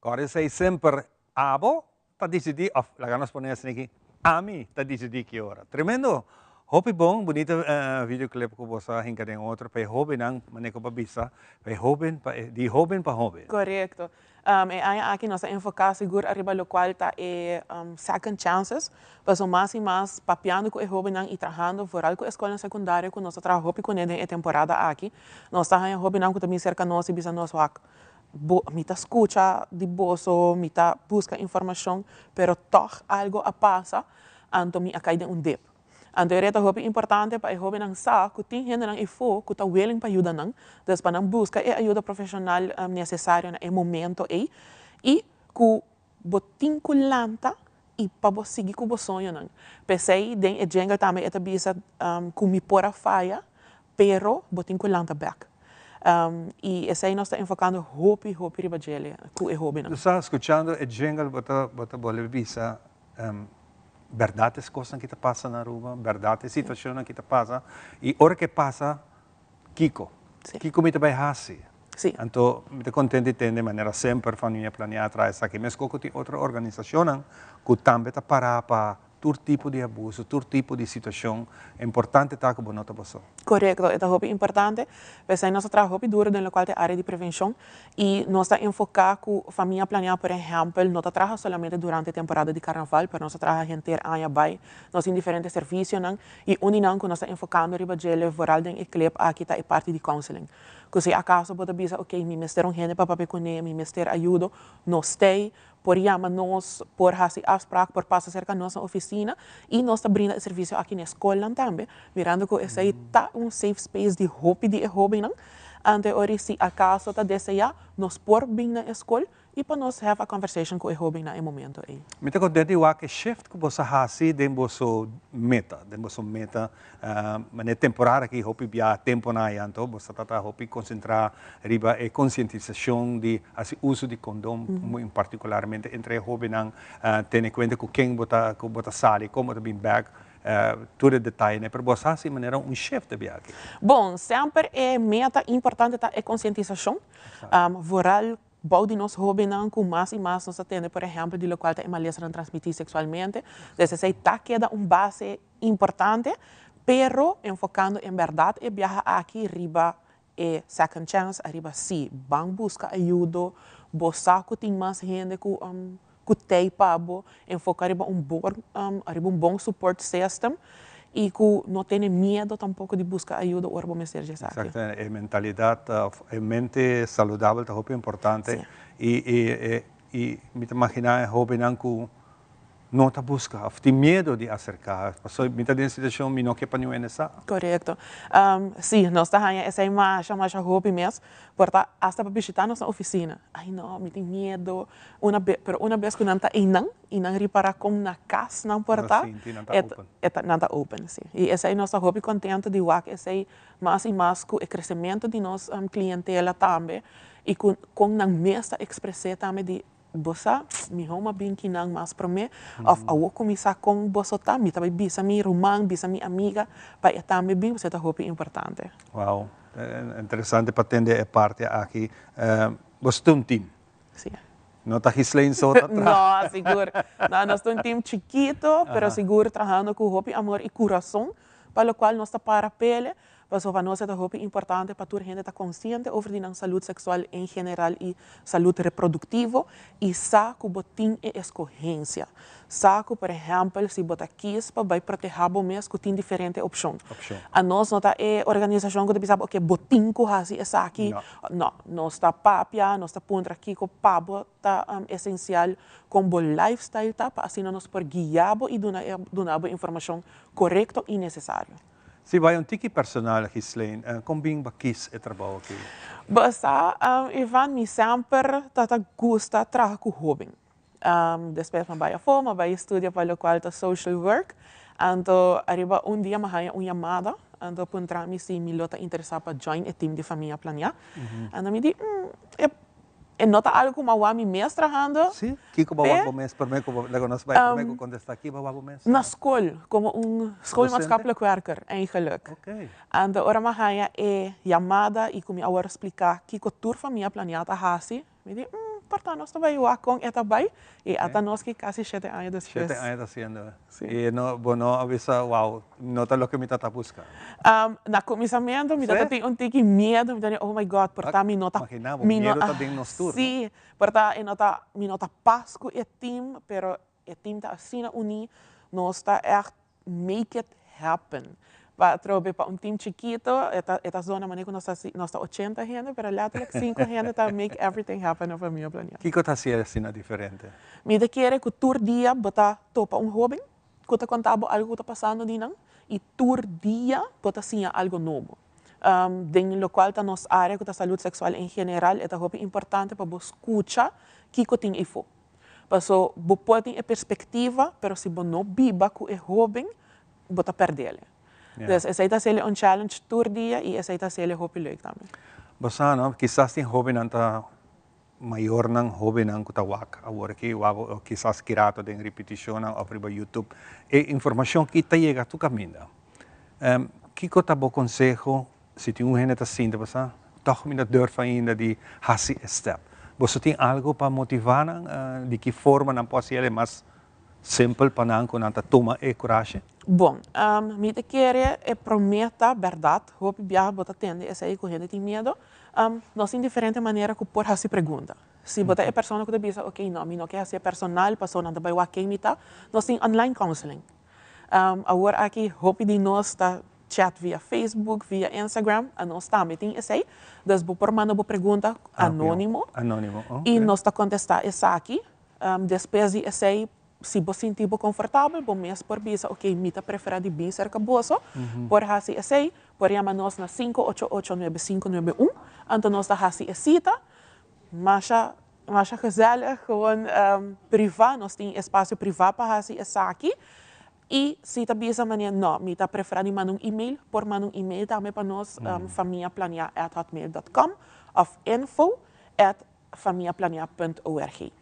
Kòrda esei semper abo ta disidí òf laga nos pone esaki ami ta disidí ki ora. Tremendo! Hopi bon, bunita videoclip ku boso a hinka den otro pa e hobennan, manera ku bo a bisa, pa e hoben, pa e, di hoben pa hoben. Korekto. E aña aki nos a enfoká sigur ariba lokual ta e second chances, pasobra mas i mas papiando ku e hobennan i trahando vooral ku e skolnan sekundario ku nos ta traha hopi kuné den e temporada aki, nos ta haña hobennan ku ta bin serka nos i bisa nos, Wak, bo, mi ta skucha di boso, mi ta buska informashon, pero tòg algu a pasa, anto mi a kai den un dip. Anto e reta hopi importante pa e hobennan sa ku tin hendenan efó ku ta willing pa yuda nan, dus pa nan buska e ayuda profeshonal nesesario na e momento ei i ku bo tin ku lanta i pa bo sigui ku bo soñonan. P'esei den e jingle tambe e ta bisa ku mi por a faya pero bo tin ku lanta bèk. I esei nos ta enfokando hopi hopi riba djele ku e hobennan. Bo sa skuchando e jingle bo ta bo ta bolbe bisa Bèrdat es kosnan ki ta pasa na Aruba, bèrdat e situashonnan ki ta pasa, i ora ke pasa, kiko? Kiko mi ta bai hasi? Anto mi ta kontent di tende manera semper Famia Planea a traha esaki, meskos ku tin otro organisashonnan ku tambe ta pará pa tur tipo di abuso, tur tipo di situashon, importante ta ku bo no ta bo so. Korekto, e ta hopi importante, p'esei nos ta traha hopi duro den lokual ta e área di prevenshon I nos ta enfoká ku Famia Planeá, por ehèmpel, no ta traha solamente durante temporada di karnaval, pero nos ta traha henter aña bai. Nos tin diferente servisionan i un di nan ku nos ta enfokando riba djele vooral den e klep aki ta e parti di counseling. Ku si akaso bo ta bisa, oke, mi mester un hende pa papia kuné, mi mester ayudo, nos t'ei, por yama nos, por hasi afsprak, por pasa serka nos na ofisina i nos ta brinda e servisio aki na e skolnan tambe, mirando ku esei ta un safe space di hopi di e hóbennan. Anto e ora si akaso ta deseá, nos por bin na e skol i pa nos have a conversation ku e hóbennan e momento ei. Mi ta kontent di wak e shift ku boso a hasi den boso meta, den boso meta Manera temporada aki hopi bia temponan aya anto bo sa ta hopi konsentrá riba e konsientisashon di hasi uso di kondom partikularmente entre e hóbennan tene kuenta ku ken bo ta ku bo ta sali kon bo ta bin bèk tur e detayenan pero bo sa hasi manera un shift e bia aki. Bon, semper e meta importante ta e konsientisashon, vooral Bou di nos hóbennan ku mas i mas nos ta tende por ehèmpel di lokual ta e malesanan transmití seksualmente. Des esei ta keda un base importante, pero enfokando en bèrdat e biaha aki riba e second chance, ariba si ban buska ayudo, bo sa ku tin mas hende ku ku tei pa bo, enfoka riba un bon riba un bon support system i ku no tene miedo tampoko di buska ayudo ora bo mester dje esaki. Exactamente, e mentalidad of e mente saludabel ta hopi importante i i i mi ta magina e hobennan ku no ta buska of tin miedo di aserka pasobra mi ta den situacion mi no ke pa niun hende sa. Korekto. Si, nos ta haña esei masha masha hopi mes Por ta hasta pa bishita nos na oficina. Ay no, mi tin miedo. Una be, pero una bes cu nan ta eynan y nan ripara con na cas nan por ta, Nan sinti, nan ta e open. e ta, nan ta open, si. Y esey nos ta hopi contento di wak esey mas y mas cu e crecemento di nos clientela tambe y cu con nan mes ta expres'e tambe di Bo sa, mihó m'a bin kinan mas promé, òf awor ku mi sa kon boso ta, mi ta bai bisa mi ruman, bisa mi amiga, pa e tambe bin, pasobra e ta hopi importante. Wow, interesante pa tende e parti aki. Boso ta un team? Sí. No ta Ghislaine so ta traha? No, sigur. No, nos ta un team chikito, pero sigur trahando ku hopi amor i kurason, pa lokual nos ta para pele, Pasobra nos e ta hopi importante pa tur hende ta konsiente over di nan salud seksual en general i salud reproduktivo i sa ku bo tin e eskohensia. Sa ku por ehèmpel si bo ta kis pa bai protehá bo mes ku tin diferente opshon. Anos no ta e organisashon ku ta bisa bo oke bo tin ku hasi esaki. No, nos ta papia, nos ta puntra kiko pa bo ta esensial, kon bo lifestyle ta pa asina nos por guia bo i duna duna bo informashon korekto i nesesario. Si bai un tiki personal Ghislaine, kon bin bo kis e trabou aki? Bo sa, Ivan, mi semper ta ta gusta traha ku hoben. Despues mi a bai afó, mi a bai studia pa lokual ta social work. Anto ariba un dia mi a haña un yamada, anto a puntra mi si mi lo ta interesá pa join e team di Famia Planiá. Anto mi di, e E no ta algo ku mi a wak mi mes trahando. Sí, kiko bo a wak bo mes promé ku bo laga nos bai promé ku kontestá ki bo a wak bo mes? Na skol, komo un schoolmaatschappelijk werker eigenlijk. Oké. Anto ora mi a haña e yamada i ku mi a wòrdu spliká kiko tur famia planiá ta hasi, mi di, mm. Por ta nos ta bai wak kon e ta bai i ata nos ki kasi shete aña despues. Shete aña ta hasiendo. I no, bo no a bisa, wow, no ta loke mi ta ta buska. Na kuminsamentu mi tabata tin un tiki miedu, mi ta di, oh my God, por ta mi no ta. Imagina bo, miedu ta den nos tur, no? Sí, por ta e no ta, mi no ta pas ku e team, pero e team ta asina uní, nos ta ègt make it happen. Pa atrobe pa un team chikito e ta e ta zona manera ku nos ta hasi nos ta ochenta hende pero letterlijk sinku hende ta make everything happen na Famia Planea. Kiko ta hasié asina diferente? Mi ta kere ku tur dia bo ta topa un hoben ku ta konta bo algu ku ta pasando di nan i tur dia bo ta siña algu nobo. Den lokual ta nos área ku ta salud seksual en general e ta hopi importante pa bo skucha kiko tin eifó. Paso bo por tin e perspectiva, pero si bo no biba cu e hoben, bo ta perdele. Dus esey ta haciele un challenge tur dia y esey ta haciele hopi leuk tambe. Bo sa no, kisas tin hobennan ta mayornan hobennan cu ta wak awor aki, wak o kisas kirato den ripeticionnan of riba YouTube. E informacion ki ta yega tur caminda. Kico ta bo conseho Si tin un hende ta sinti bo sa, tòg mi no durf ainda di hasi e stèp. Boso tin algu pa motivá nan? Di ki forma nan por hasi el e mas simpel pa nan ku nan ta tuma e kurashi? Bon, mi ta kere e promé ta bèrdat. Hopi biaha bo ta tende esei ku hende tin miedu. Nos tin diferente manera ku por hasi pregunta. Si bo ta e persona ku ta bisa, oke, no, mi no ke hasi e personal pasobra nan ta bai wak ken mi ta, nos tin online counseling. Awor aki hopi di nos ta chat via Facebook, via Instagram, anos tambe tin esei. Dus bo por manda bo pregunta anonimo. Anonimo, ok. I nos ta kontestá esaki. Despues di esei, si bo sinti bo konfortabel, bo mes por bisa, ok, mi ta preferá di bin serka boso. Por hasi esei, por yama nos na 588 9591, anto nos ta hasi e sita. Masha, masha gezellig, gewoon privá, nos tin espasio privá pa hasi esaki. I si ta bisa manera no, mi ta preferá di manda un email, por manda un email tambe pa nos famiaplanea at hotmail dot com òf info at famiaplanea punt org.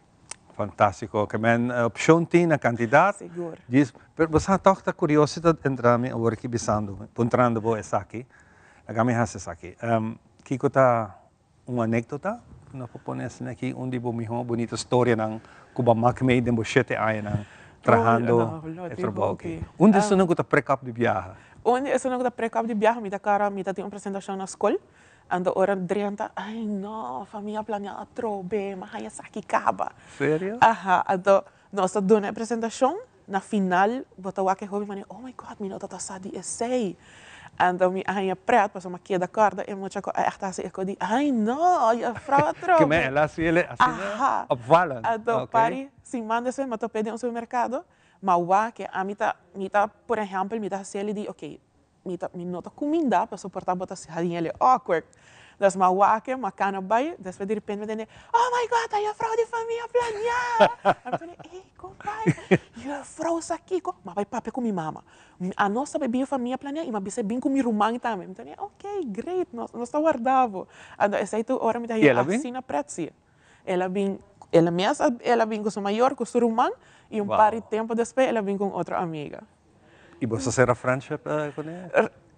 Fantástiko. Ke men opshon tin na kantidat. Sigur. Djis, pero bo sa tòg ta kurioso ta entra mi awor aki bisando, puntrando bo esaki. Laga mi hasi esaki. Kiko ta Un anekdota ku nos por pone asina aki, un di bo mihó bunita storianan ku bo a mak mei den bo shete añanan trahando e trabou aki. Un di esunnan ku ta prek op di biaha. Un di esunnan ku ta prek op di biaha, mi ta kòrda mi ta tin un presentashon na skol, anto ora drenta, ay no, famia planea atrobe, mi a haña esaki kaba. Serio? Aha, anto nos ta duna e presentashon, Na final bo ta wak e hopi manera, oh my God, mi no ta ta sa di esei. Anto mi a haña pret pasobra mi a keda kòrda e mucha ku a ègt hasi e kos di, ay no, juffrouw atrobe. Ke men el a hasi el asina opvallend. Anto pari siman despues mi a top'é den un supermerkado, ma wak ke ami ta, mi ta por ehèmpel mi ta hasi el di, okay, Mi ta mi no ta cuminda pasobra por ta bo ta haña el awkward. Dus m'a wak e, m'a cana bay, despues di repente mi tende, oh my God, ta juffrouw di famia Plania! Mi tende, ey compai, juffrouw sa kico? M'a bay papia cu mi mama. Anos ta bay bin famia Plania y m'a bisa bin cu mi ruman tambe. Mi tende, ok, great, nos nos ta warda bo. Anto esey tur ora mi ta Y el a bin? asina pret, si. El a bin, el mes a el a bin cu su mayor, cu su ruman y un par di tempo despues el a bin cu un otro amiga. I boso sera friendship kuné?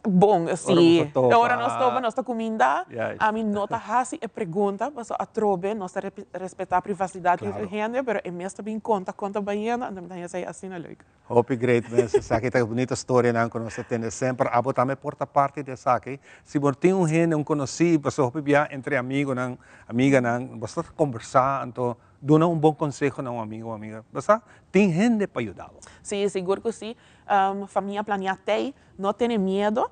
Bon, si. Ora nos topa, nos ta kuminda. Ami no ta hasi e pregunta, pasobra atrobe nos ta respetá privasidat di otro hende, pero e mes ta bin konta kon ta bayendo, anto mi ta haña esei asina leuk. Hopi great mes. Esaki ta e bunita storianan ku nos ta tende semper. Abo tambe por ta parti di esaki. Si bo tin un hende, un konosí, pasobra hopi bia entre amigunan, amiganan, bo ta kombersá, anto Duna un bon konseho na un amigu o amiga. Bo sa, tin hende pa yuda bo. Sí, sigur ku sí. Famia Planea Tei no tene miedo.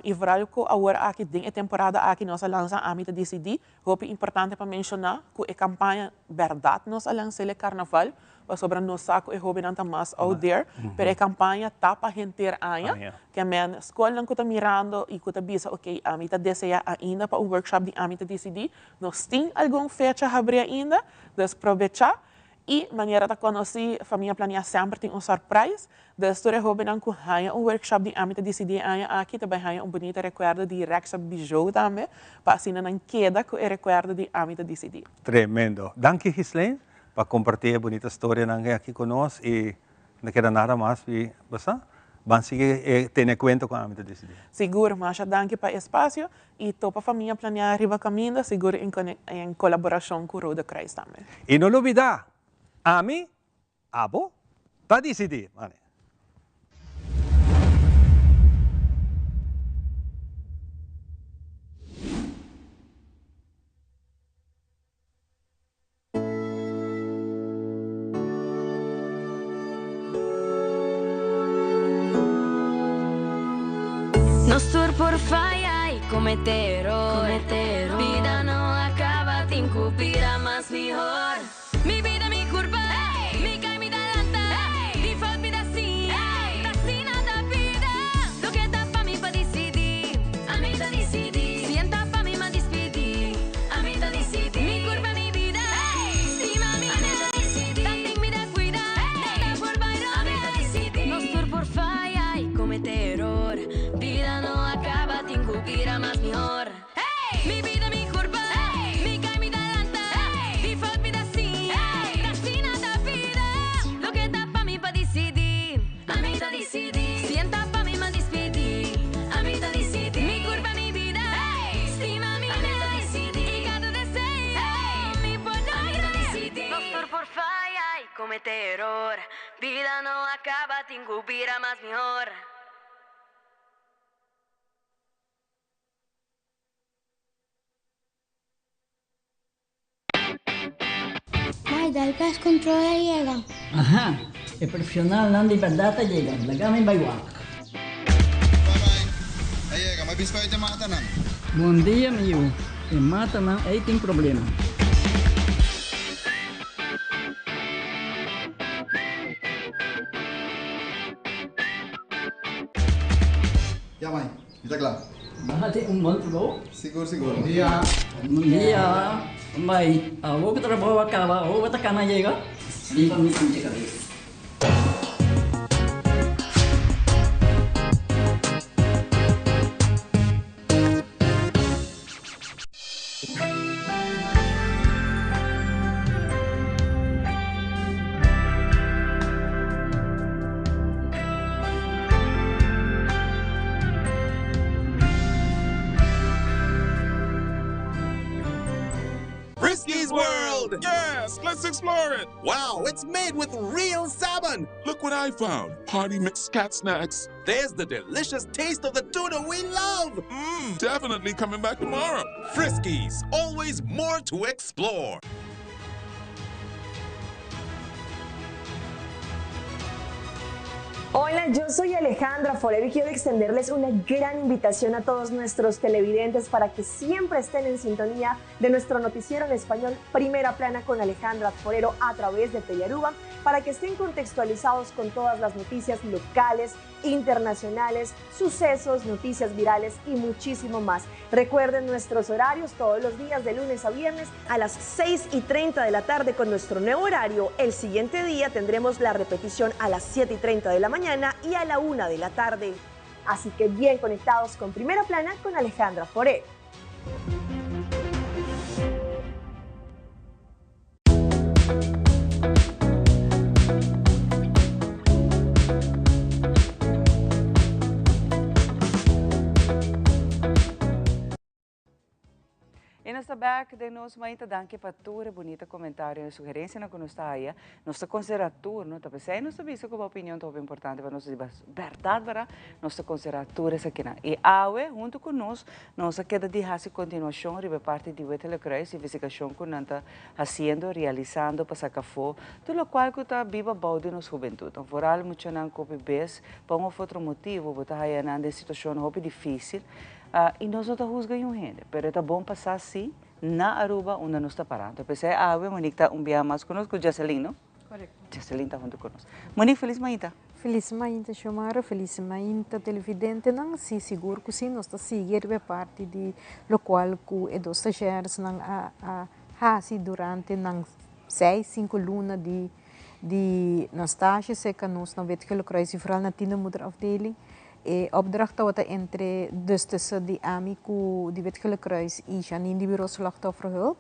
I vooral ku awor aki den e temporada aki nos a lansa Ami ta Disidí. Hopi importante pa menshoná ku e kampaña bèrdat nos a lans'el e karnaval pasobra nos sa ku e hóbennan ta mas out there. Pero e kampaña ta pa henter aña. Ke men skolnan ku ta mirando i ku ta bisa oke ami ta deseá ainda pa un workshop di Ami ta Disidí. Nos tin algun fecha habrí ainda, dus probechá. I manera ta konosí, Famia Planea semper tin un surprise. Dus tur e hóbennan ku haña un workshop di Ami ta Disidí e aña aki ta bai haña un bunita rekuerdo di Rexa Bijou tambe, pa asina nan keda ku e rekuerdo di Ami ta Disidí. Tremendo. Danki Ghislaine pa kompartí e bunita storianan aki ku nos i no keda nada mas di basa. Ban sigui tene kuenta ku ami ta disidí. Sigur, masha danki pa e spasio i topa famia planea riba kaminda, sigur en kolaborashon ku Rode Kruis tambe. I no lubidá, ami, abo, ta disidí. Mane. Nos tur por faya y comete eror. Bida no a caba, tin cu bira mas mihor. Mi bida, mi curpa, mi cay, mi ta lanta. Di fout mi ta siña, ta asina ta bida. Loke ta pa mi pa dicidi, ami ta dicidi. Si en ta pa mi, m'a dispidi. Ami ta dicidi. Mi curpa, mi bida. Stima mi Ami ta dicidi. Tanten mi ta cuida. Nada por bay robes. Ami ta dicidi. Nos tur por faya y comete eror. Bida no a caba, tin cu bira mas mihor. Mi bida, mi curpa. Mi cay, mi ta lanta. Di fout mi ta siña. Ta asina ta bida. Loke ta pa mi pa dicidi. Ami ta dicidi. Si en ta pa mi, m'a dispidi. Ami ta dicidi. Mi curpa, mi bida. Stima mi Ami ta dicidi. Y cada deseo mi por logra. Ami ta dicidi. Nos tur por faya y comete eror. Bida no a caba, tin cu bira mas mihor. Mai, dal pest control a yega. Aha, e profesionalnan di berdad a yega, laga mi bai wak. A yega, ma bispuit e matanan. Bon dia mi yu, e matanan ei tin problema. Ya mai, Mi ta kla. Nan a tin un bon trabou. Sigur, sigur. Bon dia. Bon dia. Mai, awor ku trabou a kaba, awor bo ta kana yega? Riba mi pinche kabes. Friskies World! Yes, let's explore it! Wow, it's made with real salmon! Look what I found! Party mix cat snacks. There's the delicious taste of the tuna we love! Mmm, definitely coming back tomorrow. Friskies, always more to explore. Hola, yo soy Alejandra Forero y quiero extenderles una gran invitación a todos nuestros televidentes para que siempre estén en sintonía de nuestro noticiero en español Primera Plana con Alejandra Forero a través de Telearuba para que estén contextualizados con todas las noticias locales, internacionales, sucesos, noticias virales y muchísimo más. Recuerden nuestros horarios todos los días de lunes a viernes a las 6 y 30 de la tarde con nuestro nuevo horario. El siguiente día tendremos la repetición a las 7 y 30 de la mañana y a la 1 de la tarde. Así que bien conectados con Primera Plana con Alejandra Foré. E nos ta bek den nos mainta danki pa tur e bunita comentario y sugerencianan cu nos ta haya. Nos ta considera tur, no ta pesey nos ta bisa cu bo opinion ta hopi importante pa nos di berdad berdad nos ta considera tur esakinan. Y awe hunto cu nos, nos a keda di haci continuacion riba e parti di Wit Gele Kruis, investigacion cu nan ta haciendo, realisando pa saca afo tur locual cu ta biba bou di nos hubentud. Vooral muchanan cu hopi bes pa un of otro motibo bo ta haya nan den situacion hopi dificil. Y nos no ta huzga niun hende, pero e ta bon pa sa si na Aruba unda nos ta para. Enton p'esei awe Monique ta un bia mas cu nos, cu Jesseline, no? Correcto. Jesseline ta hunto cu nos. Monique, feliz mainta. Feliz mainta, Xiomara. Feliz mainta, televidentenan. Si, sigur cu si, nos ta sigui riba e parti di locual cu e dos stagiairesnan a a haci durante nan seis, cinco luna di di nan stage cerca nos na Wit Gele Kruis y vooral na Tienermoederafdeling. E opdracht tabata entre, dus tussen di ami ku di Wit Gele Kruis i Janine di Bureau Slachtofferhulp.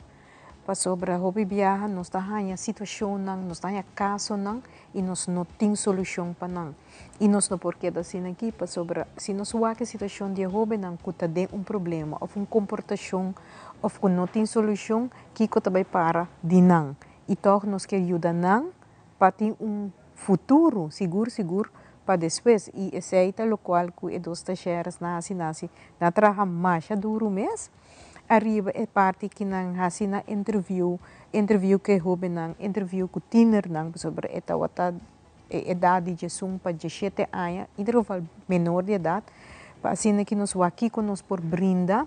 Pasobra hopi biaha nos ta haña situashonnan, nos ta haña kasonan i nos no tin solushon pa nan. I nos no por keda asina aki pasobra si nos wak e situashon di e hóbennan ku ta den un problema òf un komportashon òf ku no tin solushon, kiko ta bai para di nan? I tòg nos kier yuda nan pa tin un futuro sigur sigur pa despues. I esei ta lokual ku e dos stashèresnan hasi nan hasi. Nan a traha masha duru mes. Ariba e parti ki nan hasi nan interview, interview ku e hóbennan, interview ku tienernan, pasobra e tabata e edat di diesun pa dieshete aña, in ieder geval menor di edat, pa asina ki nos wak kiko nos por brinda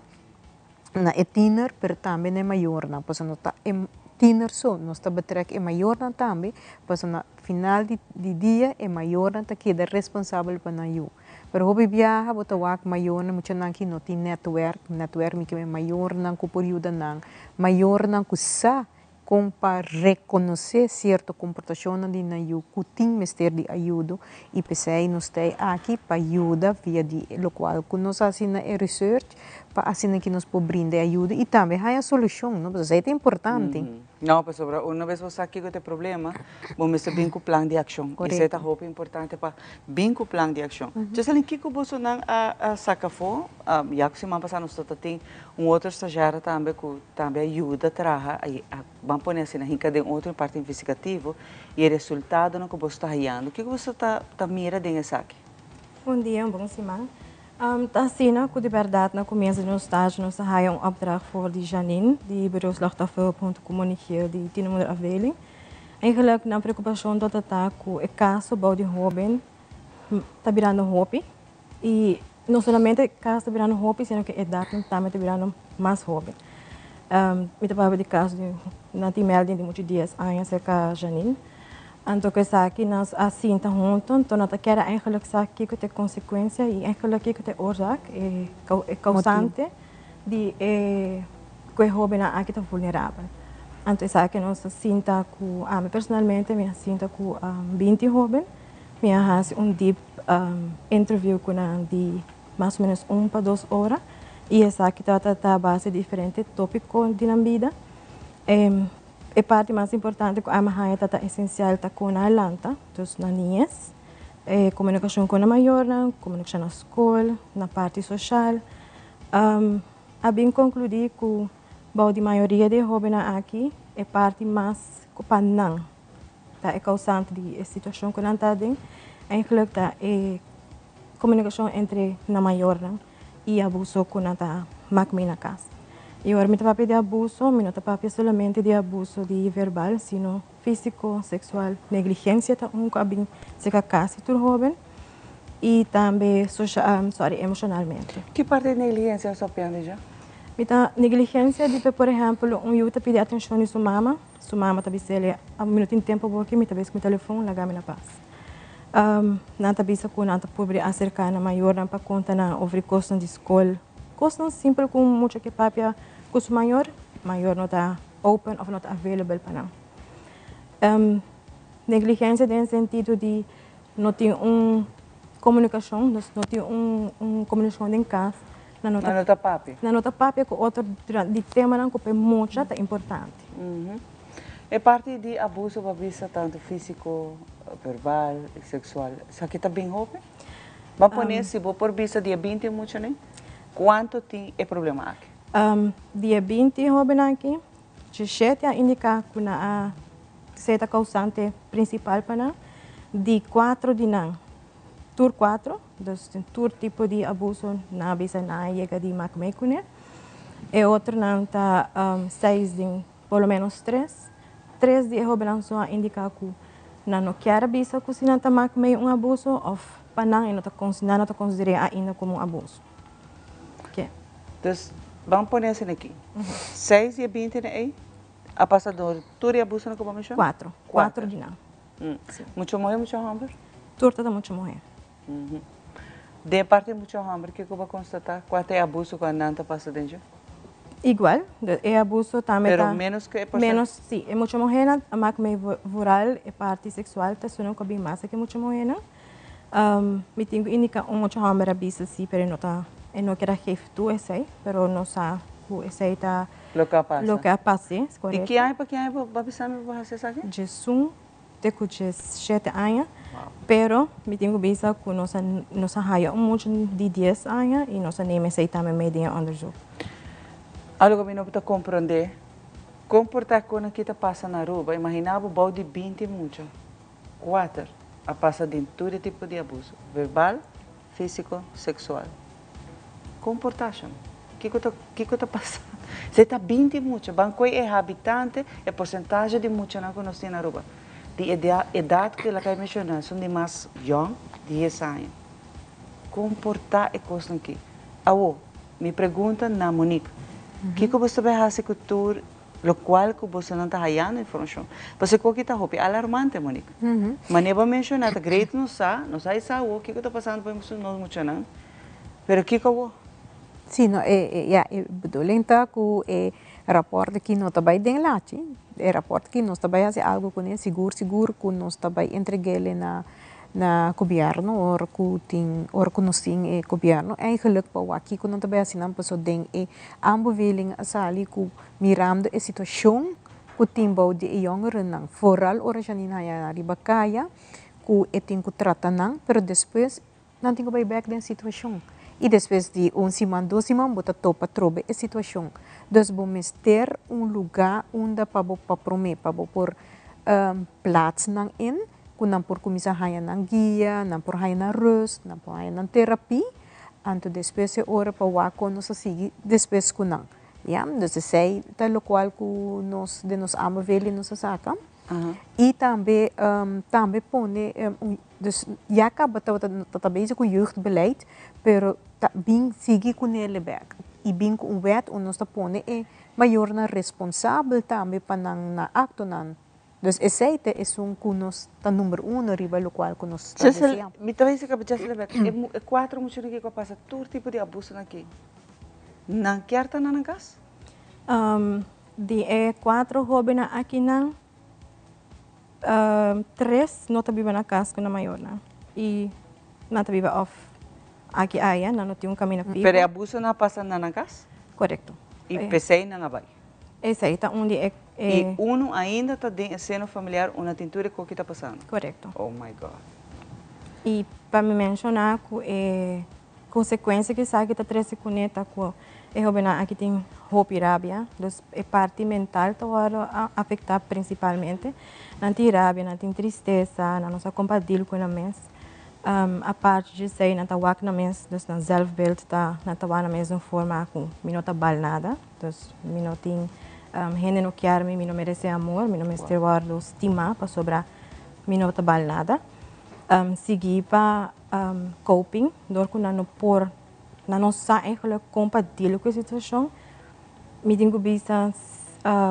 na e tiener, pero tambe na e mayornan, pasobra no ta e tiener so, nos ta betrek e mayornan tambe, pasobra na final di dia e mayornan ta keda responsabel pa nan yu. Pero hopi biaha bo ta wak mayornan, muchanan ki no tin netwerk, netwerk mi ke men mayornan ku por yuda nan, mayornan ku sa kon pa rekonosé sierto komportashonnan di nan yu ku tin mester di ayudo i p'esei nos ta ei aki pa yuda via di lokual ku nos hasi na e research pa asina ki nos por brinda e ayudo i tambe haña solushon, no, pasobra esei ta importante. No, pasobra una bes bo sa kiko ta e problema, bo mester bin ku plan di akshon. I esei ta hopi importante pa bin ku plan di akshon. Joselin, kiko bosonan a saka afó? Ya ku siman pasá nos ta tin un otro stagiario tambe ku tambe a yuda traha, a ban pone asina, hinka den otro parti investigativo i e resultadonan ku boso ta hayando. Kiko boso ta mira den esaki? Bon dia, un bon siman. Ta asina ku di bèrdat na komienso di nos stage nos a haya un opdracht for di Janine di Bureau Slachtofferhulp huntu ku Monique di Tienermoederafdeling. Eigenlijk nan preokupashon tabata ta ku e kaso bou di hóben ta birando hopi i no solamente e kaso ta birando hopi sino ku e edatnan tambe ta birando mas hóben. Mi ta papia di kaso di nan tin melding di muchu dies aña serka Janine. Anto ku esaki nos a sinta huntu, anto no ta kere eigenlijk sa kiko ta e konsekuensia i eigenlijk kiko ta e oorzaak, e kousante di e ku e hóbennan aki ta vulnerabel. Anto esaki nos a sinta ku ami personalmente mi a sinta ku binti hóben, mi a hasi un deep interview ku nan di mas o menos un pa dos ora i esaki tabata ta base di diferente topiko di nan bida. E parti mas importante ku ami haña ta ta esensial ta kon nan a lanta, dus nan niñes, e komunikashon ku nan mayornan, komunikashon na skol, na parti soshal. A bin konkludí ku bou di mayoria di e hóbennan aki e parti mas ku pa nan ta e kousante di e situashon ku nan ta aden, eigentlik ta e komunikashon entre nan mayornan. i abuso ku nan ta mak mi na kas. I ora mi ta papia di abuso, mi no ta papia solamente di abuso di verbal, sino físiko, seksual. Negligensia ta un ku a bin serka kasi tur hóben i tambe sosha, sorry, emoshonalmente. Ki parti di negligensia bo ta papiando dja? Mi ta negligensia di por ehèmpel un yu ta pidi atenshon di su mama, su mama ta bisa el, mi no tin tempu bo aki, mi ta bes ku mi telefon, laga mi na pas. Nan ta bisa ku nan ta purba di aserká nan mayornan pa konta nan over di kosnan di skol. Kosnan simpel ku un mucha ke papia ku su mayor, mayor no ta open òf no ta available pa nan. Negligensia den sentido di no tin un komunikashon, dus no tin un komunikashon den kas. Nan no ta papia. Nan no ta papia ku otro di temanan ku pa e mucha ta importante. E parti di abuso pa bisa tantu físiko, verbal i seksual, esaki ta bin hopi? Ban pone si bo por bisa di e binti muchanan, kuantu tin e problema aki? Di e binti hóbennan aki, dishete a indiká ku nan a ser ta kousante prinsipal pa nan. Di kuatro di nan, tur kuatro, dus tin tur tipo di abuso nan a bisa nan a yega di mak mee kuné. E otronan ta seis den Por lo menos tres. Tres di e hobennan so a indica cu nan no kier a bisa cu si nan ta mak mey un abuso of pa nan e no ta nan no ta consider'e ainda como un abuso. Ke. Dus, ban pone asina aki. Seis di e binti na ey a pasa door tur e abusonan cu bo a menciona? Cuatro. Cuatro di nan. Mucho muhe, mucho homber? Tur ta ta mucho muhe. Den e parti mucha homber kiko bo a constata? Cua ta e abuso cu nan ta pasa den dje? Igual, e abuso tambe ta. Pero menos cu e porcent. Menos, si. E mucha muhernan a mak mee vooral e parti sexual ta esunnan cu a bin mas aki mucha muhernan. Mi tin cu indica un mucha homber a bisa si pero e no ta, e no kier a geef toe esey, pero nos a. ku esei ta Loke a pasa. Loke a pasa, Di korekto. ki aña pa ki aña bo a bisa mi bo a hasi esaki? Djesun te ku djesshete aña, pero mi tin ku bisa ku nos a nos a haya un mucha di dies aña i nos a neem esei tambe mee den e onderzoek. Algo ku mi no ta komprondé, kon por ta kon aki ta pasa na Aruba? Imaginá bo bou di binti mucha, kuater a pasa den tur e tipo di abuso, verbal, físiko, seksual. Kon por ta asha? Kiko ta kiko ta pasa? Si ta binti mucha, ban koe e habitante, e porsentahe di muchanan ku nos tin na Aruba, di e edat ku el a kai menshoná, esun di mas yòn, dies aña. Kon por ta e kosnan aki? Awo, mi pregunta na Monique, kiko bo ta bai hasi ku tur lokual ku bosonan ta hayando informashon? Pasobra e koki ta hopi alarmante, Monique. Manera bo a menshoná, ta great nos sa, nos a sa awo kiko ta pasando pa nos muchanan, pero kiko awo? Sí, no, e, e, ja, e bedoeling ta ku e rapòrt aki no ta bai den lachi. E rapòrt aki nos ta bai hasi algu kuné, sigur sigur ku nos ta bai entreg'é na na gobièrnu ora ku tin ora ku nos tin e gobièrnu eigenlijk pa wak kiko nan ta bai hasi nan pasobra den e aanbeveling a sali ku mirando e situashon ku tin bou di e yongerennan foral ora Janine haya nan riba kaya ku e tin ku trata nan pero despues nan tin ku bai bèk den situashon i despues di un siman dos siman bo ta topa atrobe e situashon dus bo mester un lugá unda pa bo pa promé pa bo por plaats nan in ku nan por kuminsá haña nan guia, nan por haña nan rust, nan por haña nan terapia, anto despues e ora pa wak kon nos a sigui despues ku nan. Ya, dus esei ta lokual ku nos den nos aanbeveling nos a saka. I tambe tambe pone un dus ya kaba tabata ta bezig ku jeugdbeleid, pero ta bin sigui kuné bèk i bin ku un wet unda nos ta pone e mayornan responsabel tambe pa nan nan aktonan. Dus esei ta esun ku nos ta number uno riba lokual ku nos ta Jessel, desea. mi ta bisa kaba Jessel Beck, e e kuatro muchanan aki ku a pasa tur tipo di abusonan aki, nan kier ta na nan kas? Di e kuatro hobennan akinan, tres no ta biba na kas ku nan mayornan i nan ta biba òf aki aya, nan no tin un kaminda fiho. Pero e abusonan a pasa na nan kas? Korekto. I p'esei nan a bai? Esei ta un di e. I unu ainda ta den e seno familiar unda tin tur e koki ta pasando. Korekto. Oh my God. I pa mi menshoná ku e konsekuensia ku esaki ta trese kuné ta ku e hobennan aki tin hopi rabia, dus e parti mental ta wòrdu afektá prinsipalmente. Nan tin rabia, nan tin tristesa, nan no sa kon pa deal ku nan mes. Aparte di esei nan ta wak nan mes, dus nan zelfbeeld ta, nan ta wak nan mes den un forma ku mi no ta bal nada. Dus mi no tin hende no kier mi, mi no merece amor, mi no mester wordo stima pasobra mi no ta bal nada. Sigui pa coping dor cu nan no por, nan no sa eigenlijk con pa deal cu e situacion. Mi tin cu bisa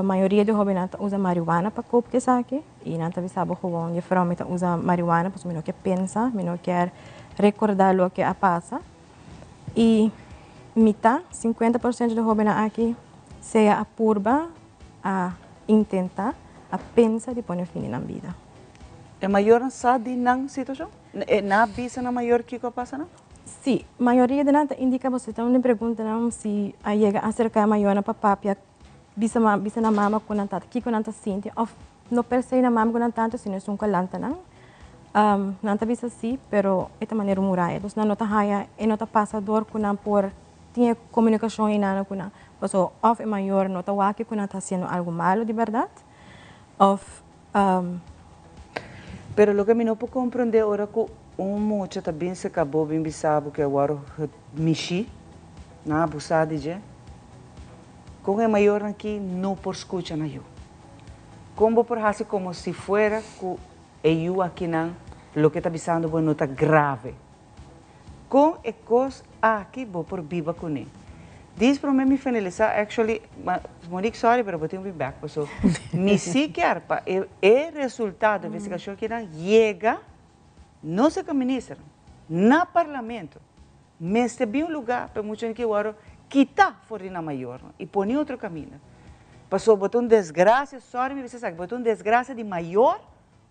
mayoria di hobennan ta usa marihuana pa cope cu esaki y nan ta bisa bo gewoon juffrouw mi ta usa marihuana pasobra mi no kier pensa, mi no kier recorda loke a pasa. Y mitá, 50 por ciento di hóbennan aki, sea a purba, a intentá, a pensa di pone fin di nan bida. E mayornan sa di nan situacion? Nan a bisa nan mayor kico a pasa nan? Sí, mayoria di nan ta indica, pasobra ta un di pregunta nan si a yega acerca e mayornan pa papia, bisa bisa nan mama cu nan tata kico nan ta sinti of no per se nan mama cu nan tata sino esun cu a lanta nan. Nan ta bisa si, pero e ta manera un muraya. Dus nan no ta haya, e no ta pasa dor ku nan por tin e komunikashon einana ku nan. Pasobra òf e mayor no ta wak ku nan ta hasiendo algu malu di bèrdat, òf. Pero loke mi no por komprondé ora ku un mucha ta bin serka bo bin bisa bo ku e wòrdu mishi, nan a abusá di dje, kon e mayornan aki no por skucha na yu? Kon bo por hasi komo si fuera ku E yu akinan loke ta bisando bo no ta grave. Kon e kos aki bo por biba kuné? Dis promé mi finalisá, actually, Monique sorry pero bo tin un bin bèk paso mi si kier pa e e resultado investigashon akinan yega no serka minister, na parlamento. Mester bin un lugá pa e muchanan ki wòrdu kitá for di nan mayornan i pone otro kaminda. Pasobra bo ta un desgrasia, sorry mi bisa esaki, bo ta un desgrasia di mayor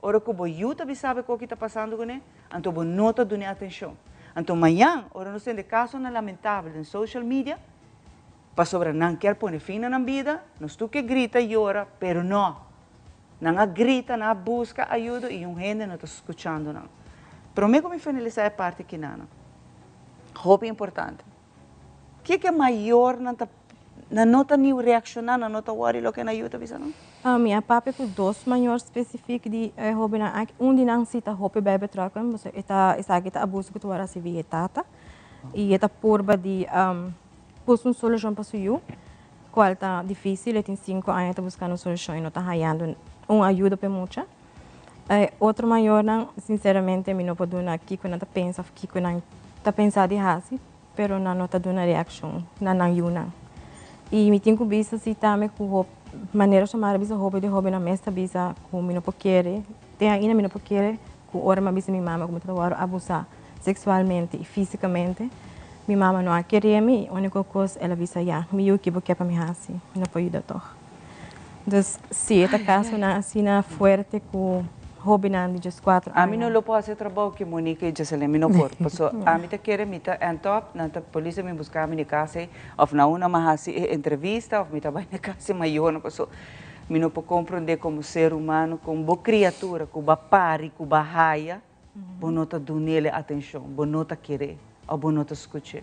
ora ku bo yu ta bisa bo e koki ta pasando kuné, anto bo no ta dun'é atenshon. Anto mañan ora nos tende kasonan lamentabel den social media, Pasobra nan kier pone fin na nan bida, nos tur ke grita yora, pero no. Nan a grita, nan a buska ayudo y un hende no ta scuchando nan. Prome cu mi finalisa e parti aki nan, hopi importante. Kico e mayornan ta, nan no ta ni reacciona, nan no ta worry loke nan yu ta bisa nan? Mi a papia cu dos mayor specific di e hobennan aki. Un di nan si ta hopi bij betrokken, pasobra e ta, esaki ta abuso cu ta worde recibi e tata. Y e ta purba di busca un solucion pa su yu, cual ta dificil, e tin cinco aña ta buscando un solucion y no ta hayando un ayuda pa e mucha. E otro mayornan, sinceramente mi no por duna kico nan ta pensa of kico nan ta pensa di haci, pero nan no ta duna reaccion na nan yunan. Y mi tin cu bisa si tambe cu hop, manera Xiomara bisa hopi di hobennan mes ta bisa cu mi no por kere, te ainda mi no por kere cu ora mi a bisa mi mama cu mi ta worde abusa sexualmente y fisicamente, mi mama no a kere mi y unico cos el a bisa ya, mi yu ki bo ke pa mi haci, mi no por yuda toch. Dus si e ta casonan asina fuerte cu hobennan di diescuatro Ami no aña. lo por haci e trabou ki Monique y Jocelyn, mi no por. Paso ami ta kere mi ta end up, nan ta polis a bin busca mi di cas ey, of na una mi a haci e entrevista of mi ta bay na cas di mayornan paso mi no por comprende como ser humano con bo criatura cu bo a pari, cu bo a haya, bo no ta dunele atencion, bo no ta kere of bo no ta scuche.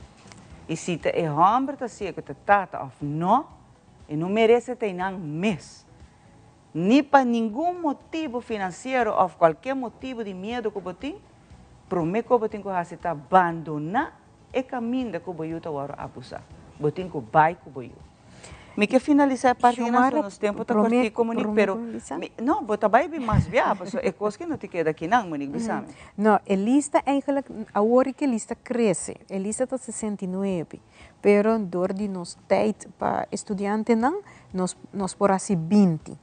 Y si ta e homber ta haci'e cu ta tata of no, e no merece ta eynan mes. Ni pa ningun motibo financiero of cualkier motibo di miedo cu bo tin, prome cu bo tin cu haci ta bandona e caminda cu bo yu ta worde abusa. Bo tin cu bay cu bo yu. Mi ke finalisa e parti aki nan, nos tempo ta cortico Monique, pero no, bo ta bay bin mas bia, pasobra e cos ki no ta keda aki nan, Monique, bisa mi. No, e lista eigenlijk, awor e lista crece, e lista ta 69, pero door di nos tijd pa e studiantenan, nos nos por haci 20,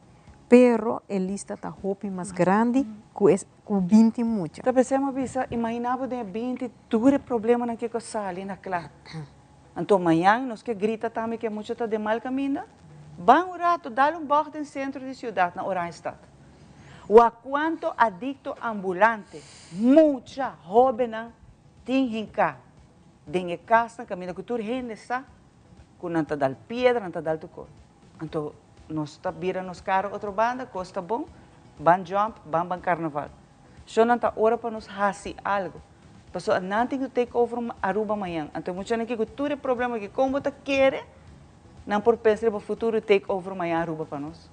pero e lista ta hopi mas grandi cu e cu 20 mucha. Ta pesey mi a bisa, imagina bo den e 20 tur e problemanan kico sali na cla. Anto mañan nos ke grita tambe ke mucha ta den mal kaminda? Ban un rato, dal un bògt den sentro di siudat na Oranjestad. Wak kuanto adikto ambulante, mucha, hóbennan tin hinká den e kasnan kaminda ku tur hende sa ku nan ta dal piedra, nan ta dal tur kos. Anto nos ta bira nos kara otro banda, kos ta bon, ban jump, ban ban karnaval. So nan ta ora pa nos hasi algo. Pasobra nan tin ku take over Aruba mañan. Anto e muchanan aki ku tur e problema aki, kon bo ta kere nan por pensa riba futuro take over mañan Aruba pa nos?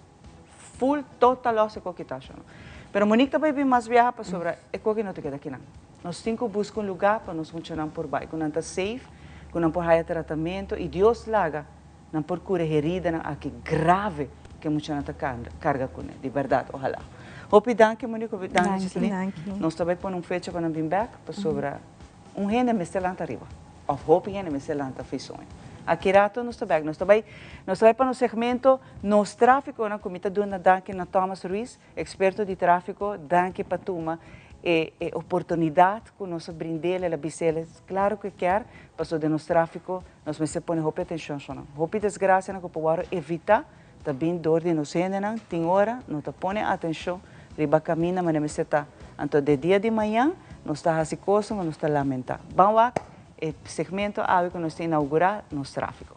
Full total loss e koki ta asha no. Pero Monique ta bai bin mas biaha pasobra e koki no ta keda akinan. Nos tin ku buska un luga pa nos muchanan por bai, ku nan ta safe, ku nan por haya tratamento i Dios laga nan por kura e heridanan aki grave ku e muchanan ta karga kuné. Di bèrdat, ohalá. Hopi danki Monique, hopi danki Jocelyn. Nos ta bai pone un fecha pa nan bin bèk pasobra un hende mester lanta ariba òf hopi hende mester lanta for e soño. Aki rato nos ta bèk. Nos ta bai nos ta bai pa nos segmento Nos Tráfikonan ku mi ta duna danki na Thomas Ruiz, eksperto di tráfiko. Danki pa tuma e e oportunidat ku nos a brind'el, el a bis'el klaro ku e kier pasobra den nos tráfiko Nos mester pone hopi atencion so nan. Hopi desgracianan cu por worde evita ta bin door di nos hendenan. Tin ora no ta pone atencion riba caminda manera mester ta. Anto de dia di mañan nos ta haci cosnan cu nos ta lamenta. Ban wak e segmento awe cu nos ta inaugura nos trafico.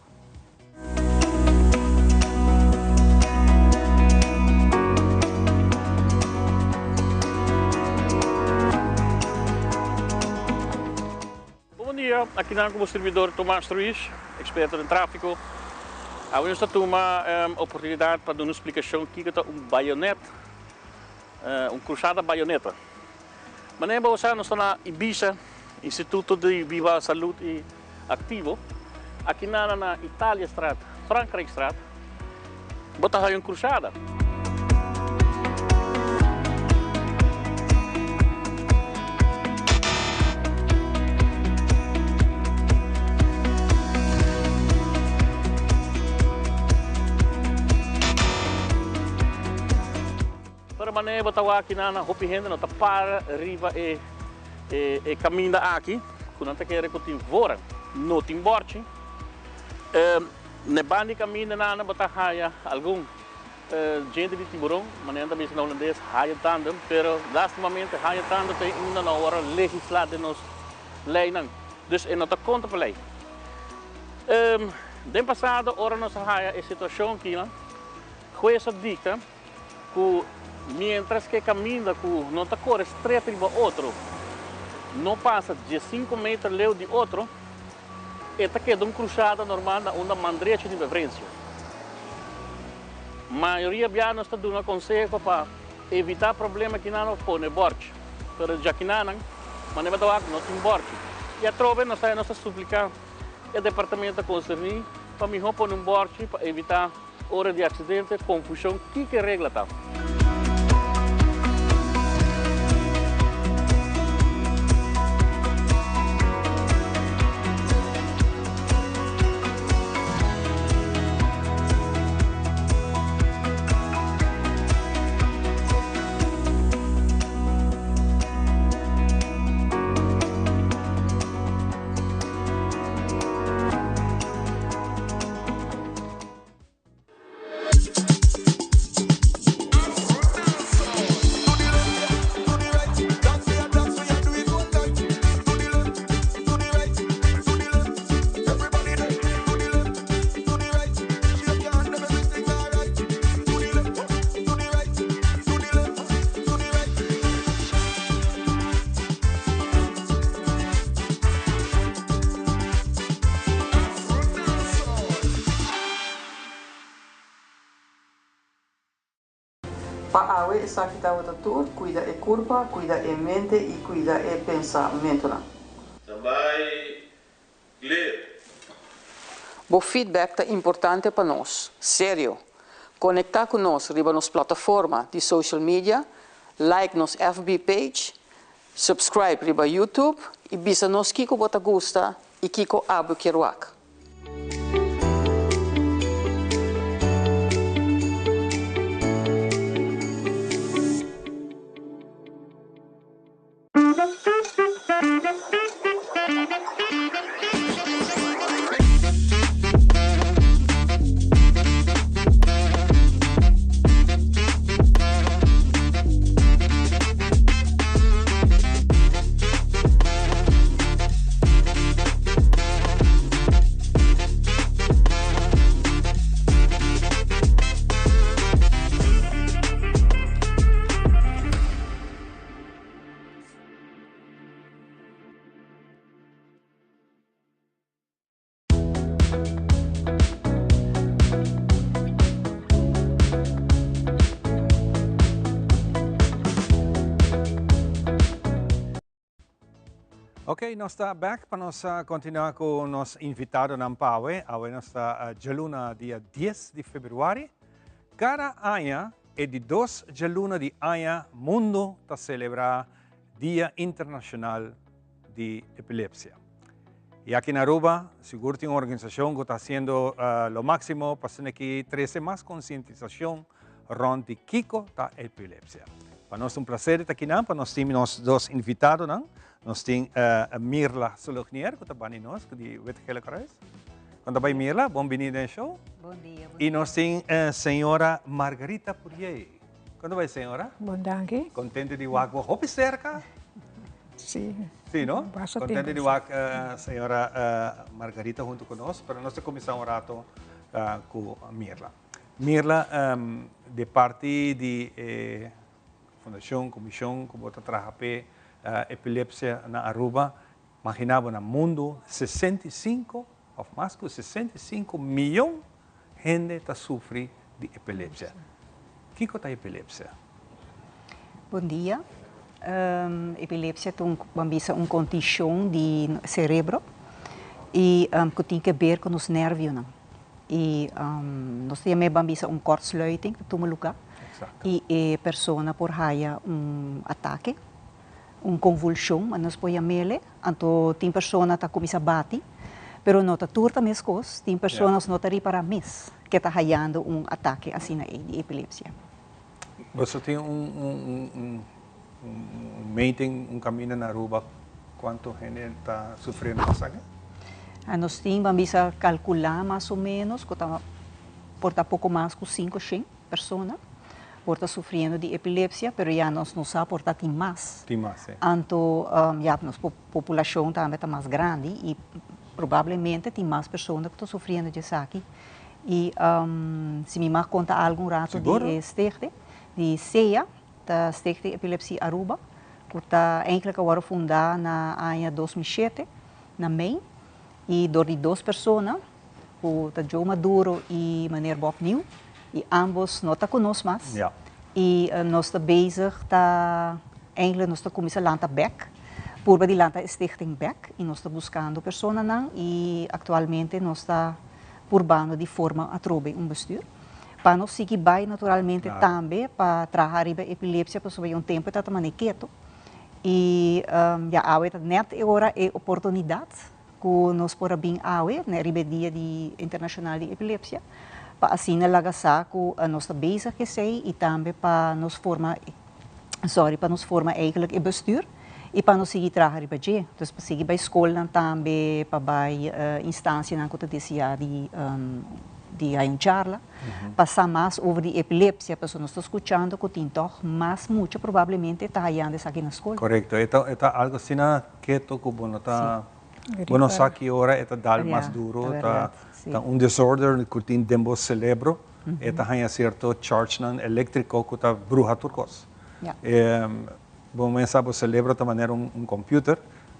Bon dia, aki nan ku bo sirbidor Tomas Ruiz, eksperto den tráfiko. Awe nos ta tuma oportunidat pa duna un splikashon kiko ta un bayonet, un krusada bayoneta. Manera bo sa nos ta na Ibiza, Instituto di Biba Salud i Aktivo. Aki nan na Italiastraat, Frankrijkstraat, bo ta haña un krusada. Pero manera bo ta wak kinan hopi hende no ta para riba e e kaminda aki ku nan ta kere ku tin voran. No tin bòrchi. Ne banda di kaminda nan bo ta haya algun djente di tiburon, manera nan ta bisa na hulandes haaientanden, pero lastimamente haaientanden ta ainda no a wòrdu legislá den nos leinan, dus e no ta konta pa lei. Den pasado ora nos a haya e situacion aki, hues a dicta cu mientras cu e caminda cu no ta core stret riba otro no pasa diescinco meter leu di otro, e ta keda un cruzada normal na unda man drecho di preferencia. Mayoria bia nos ta duna conseho pa evita problema kinan of pone borchi, pero djakinanan manera bo ta wak no tin borchi y atrobe nos ta nos ta suplica e departamento concerni pa miho pone un borchi pa evita Ora di accidente, confusion, kiko e regla ta? Pa awe esaki tabata tur, cuida e curpa, cuida e mente y cuida e pensamentonan. Tambay clear. Bo feedback ta importante pa nos. Serio! Conecta cu nos riba nos plataforma di social media, like nos FB page, Subscribe riba YouTube y bisa nos kico bo ta gusta y kico abo kier wak. Ok, nos ta back pa nos continua cu nos invitadonan pa awe. Awe nos ta djaluna dia 10 di februari. Cada aña, e di dos djaluna di aña, mundo ta celebra Dia Internacional di Epilepsia. Y aki na Aruba, sigur tin un organisacion cu ta haciendo lo maximo pa asina aki trece mas concientisacion rond di kico ta epilepsia. Pa nos ta un placer di ta akinan, pa nos tin nos dos invitadonan. Nos tin Mirla Solognier cu ta bani nos di Wit Gele Kruis. Con ta bay Mirla? Bon bini den show. Bon dia, bon Y nos tin señora Margarita Purier. Con ta bay señora? Bon danki. Contento di wak bo hopi cerca? Sí. Sí, no? Basta Contento tempo, di sí. wak señora Margarita hunto cu nos, pero nos ta cuminsa un rato cu Mirla. Mirla, di parti di e fundacion, comision cu bo ta traha p'e epilepsia na Aruba, imagina bo na mundo 65 of mas cu 65 miyon hende ta sufri di epilepsia. Kiko ta epilepsia? Bon dia. Epilepsia ta un, ban bisa, un kondishon di serebro i ku tin ke ber ku nos nervionan. I nos ta yam'é ban bisa un kortsluiting ta tuma lugá i e persona por haya un atake, un konvulshon nos por yam'é. Anto tin persona ta kuminsá bati, pero no ta tur ta meskos, tin personas no ta ripará mes ke ta hayando un atake asina ei di epilepsia. Boso tin un un meting, un kaminda na Aruba kuantu hende ta sufriendo di esaki? Nos tin, ban bisa kalkulá mas o ménos ku ta por ta poko mas ku sinku shen persona por ta sufriendo di epilepsia, pero ya nos no sa por ta tin mas. Tin mas, sí. Anto ya nos populashon tambe ta mas grandi i. probablemente tin mas persona ku ta sufriendo di esaki. I si mi mag konta algu un rato di e stichting, di SEA, ta Stichting Epilepsie Aruba, ku ta eigenlijk a wòrdu fundá na aña 2007 na mei i dor di dos persona ku ta Joe Maduro i meneer Bob Nieuw i ambos no ta ku nos mas i nos ta bezig ta eigenlijk nos ta kuminsá lanta bèk purba di lanta e stichting bèk i nos ta buskando personanan i aktualmente nos ta purbando di forma atrobe un bestuur pa nos sigui bai naturalmente tambe pa traha riba epilepsia pasobra un tempu e ta ta mane keto i ya awe ta nèt e ora e oportunidat ku nos por a bin awe riba e dia di internashonal di epilepsia pa asina laga sa ku nos ta bezig ku esei i tambe pa nos forma sorry pa nos forma eigenlijk e bestuur i pa nos sigui traha riba dje. Dus pa sigui bai skolnan tambe, pa bai instansianan ku ta deseá di di hay un charla, pa sa mas over di epilepsia, pasobra nos ta skuchando ku tin tòg mas mucha probablemente ta hayando esaki na skol. Korekto, e ta e ta algu asina keto ku bo no ta bo no sa ki ora e ta dal mas duro, ta ta un disorder ku tin den bo selebro, e ta haña sierto chargenan eléktriko ku ta bruha tur kos. Bo mesa bo celebro ta manera un computer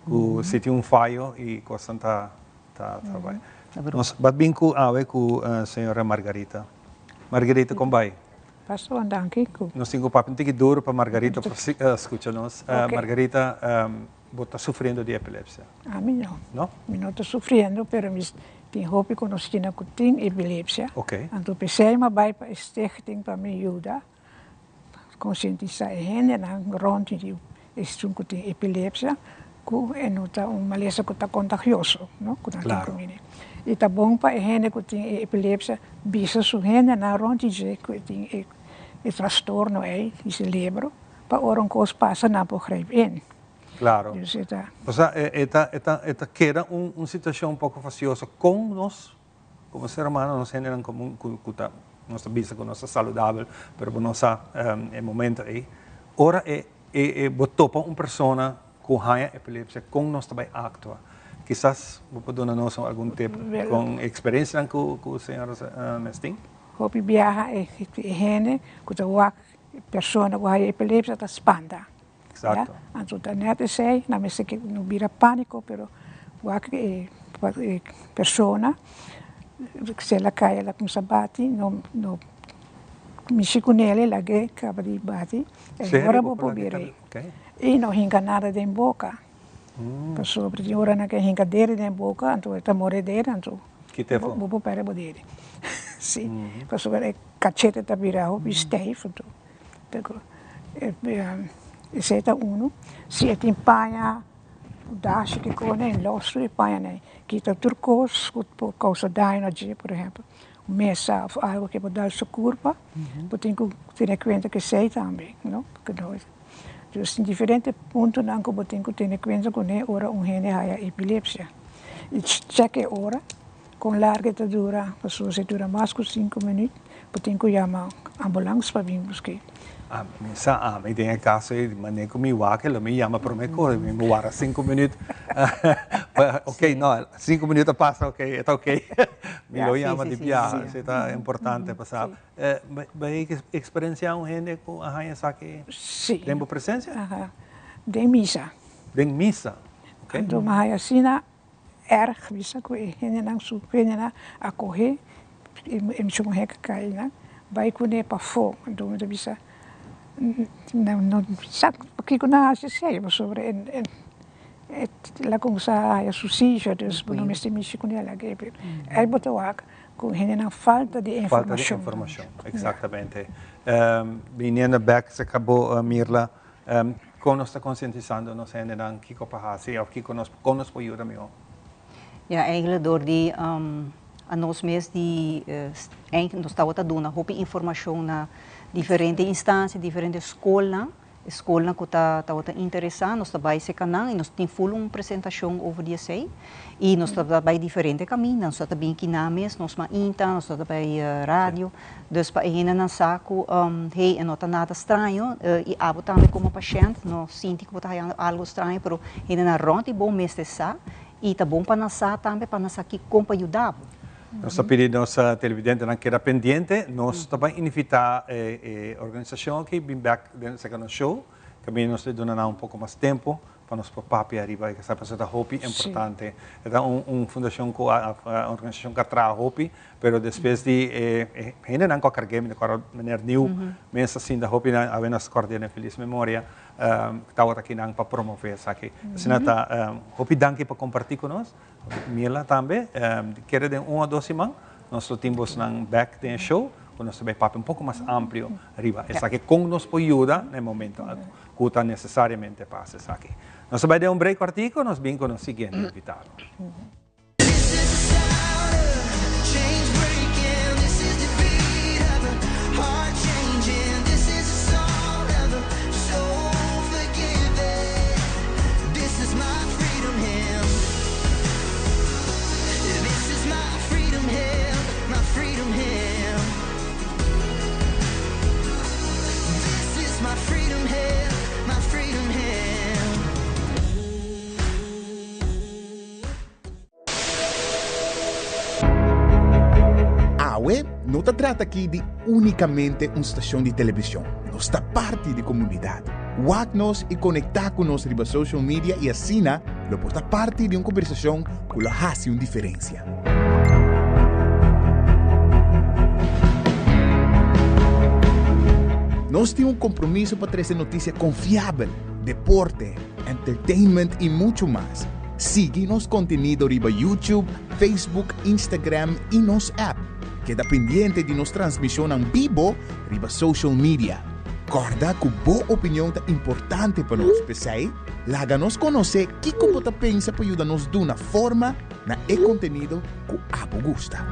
cu si tin un fayo y cosnan ta ta bay. Nos bat bin cu awe cu señora Margarita. Margarita con bay? Paso bon danki cu. Nos tin cu papia un tiki duro pa Margarita por scucha nos. Margarita bo ta sufriendo di epilepsia? Ami no. No? Mi no ta sufriendo pero mi tin hopi conocina cu tin epilepsia. Anto pesey mi a bay pa e stichting pa mi yuda. Konsientisá e hendenan rònt di esun ku tin epilepsia ku e no ta un malesa ku ta kontagioso, no, ku nan tin ku mira. I ta bon pa e hende ku tin e epilepsia bisa su hendenan rònt di dje ku e tin e trastorno ei di selebro pa ora un kos pasa nan por grijp in. Klaro. Dus e ta. Osea e ta e ta e ta keda un situashon un poko fasioso kon nos Como ser humano nos hendenan comun cu cu ta nos ta bisa cu nos ta saludabel pero bo no sa e momento ey ora e e e bo topa un persona cu haya epilepsia con nos ta bay actua kisas bo por duna nos algun tip con experiencianan cu cu señora mes tin. Hopi biaha e e hende cu ta wak e persona cu haya epilepsia ta spanta. Exacto. Anto ta net esey, nan mester ke no bira panico, pero wak e e persona si el a cay el a cuminsa bati no no mishi cu nel e lag'e caba di bati e ora bo por bira ey. Y no hinca nada den boca pasobra tin ora nan ke hinca dede den boca anto e ta more dede anto bo por perde bo dede si pasobra e cachete ta bira hopi stijf anto. Esei ta unu. Si e tin paña ku dashi ki kone e los tur e pañanan ei. Kita tur kos ku por kousa daño na dje, por ehèmpel un mesa òf algu ke por dal su kurpa, bo tin ku tene kuenta ku esei tambe, no. Dus tin diferente puntonan ku bo tin ku tene kuenta kuné ora un hende haya epilepsia. I chèk e ora. Kon largu e ta dura? Pasobra si e dura mas ku sinku minüt, bo tin ku yama ambulans pa bin busk'é. Mi sa ami den e kaso ei, manera ku mi wak lo mi yama promé kos, mi bo wara sinku minüt. Ok, no, sinku minüt a pasa, ok, e ta ok. Mi lo yama di biaha, esei ta importante pa sa. Bo a eksperensiá un hende ku a haña esaki den bo presensia? Den misa. Den misa, ok. Anto mi a haña asina Erg bisa ku e hendenan su hendenan a kohe e mucha muhé ku kai nan bai kuné pafó anto mi ta bisa nan no sa pakiko nan a hasi esei pasobra el a kuminsá haya su seizure dus bo no mester mishi kuné lag'é pero ei bo ta wak ku hendenan falta di Falta di informashon eksaktamente biniendo bèk serka bo Mirla Kon nos ta konsientisando nos hendenan kiko pa hasi òf kiko nos kon nos por yuda mihó? Ya, eigenlijk door di a nos mes di eigenlijk nos tabata duna hopi informashon na diferente instansia, diferente skolnan, e skolnan ku ta tabata interesá nos ta bai serka nan i nos tin ful un presentashon over di esei i nos ta bai diferente kaminda, nos ta bin kinan mes, nos mainta, nos ta bai radio. Dus pa e hendenan sa ku hey e no ta nada straño i abo tambe komo pashènt no sinti ku bo ta hayando algu straño pero hendenan rònt di bo mester sa I ta bon pa nan sa tambe pa nan sa ki kon pa yuda bo. Nos ta pidi nos televidentenan keda pendiente. Nos ta bai invita e organisacion aki bin bek den seka nos show. Caminda nos ta duna nan un poco mas tempo pa nos por papia riba esaki pasobra ta hopi importante. E ta un fundacion cu a un organisacion cu a traha hopi pero despues di e hendenan cu a cargu'e mi ta acorda meneer Nieuw mes a sinta hopi nan awe nos corda den feliz memoria tabata akinan pa promove esaki. Asina ta hopi danki pa comparti cu nos. Mila tambe kere den un o dos siman nos lo tin bosnan bek den e show ku nos ta bai papia un poko mas amplio riba esaki kon nos por yuda na e momento ku ta nesesariamente pa hasi esaki. Nos ta bai den un break kòrtiku nos bin ku nos siguiente invitado. Awe no ta trata aki di únikamente un stashon di televishon, nos ta parti di komunidat. Wak nos i konektá ku nos riba social media i asina lo por ta parti di un kombersashon ku lo hasi un diferensia. Nos tin un kompromiso pa trese notisia konfiabel, deporte, entertainment i muchu mas. Sigui nos kontenido riba YouTube, Facebook, Instagram i nos app. Keda pendiente di nos transmishonnan bibo riba social media. Kòrda ku bo opinion ta importante pa nos, p'esei laga nos konosé kiko bo ta pensa pa yuda nos duna forma na e kontenido ku abo gusta.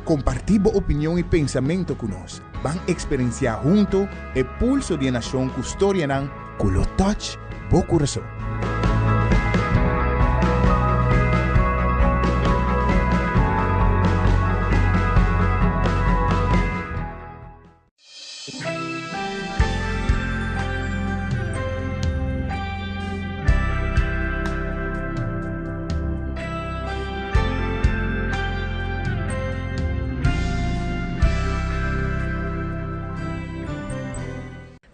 Kompartí bo opinion i pensamentu ku nos. Ban eksperensiá huntu e pulso di e nashon ku storianan ku lo touch bo kurason.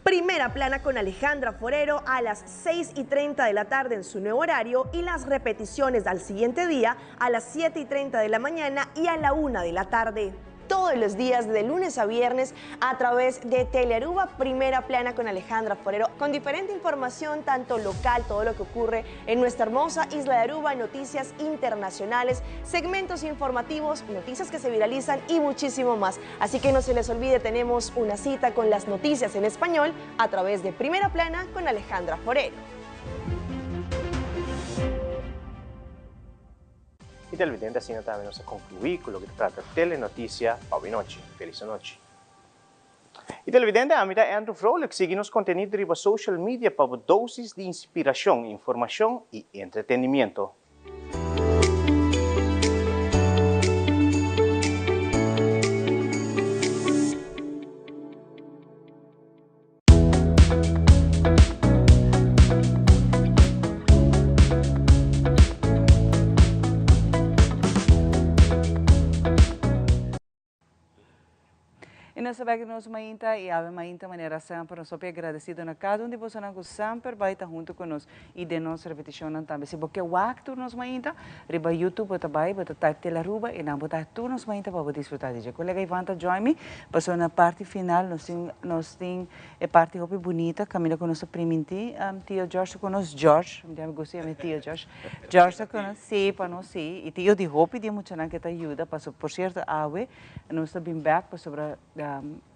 Primera Plana con Alejandra Forero a las 6 y 30 de la tarde en su nuevo horario y las repeticiones al siguiente día a las 7 y 30 de la mañana y a la 1 de la tarde todos los días de lunes a viernes a través de Telearuba Primera Plana con Alejandra Forero, con diferente información tanto local, todo lo que ocurre en nuestra hermosa isla de Aruba, noticias internacionales, segmentos informativos, noticias que se viralizan y muchísimo más. Así que no se les olvide, tenemos una cita con las noticias en español a través de Primera Plana con Alejandra Forero. Y televidente asina tambe nos a conclui cu loke ta trata Telenoticia pa awe nochi. Feliz anochi. Y televidente ami ta Andrew Vrolijk sigui nos contenido riba social media pa bo dosis di inspiracion, informacion y entretenimiento. Y nos ta bek di nos mainta y awe mainta manera semper nos hopi agradecido na cada un di bosonan cu semper bay ta hunto cu nos y den nos repeticionnan tambe. Si bo ke wak tur nos mainta riba YouTube bo ta bay bo ta type Telaruba y nan bo ta tur nos mainta pa bo disfruta di dje. Colega Ivan ta join mi pasobra na parti final nos tin nos tin e parti hopi bunita caminda cu nos ta priminti tio George ta cu nos George mi gusta yama e tio George George ta cu nos si pa nos si y tio di hopi di e muchanan ke ta yuda pasobra por cierto awe nos ta bin bek pasobra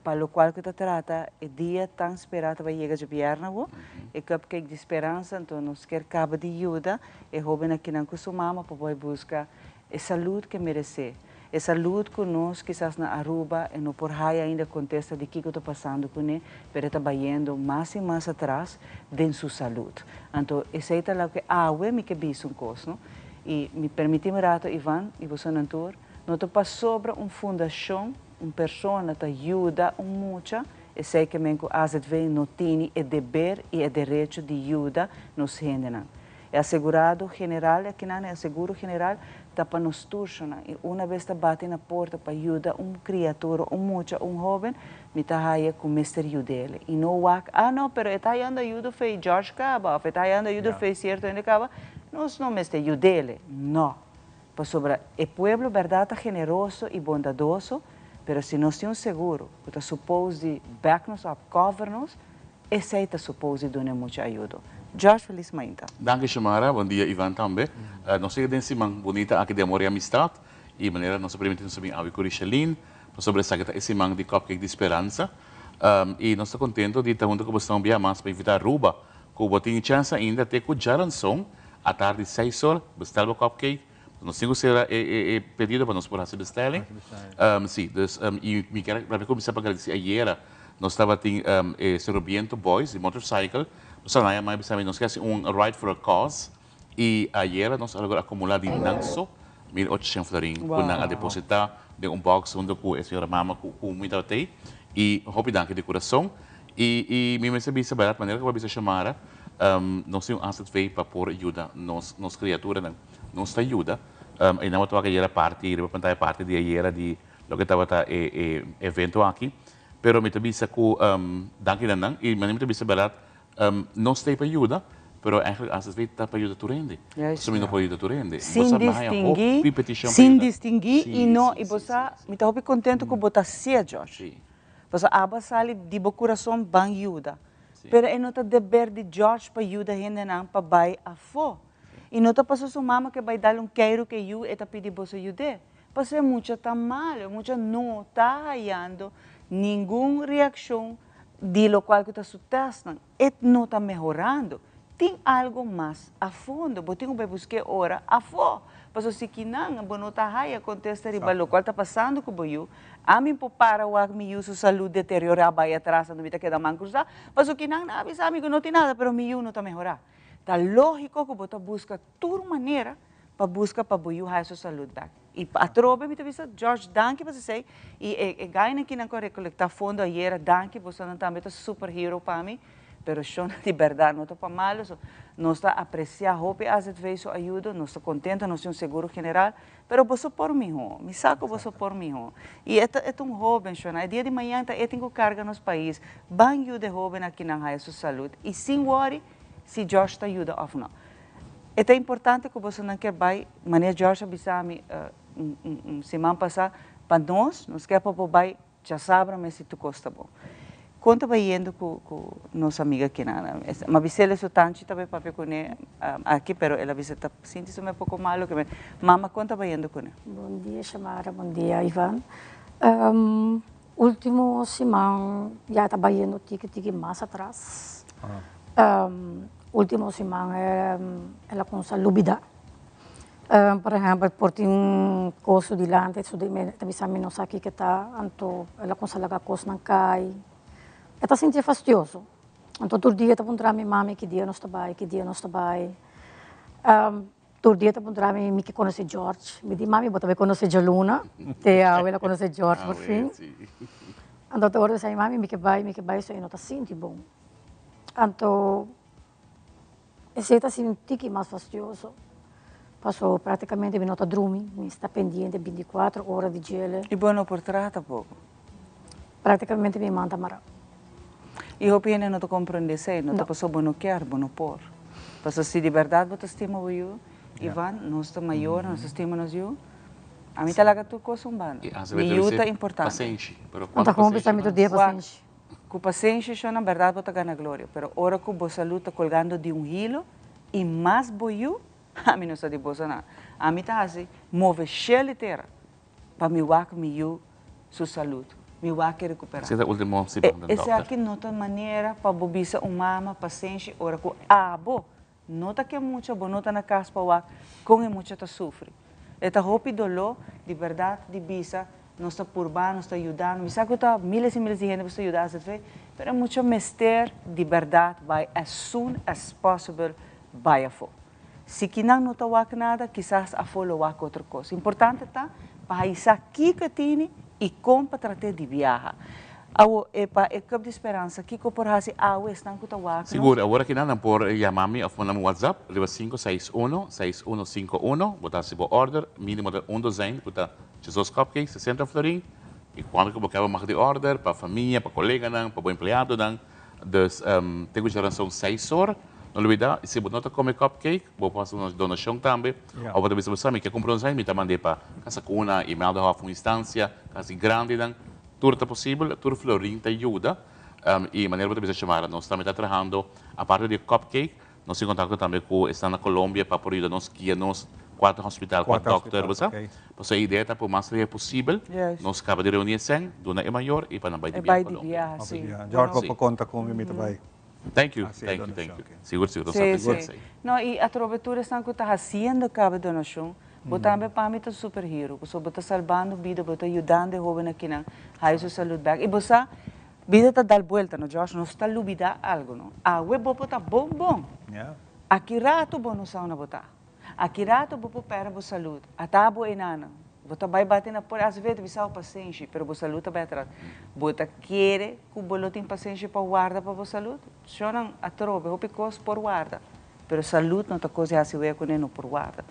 Pa locual cu ta trata e dia tan spera ta bay yega djabièrnè awo, e cupcake di speransa, anto nos kier caba di yuda e hoben akinan cu su mama pa bay busca e salud ke merece, e salud cu nos kisas na Aruba e no por haya ainda contesta di kico ta pasando cune, pero e ta bayendo mas y mas atras den su salud. Anto esey ta loke awe mi ke bisa un cos, no? Y mi permiti mi rato Ivan y bosonan tur, no ta pasobra un fundacion, Un persona ta yuda un mucha, esei ke men ku azv no tini e deber i e derecho di yuda nos hendenan. E asegurado general akinan, e aseguro general ta pa nos tur shonan y una bes ta bati na porta pa yuda un criatura, un mucha, un hoben, mi ta haya cu mester yud'ele y no wak, ah no, pero e ta hayando ayudo fey George caba of e ta hayando ayudo fey cierto hende caba, nos no mester yud'ele. No, pasobra e pueblo berdad ta generoso y bondadoso, pero si nos tin un seguro cu ta suppose di back nos up, cover nos, Esey ta suppose di duna e mucha ayudo. George Feliz mainta. Danki Xiomara, bon dia Ivan tambe. Nos yega den siman bunita aki di amor y amistad y manera nos a primiti nos a bin awe cu Richeline pasobra esaki ta e siman di Cupcake di Speransa y nos ta contento di ta hunto cu boso un bia mas pa invita Aruba cu bo tin chance ainda te cu djaranson atardi seis or bestel bo cupcake. Nos tin cu cera e pedido pa nos por haci bestelling. Si, dus y mi kier a cuminsa pa gradici ayera nos tabatin e Cerro Viento Boys di motorcycle. Nos a naya mai bisa mi nos kier haci un ride for a cause y ayera nos a logra acumula di nan so 1800 florin cu nan a deposita den un box hunto cu e señora mama cu mi tabata ey y hopi danki di curason y mi mester bisa berdad manera cu bo a bisa Xiomara nos tin un azv pa por yuda nos criaturanan. Nos ta yuda. Einan bo tabata ayera parti riba pantaya parti di ayera di loke tabata e e evento aki. Pero mi ta bisa ku danki na nan i manera mi ta bisa bèrdat nos ta ei pa yuda pero eigenlijk AZV ta pa yuda tur hende. Pasobra mi no por yuda tur hende. Bo Sin sa mi haña distinguí, hopi petishon pa sin yuda. distinguí i Sí, no sí, i bo sí, sa sí. mi ta hopi kontentu ku bo ta hasié George. Sí. Pasobra abo a sali di bo kurason ban yuda. Pero e no ta deber di George pa yuda hendenan pa bai afó. I no ta paso su mama ke bai dal un keiru ke yu e ta pidi boso yud'é. Paso e mucha ta malo, e mucha no ta hayando ningun reakshon di lokual ku ta su tèstnan. E no ta mehorando. Tin algo mas a fondo. Bo tin ku bai busk'é ora afó. Paso si kinan bo no ta haya kontesta riba lokual ta pasando ku bo yu, ami por para wak mi yu su salud deteriorá bai atras anto mi ta keda man krusá. Paso kinan nan a bisa mi ku no tin nada pero mi yu no ta mehorá. Ta lógiko ku bo ta buska tur manera pa buska pa bo yu haya su salud bèk. I atrobe mi ta bisa George danki pa esei i e e gainan kinan ku a rekolektá fondo ayera danki bosonan tambe ta super hero pa mi pero shona di bèrdat no ta pa malu so nos ta apresiá hopi AZV su ayudo nos ta kontento nos tin un seguro general pero boso por mihó mi sa ku boso por mihó i e ta e ta un hóben shona e dia di mañan ta e tin ku karga nos pais ban yuda e hóben akinan haya su salud i sin wòri si George ta yuda of no. E ta importante ku bosonan kier bai, manera George a bisa mi un siman pasá, pa nos, nos kier pa bo bai djasabra mes si tur kos ta bon. Kon ta bai yendo ku ku nos amiga kinan? Mi a bis'el su tanchi ta bai papia kuné aki, pero el a bisa ta sinti su mes poko malu. Mama, kon ta bai yendo kuné? Bon dia Shamara, bon dia Ivan. Ultimo siman ya ta bayendo tiki tiki mas atras. Ultimo siman el a cuminsa lubida. Por ehempel por tin cos su dilanti su di mi ta bisa mi no sa kiko ta anto el a cuminsa laga cosnan cay. E ta sinti fastioso. Anto tur dia e ta puntra mi mami ki dia nos ta bay ki dia nos ta bay. Tur dia ta puntra mi, mi ke konosé George. Mi di, mami, bo ta bai konosé djaluna. Te awe el a konosé George por fin. Anto ta ora di sa mi, mami, mi ke bai, mi ke bai, so e no ta sinti bon. Anto esei ta hasi un tiki mas fastioso, paso praktikamente mi no ta drumi, mi sta pendiente bintikuater ora di djele. I bo no por traha tampoko? Praktikamente mi man ta mará. I hopi hende no ta komprendé esei, no ta pasobra bo no kier, bo no por. Pasobra si di bèrdat bo ta stima bo yu, Ivan, nos ta mayor, nos ta stima nos yu, ami ta laga tur kos un banda. Mi yu ta importante. Anta komo bisa mi tur dia pasenshi? Ku pasenshi shon na bèrdat bo ta gana gloria, pero ora ku bo salud ta kolgando di un hilo i mas bo yu, ami no sa di boso nan, ami ta hasi move shel di tera. Pa mi wak mi yu su salud. Mi wak e recuperá. Esei ta ultimo siman den dokter. Esaki no ta manera pa bo bisa un mama pasenshi ora ku abo no ta ke mucha, bo no ta na kas pa wak kon e mucha ta sufri. E ta hopi doló di bèrdat di bisa nos ta purba, nos ta yuda, mi sa ku ta miles i miles di hende ku ta yuda AZV, pero e mucha mester di bèrdat bai as soon as possible bai afó. Si kinan no ta wak nada, kisas afó lo wak otro kos. Importante ta pa haisá kiko e tini i kon pa trat'é di biaha. Awo e pa e Cup di Speransa kiko por hasi awe esnan ku ta wak nos? Sigur, awor aki nan nan por yama mi of manda mi WhatsApp riba 561 6151, bo ta hasi bo order, minimo ta un dozijn ku ta 12 cupcakes, 60 florin, i kuantu ku bo kaba mag di order pa famia, pa koleganan, pa bo empleadonan, dus te ku djaranson seis or, no lubida si bo no ta kome cupcake bo por hasi un donashon tambe, of bo ta bisa bo sa mi ke kumpra un dozijn mi ta mand'e pa Casa Cuna, Imeldahof, un instancia kasi grandinan. Tur ta posibel, tur florin ta yuda y manera bo ta bisa Xiomara, nos tambe ta trahando aparte di e cupcake, nos tin contacto tambe cu esnan na Colombia pa por yuda nos guia nos cua ta hospital, cua dokter, bo sa. Pasobra e idea ta por mas lihé posibel nos caba di reuni esèn, duna e mayor y pa nan bay di biaha Colombia. George, bo por conta cu mi, mi ta bay. Thank you, thank you, thank you. Sigur, sigur, nos ta aprecia esey. No, y atrobe tur esnan cu ta haciendo caba donacion, Bo tambe pa mi ta super hero, pasobra bo ta salbando bida, bo ta yudando e hoben akinan haya su salud bek. I bo sa, bida ta dal buelta no Josh, nos ta lubida algo no. Awe bo por ta bon bon, aki rato bo no sa unda bo ta. Aki rato bo por perde bo salud, ata bo enanan. Bo ta bai bati na puerta, asve ta bisa bo pasenshi, pero bo salud ta bai atras. Bo ta kere ku bo lo tin pasenshi pa warda pa bo salud? Shownan atrobe, hopi kos por warda. Pero salud no ta cos di haci wea cune no por warda.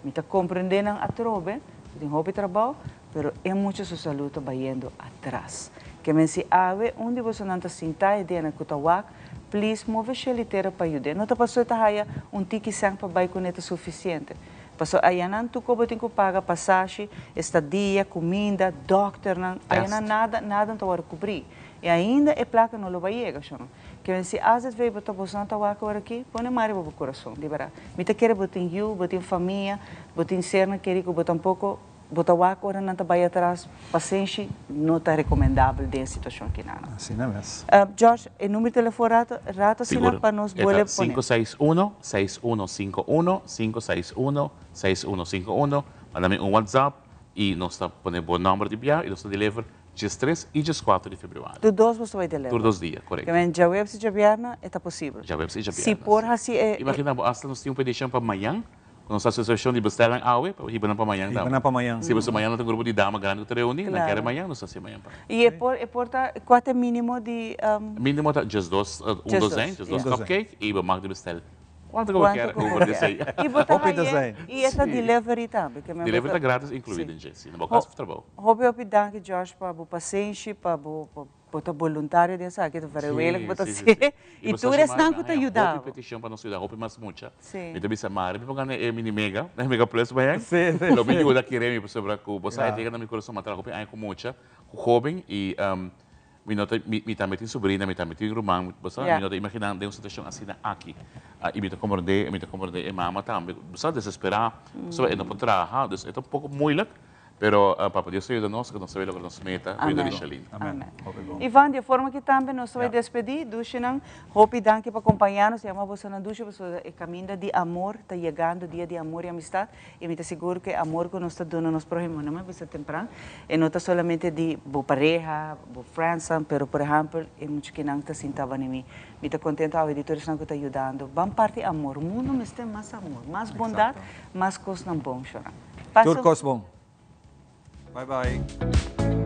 Mi ta comprende nan atrobe, cu tin hopi trabao, pero e mucha su salud ta bayendo atras. Ke men si awe un di bosonan ta sinta e dena cu ta wak, please move shelitera pa yude. No ta paso e ta haya un tiki cent pa bay cune ta suficiente. Paso ayanan tuco bo tin cu paga pasashi, estadia, cuminda, dokternan, ayanan nada, nada no ta worde cubri. Y ainda e placa no lo bay yega, shono. Ke si azv bo ta boso ta wak ora aki, pone man riba bo kurason, di bèrdat. Mi ta kere bo tin yu, bo tin famia, bo tin sernan keri ku bo tampoko bo ta wak ora nan ta bai atras, pasenshi no ta rekomendabel den e situashon akinan. Asina mes. George, e numero di telefon rato rato asina pa nos bolbe pone. E ta 561 6151 561 6151, manda mi un WhatsApp i nos ta pone bo nòmber di bia i nos ta deliver Djes tres i djes kuater di februari. Tur dos boso bai deliver? Tur dos dia, korekto. Ke men djaweps i djabièrnè e ta posibel? Djaweps i djabièrnè, Si por hasi e. Imagina bo asta nos tin un petishon pa mañan, ku nos asosiashon di bestelling awe, pa hiba nan pa mañan tambe. Hiba nan pa mañan. Si pasobra mañan nan ta un grupo di dama grandi ku ta reuní, nan kere mañan, nos ta hasi mañan pa nan. I e por e por ta, kua ta e minimo di. Minimo ta djes dos, un dozijn, djes dos cupcake i bo mag di bestel Cuanto cu bo kier over di esey? Y bo ta haye y e ta delivery tambe. Delivery ta gratis inclui den dje, si. Na bo cas of trabou. Hopi hopi danki George pa bo pasenshi, pa bo bo ta boluntario den esaki, ta verewele cu bo ta haci. Y tur esnan cu ta yuda bo. Hopi peticion pa nos yuda hopi mas mucha. Mi ta bisa Mari mi por gana e mini mega, e mega plus mañan. Lo mi yuda kere mi pasobra cu bo sa e yega na mi curason, mi a traha hopi aña cu mucha, cu hoben y Mi no ta, mi, mi tambe tin sobrina, mi tambe tin ruman, bo sa, mi no ta imaginá den un situashon asina aki. I mi ta komprendé, mi ta komprendé e mama tambe, bo sa, desesperá, pasobra e no por traha, dus e ta un poko moeilijk, pero Papa Dios ta yuda nos, ku nos ta bay logra nos meta, ku yuda di Shalin. Amen. Ivan, di e forma aki tambe nos ta bay despedí, dushinan, hopi danki pa kompañá nos, yama bosonan dushi pasobra e kaminda di amor ta yegando, dia di amor i amistad, I mi ta sigur ku e amor ku nos ta duna nos próhimo, no mi a bisa tempran, e no ta solamente di bo pareha, bo friendsnan, pero por ehèmpel e muchakinan ku ta sinta bani mi. Mi ta kontentu awe di tur esnan ku ta yudando. Ban parti amor. Mundu mester mas amor, mas bondat, mas kosnan bon, shora. Tur kos bon. Bye bye.